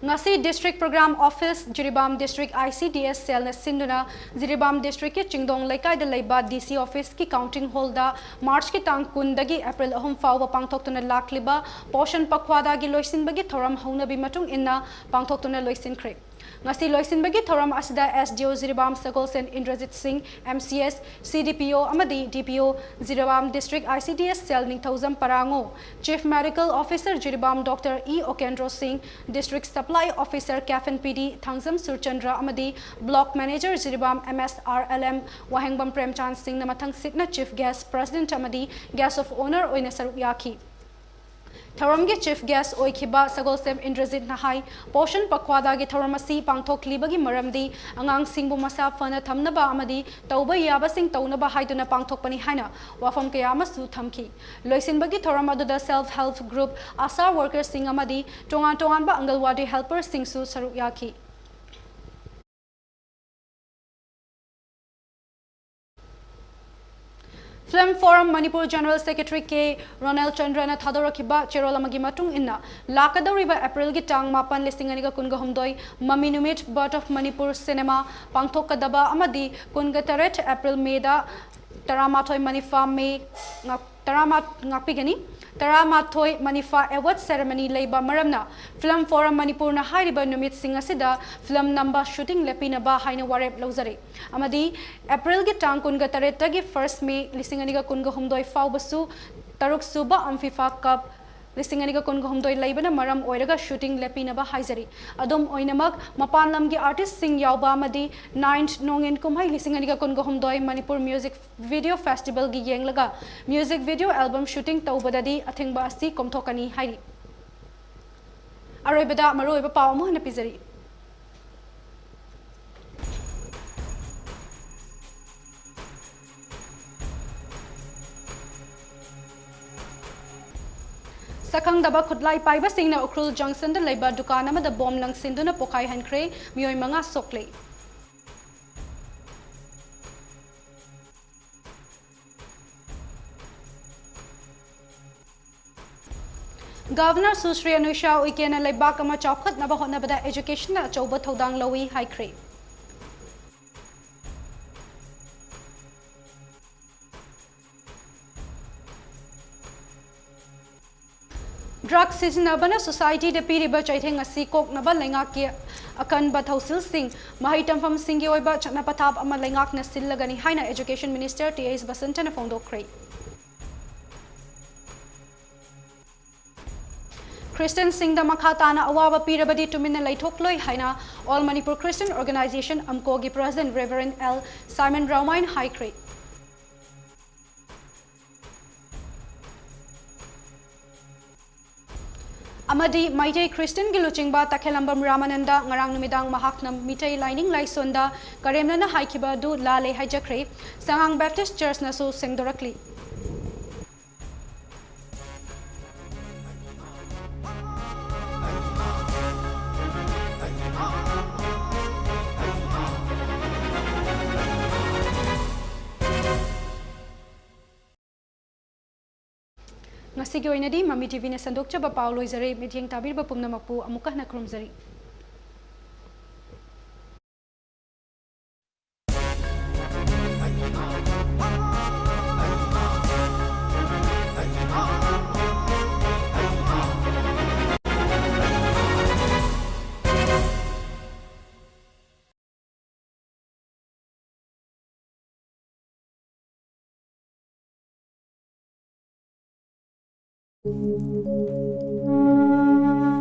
ꯉꯁꯤ District Program Office, Jiribam District I C D S cell ꯅ ꯁꯤꯟꯗꯨꯅ ꯖꯤꯔꯤꯕꯥꯝ district ꯀꯤ ꯆꯤꯡꯗꯣꯡ ꯂꯩꯀꯥꯏꯗ ꯂꯩꯕ D C office ꯀꯤ counting hall ꯗ March ꯀꯤ ꯇꯥꯡ ꯀꯨꯟꯗꯒꯤ April ꯑꯍꯨꯝ ꯐꯥꯎꯕ ꯄꯥꯡꯊꯣꯛꯇꯨꯅ ꯂꯥꯛꯂꯤꯕ ꯄꯣꯁꯟ ꯄꯈ꯭ꯋꯥꯗꯥꯒꯤ ꯂꯣꯏꯁꯤꯟꯕꯒꯤ ꯊꯧꯔꯝ ꯍꯧꯅꯕꯤ ꯃꯇꯨꯡ ꯏꯟꯅ ꯄꯥꯡꯊꯣꯛꯇꯨꯅ ꯂꯣꯏꯁꯤꯟꯈ꯭ꯔꯦ꯫ ꯉꯁꯤ ꯂꯣꯏꯁꯤꯟꯕꯒꯤ ꯊꯧꯔꯝ ꯑꯁꯤꯗ S D O ꯖꯤꯔꯤꯕꯥꯝ ꯁꯒꯣꯜꯁꯦꯟ ꯏꯟꯗ꯭ꯔꯖꯤꯠ ꯁꯤꯡ, M C S, C D P O ꯑꯃꯗꯤ D P O Jiribam District I C D S cell Ningthoujam ꯄꯔꯥꯉꯣ, Chief Medical Officer Jiribam Doctor E ꯎꯀꯦꯟꯗ꯭ꯔꯣ ꯁꯤꯡ, District Supply Officer Captain P D Thangjam Surchandra ꯑꯃꯗꯤ Block Manager Jiribam M S R L M ꯋꯥꯍꯦꯡꯕꯝ ꯄ꯭ꯔꯦꯝꯆꯥꯟ ꯁꯤꯡꯅ ꯃꯊꯪ ꯁꯤꯠꯅ Chief Guest, President ꯑꯃꯗꯤ Guest of Honour ꯑꯣꯏꯅ ꯁꯔꯨꯛ ꯌꯥꯈꯤ꯫ ꯊꯧꯔꯝꯒꯤ Chief Guest ꯑꯣꯏꯈꯤꯕ ꯁꯒꯣꯜꯁꯦꯝ ꯏꯟꯗ꯭ꯔꯖꯤꯠꯅ ꯍꯥꯏ, ꯄꯣꯁꯟ ꯄꯈ꯭ꯋꯥꯗꯥꯒꯤ ꯊꯧꯔꯝ ꯑꯁꯤ ꯄꯥꯡꯊꯣꯛꯂꯤꯕꯒꯤ ꯃꯔꯝꯗꯤ ꯑꯉꯥꯡꯁꯤꯡꯕꯨ ꯃꯁꯥ ꯐꯅ ꯊꯝꯅꯕ ꯑꯃꯗꯤ ꯇꯧꯕ ꯌꯥꯕꯁꯤꯡ ꯇꯧꯅꯕ ꯍꯥꯏꯗꯨꯅ ꯄꯥꯡꯊꯣꯛꯄꯅꯤ ꯍꯥꯏꯅ ꯋꯥꯐꯝ ꯀꯌꯥ ꯑꯃꯁꯨ ꯊꯝꯈꯤ꯫ ꯂꯣꯏꯁꯤꯟꯕꯒꯤ ꯊꯧꯔꯝ ꯑꯗꯨꯗ self help group, ASHA worker ꯁꯤꯡ ꯑꯃꯗꯤ ꯇꯣꯉꯥꯟ ꯇꯣꯉꯥꯟꯕ ꯑꯪꯒꯜꯋꯥꯗꯤ helper ꯁꯤꯡꯁꯨ ꯁꯔꯨꯛ ꯌꯥꯈꯤ꯫ Film Forum Manipur General Secretary K Ronel Chandrana ꯊꯥꯗꯣꯔꯛꯈꯤꯕ ꯆꯦꯔꯣꯜ ꯑꯃꯒꯤ ꯃꯇꯨꯡ ꯏꯟꯅ, ꯂꯥꯛꯀꯗꯧꯔꯤꯕ ꯑꯦꯄ꯭ꯔꯤꯜꯒꯤ ꯇꯥꯡ ꯃꯥꯄꯟ, ꯂꯤꯁꯤꯡ ꯑꯅꯤꯒ ꯀꯨꯟꯒ ꯍꯨꯝꯗꯣꯏ, ꯃꯃꯤ ꯅꯨꯃꯤꯠ Birth of Manipur cinema ꯄꯥꯡꯊꯣꯛꯀꯗꯕ ꯑꯃꯗꯤ ꯀꯨꯟꯒ ꯇꯔꯦꯠ ꯑꯦꯄ꯭ꯔꯤꯜ, ꯃꯦꯗ ꯇꯔꯥꯃꯥꯊꯣꯏ ꯃꯅꯤꯐꯥ ꯃꯦ ꯉꯥꯛ-, ꯇꯔꯥꯃꯥ-, ꯉꯥꯛꯄꯤꯒꯅꯤ, ꯇꯔꯥꯃꯥꯊꯣꯏ ꯃꯅꯤꯐꯥ award ceremony ꯂꯩꯕ ꯃꯔꯝꯅ, Film Forum ꯃꯅꯤꯄꯨꯔꯅ ꯍꯥꯏꯔꯤꯕ ꯅꯨꯃꯤꯠꯁꯤꯡ ꯑꯁꯤꯗ film ꯅꯝꯕ, shooting ꯂꯦꯞꯄꯤꯅꯕ ꯍꯥꯏꯅ ꯋꯥꯔꯦꯞ ꯂꯧꯖꯔꯤ꯫ ꯑꯃꯗꯤ ꯑꯦꯄ꯭ꯔꯤꯜꯒꯤ ꯇꯥꯡ ꯀꯨꯟꯒ ꯇꯔꯦꯠꯇꯒꯤ first May ꯂꯤꯁꯤꯡ ꯑꯅꯤꯒ ꯀꯨꯟꯒ ꯍꯨꯝꯗꯣꯏ ꯐꯥꯎꯕꯁꯨ ꯇꯔꯨꯛ ꯁꯨꯕ Amphifa Cup ꯂꯤꯁꯤꯡ ꯑꯅꯤꯒ ꯀꯨꯟꯒ ꯍꯨꯝꯗꯣꯏ ꯂꯩꯕꯅ ꯃꯔꯝ ꯑꯣꯏꯔꯒ shooting ꯂꯦꯞꯄꯤꯅꯕ ꯍꯥꯏꯖꯔꯤ꯫ ꯑꯗꯨꯝ ꯑꯣꯏꯅꯃꯛ, ꯃꯄꯥꯟ ꯂꯝꯒꯤ artistꯁꯤꯡ ꯌꯥꯎꯕ ꯑꯃꯗꯤ ninth ꯅꯣꯡꯏꯟ ꯀꯨꯝꯍꯩ ꯂꯤꯁꯤꯡ ꯑꯅꯤꯒ ꯀꯨꯟꯒ ꯍꯨꯝꯗꯣꯏ ꯃꯅꯤꯄꯨꯔ Music Video Festivalꯒꯤ ꯌꯦꯡꯂꯒ music video album shooting ꯇꯧꯕꯗꯗꯤ ꯑꯊꯤꯡꯕ ꯑꯁꯤ ꯀꯣꯝꯊꯣꯛꯀꯅꯤ ꯍꯥꯏꯔꯤ꯫ ꯑꯔꯣꯏꯕꯗ ꯃꯔꯨꯑꯣꯏꯕ ꯄꯥꯎ ꯑꯃꯨꯛ ꯍꯟꯅ ꯄꯤꯖꯔꯤ꯫ ꯁꯛꯈꯪꯗꯕ ꯈꯨꯠꯂꯥꯏ ꯄꯥꯏꯕꯁꯤꯡꯅ ꯎꯈ꯭ꯔꯨꯜ junctionꯗ ꯂꯩꯕ ꯗꯨꯀꯥꯟ ꯑꯃꯗ bomb ꯂꯪꯁꯤꯟꯗꯨꯅ ꯄꯣꯈꯥꯏꯍꯟꯈ꯭ꯔꯦ, ꯃꯤꯑꯣꯏ ꯃꯉꯥ ꯁꯣꯛꯂꯦ꯫ Governor ꯁꯨꯁ꯭ꯔꯤ ꯑꯅꯨꯁꯥ ꯎꯏꯀꯦꯅ ꯂꯩꯕꯥꯛ ꯑꯃ ꯆꯥꯎꯈꯠꯅꯕ ꯍꯣꯠꯅꯕꯗ educationꯅ ꯑꯆꯧꯕ ꯊꯧꯗꯥꯡ ꯂꯧꯏ ꯍꯥꯏꯈ꯭ꯔꯦ꯫ Drug ꯁꯤꯖꯤꯟꯅꯕꯅ societyꯗ ꯄꯤꯔꯤꯕ ꯆꯩꯊꯦꯡ ꯑꯁꯤ ꯀꯣꯛꯅꯕ ꯂꯩꯉꯥꯛꯀꯤ ꯑꯀꯟꯕ ꯊꯧꯁꯤꯜꯁꯤꯡ, ꯃꯍꯩ ꯇꯝꯐꯝꯁꯤꯡꯒꯤ ꯑꯣꯏꯕ ꯆꯠꯅ ꯄꯊꯥꯞ ꯑꯃ ꯂꯩꯉꯥꯛꯅ ꯁꯤꯜꯂꯒꯅꯤ ꯍꯥꯏꯅ Education Minister ꯇꯤ ꯑꯩꯆ ꯕꯁꯟꯇꯅ ꯐꯣꯡꯗꯣꯛꯈ꯭ꯔꯦ꯫ ꯈ꯭ꯔꯤꯁꯇꯤꯌꯟꯁꯤꯡꯗ ꯃꯈꯥ ꯇꯥꯅ ꯑꯋꯥꯕ ꯄꯤꯔꯕꯗꯤ ꯇꯨꯃꯤꯟꯅ ꯂꯩꯊꯣꯛꯂꯣꯏ ꯍꯥꯏꯅ All Manipur Christian Organisation, ꯑꯝꯀꯣꯒꯤ president Reverend L Simon Raomaina ꯍꯥꯏꯈ꯭ꯔꯦ꯫ ꯑꯃꯗꯤ ꯃꯩꯇꯩ ꯈ꯭ꯔꯤꯁꯇꯤꯌꯟꯒꯤ ꯂꯨꯆꯤꯡꯕ ꯇꯈꯦꯂꯝꯕꯝ ꯔꯥꯃꯥꯅꯟꯗ ꯉꯔꯥꯡ ꯅꯨꯃꯤꯗꯥꯡ ꯃꯍꯥꯛꯅ ꯃꯤꯇꯩ ꯂꯥꯏꯅꯤꯡ ꯂꯥꯏꯁꯣꯟꯗ ꯀꯔꯦꯝꯅꯅ ꯍꯥꯏꯈꯤꯕ ꯑꯗꯨ ꯂꯥꯜꯂꯦ ꯍꯥꯏꯖꯈ꯭ꯔꯦ꯫ ꯁꯉꯥꯡ Baptist Churchꯅꯁꯨ ꯁꯦꯡꯗꯣꯔꯛꯂꯤ꯫ ꯉꯁꯤꯒꯤ ꯑꯣꯏꯅꯗꯤ ꯃꯃꯤ ꯇꯤꯚꯤꯅ ꯁꯟꯗꯣꯛꯆꯕ ꯄꯥꯎ ꯂꯣꯏꯖꯔꯦ꯫ ꯃꯤꯠꯌꯦꯡ ꯇꯥꯕꯤꯔꯤꯕ ꯄꯨꯝꯅꯃꯛꯄꯨ ꯑꯃꯨꯛꯀ ꯍꯟꯅ ꯈꯨꯔꯨꯝꯖꯔꯤ꯫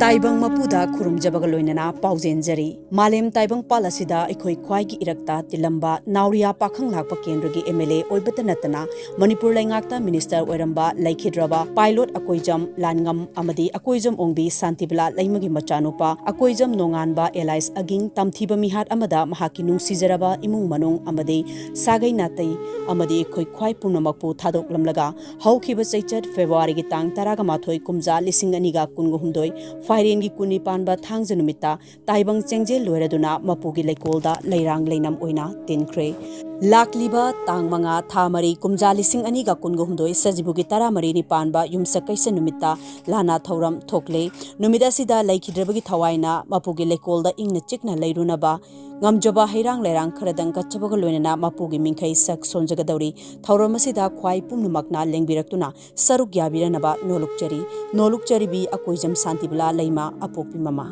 ꯇꯥꯏꯕꯪ ꯃꯄꯨꯗ ꯈꯨꯔꯨꯝꯖꯕꯒ ꯂꯣꯏꯅꯅ ꯄꯥꯎꯖꯦꯟꯖꯔꯤ꯫ ꯃꯥꯂꯦꯝ ꯇꯥꯏꯕꯪꯄꯥꯜ ꯑꯁꯤꯗ ꯑꯩꯈꯣꯏ ꯈ꯭ꯋꯥꯏꯒꯤ ꯏꯔꯛꯇ ꯇꯤꯜꯂꯝꯕ ꯅꯥꯎꯔꯤꯌꯥ ꯄꯥꯈꯪ ꯂꯥꯛꯄ ꯀꯦꯟꯗ꯭ꯔꯒꯤ ꯑꯦꯝ ꯑꯦꯜ ꯑꯦ ꯑꯣꯏꯕꯇ ꯅꯠꯇꯅ ꯃꯅꯤꯄꯨꯔ ꯂꯩꯉꯥꯛꯇ ꯃꯤꯅꯤꯁꯇꯔ ꯑꯣꯏꯔꯝꯕ ꯂꯩꯈꯤꯗ꯭ꯔꯕ ꯄꯥꯏꯂꯣꯠ ꯑꯀꯣꯏꯖꯝ ꯂꯥꯟꯉꯝ ꯑꯃꯗꯤ ꯑꯀꯣꯏꯖꯝ ꯑꯣꯡꯕꯤ ꯁꯥꯟꯇꯤꯕꯂꯥ ꯂꯩꯃꯒꯤ ꯃꯆꯥꯅꯨꯄꯥ ꯑꯀꯣꯏꯖꯝ ꯅꯣꯡꯉꯥꯟꯕ ꯑꯦꯂꯥꯏꯁ ꯑꯒꯤꯡ ꯇꯝꯊꯤꯕ ꯃꯤꯍꯥꯠ ꯑꯃꯗ ꯃꯍꯥꯛꯀꯤ ꯅꯨꯡꯁꯤꯖꯔꯕ ꯏꯃꯨꯡ ꯃꯅꯨꯡ ꯑꯃꯗꯤ ꯁꯥꯒꯩ ꯅꯥꯇꯩ ꯑꯃꯗꯤ ꯑꯩꯈꯣꯏ ꯈ꯭ꯋꯥꯏ ꯄꯨꯝꯅꯃꯛꯄꯨ ꯊꯥꯗꯣꯛꯂꯝꯂꯒ ꯍꯧꯈꯤꯕ ꯆꯩꯆꯠ ꯐꯦꯕ꯭ꯔꯨꯋꯥꯔꯤꯒꯤ ꯇꯥꯡ ꯇꯔꯥꯒ ꯃꯥꯊꯣꯏ ꯀꯨꯝꯖꯥ ꯂꯤꯁꯤꯡ ꯑꯅꯤꯒ ꯀꯨꯟꯒ ꯍꯨꯝꯗꯣꯏ ꯐꯥꯏꯔꯦꯟꯒꯤ ꯀꯨꯟꯅꯤ ꯄꯥꯟꯕ ꯊꯥꯡꯖ ꯅꯨꯃꯤꯠꯇ ꯇꯥꯏꯕꯪ ꯆꯦꯡꯖꯦꯜ ꯂꯣꯏꯔꯗꯨꯅ ꯃꯄꯨꯒꯤ ꯂꯩꯀꯣꯜꯗ ꯂꯩꯔꯥꯡ ꯂꯩꯅꯝ ꯑꯣꯏꯅ ꯇꯤꯟꯈ꯭ꯔꯦ꯫ ꯂꯥꯛꯂꯤꯕ ꯇꯥꯡ ꯃꯉꯥ ꯊꯥ ꯃꯔꯤ ꯀꯨꯝꯖꯥ ꯂꯤꯁꯤꯡ ꯑꯅꯤꯒ ꯀꯨꯟꯒ ꯍꯨꯝꯗꯣꯏ ꯁꯖꯤꯕꯨꯒꯤ ꯇꯔꯥꯃꯔꯤꯅꯤ ꯄꯥꯟꯕ ꯌꯨꯝꯁꯀꯩꯁ ꯅꯨꯃꯤꯠꯇ ꯂꯥꯟꯅ ꯊꯧꯔꯝ ꯊꯣꯛꯂꯦ꯫ ꯅꯨꯃꯤꯠ ꯑꯁꯤꯗ ꯂꯩꯈꯤꯗ꯭ꯔꯕꯒꯤ ꯊꯋꯥꯏꯅ ꯃꯄꯨꯒꯤ ꯂꯩꯀꯣꯜꯗ ꯏꯪꯅ ꯆꯤꯛꯅ ꯂꯩꯔꯨꯅꯕ ꯉꯝꯖꯕ ꯍꯩꯔꯥꯡ ꯂꯩꯔꯥꯡ ꯈꯔꯗꯪ ꯀꯠꯆꯕꯒ ꯂꯣꯏꯅꯅ ꯃꯄꯨꯒꯤ ꯃꯤꯡꯈꯩ ꯁꯛ ꯁꯣꯟꯖꯒꯗꯧꯔꯤ꯫ ꯊꯧꯔꯝ ꯑꯁꯤꯗ ꯈ꯭ꯋꯥꯏ ꯄꯨꯝꯅꯃꯛꯅ ꯂꯦꯡꯕꯤꯔꯛꯇꯨꯅ ꯁꯔꯨꯛ ꯌꯥꯕꯤꯔꯅꯕ ꯅꯣꯂꯨꯛꯆꯔꯤ꯫ ꯅꯣꯂꯨꯛꯆꯔꯤꯕꯤ ꯑꯀꯣꯏꯖꯝ ꯁꯥꯟꯇꯤꯕꯂꯥ ꯂꯩꯃ ꯑꯄꯣꯛꯄꯤ ꯃꯃꯥ꯫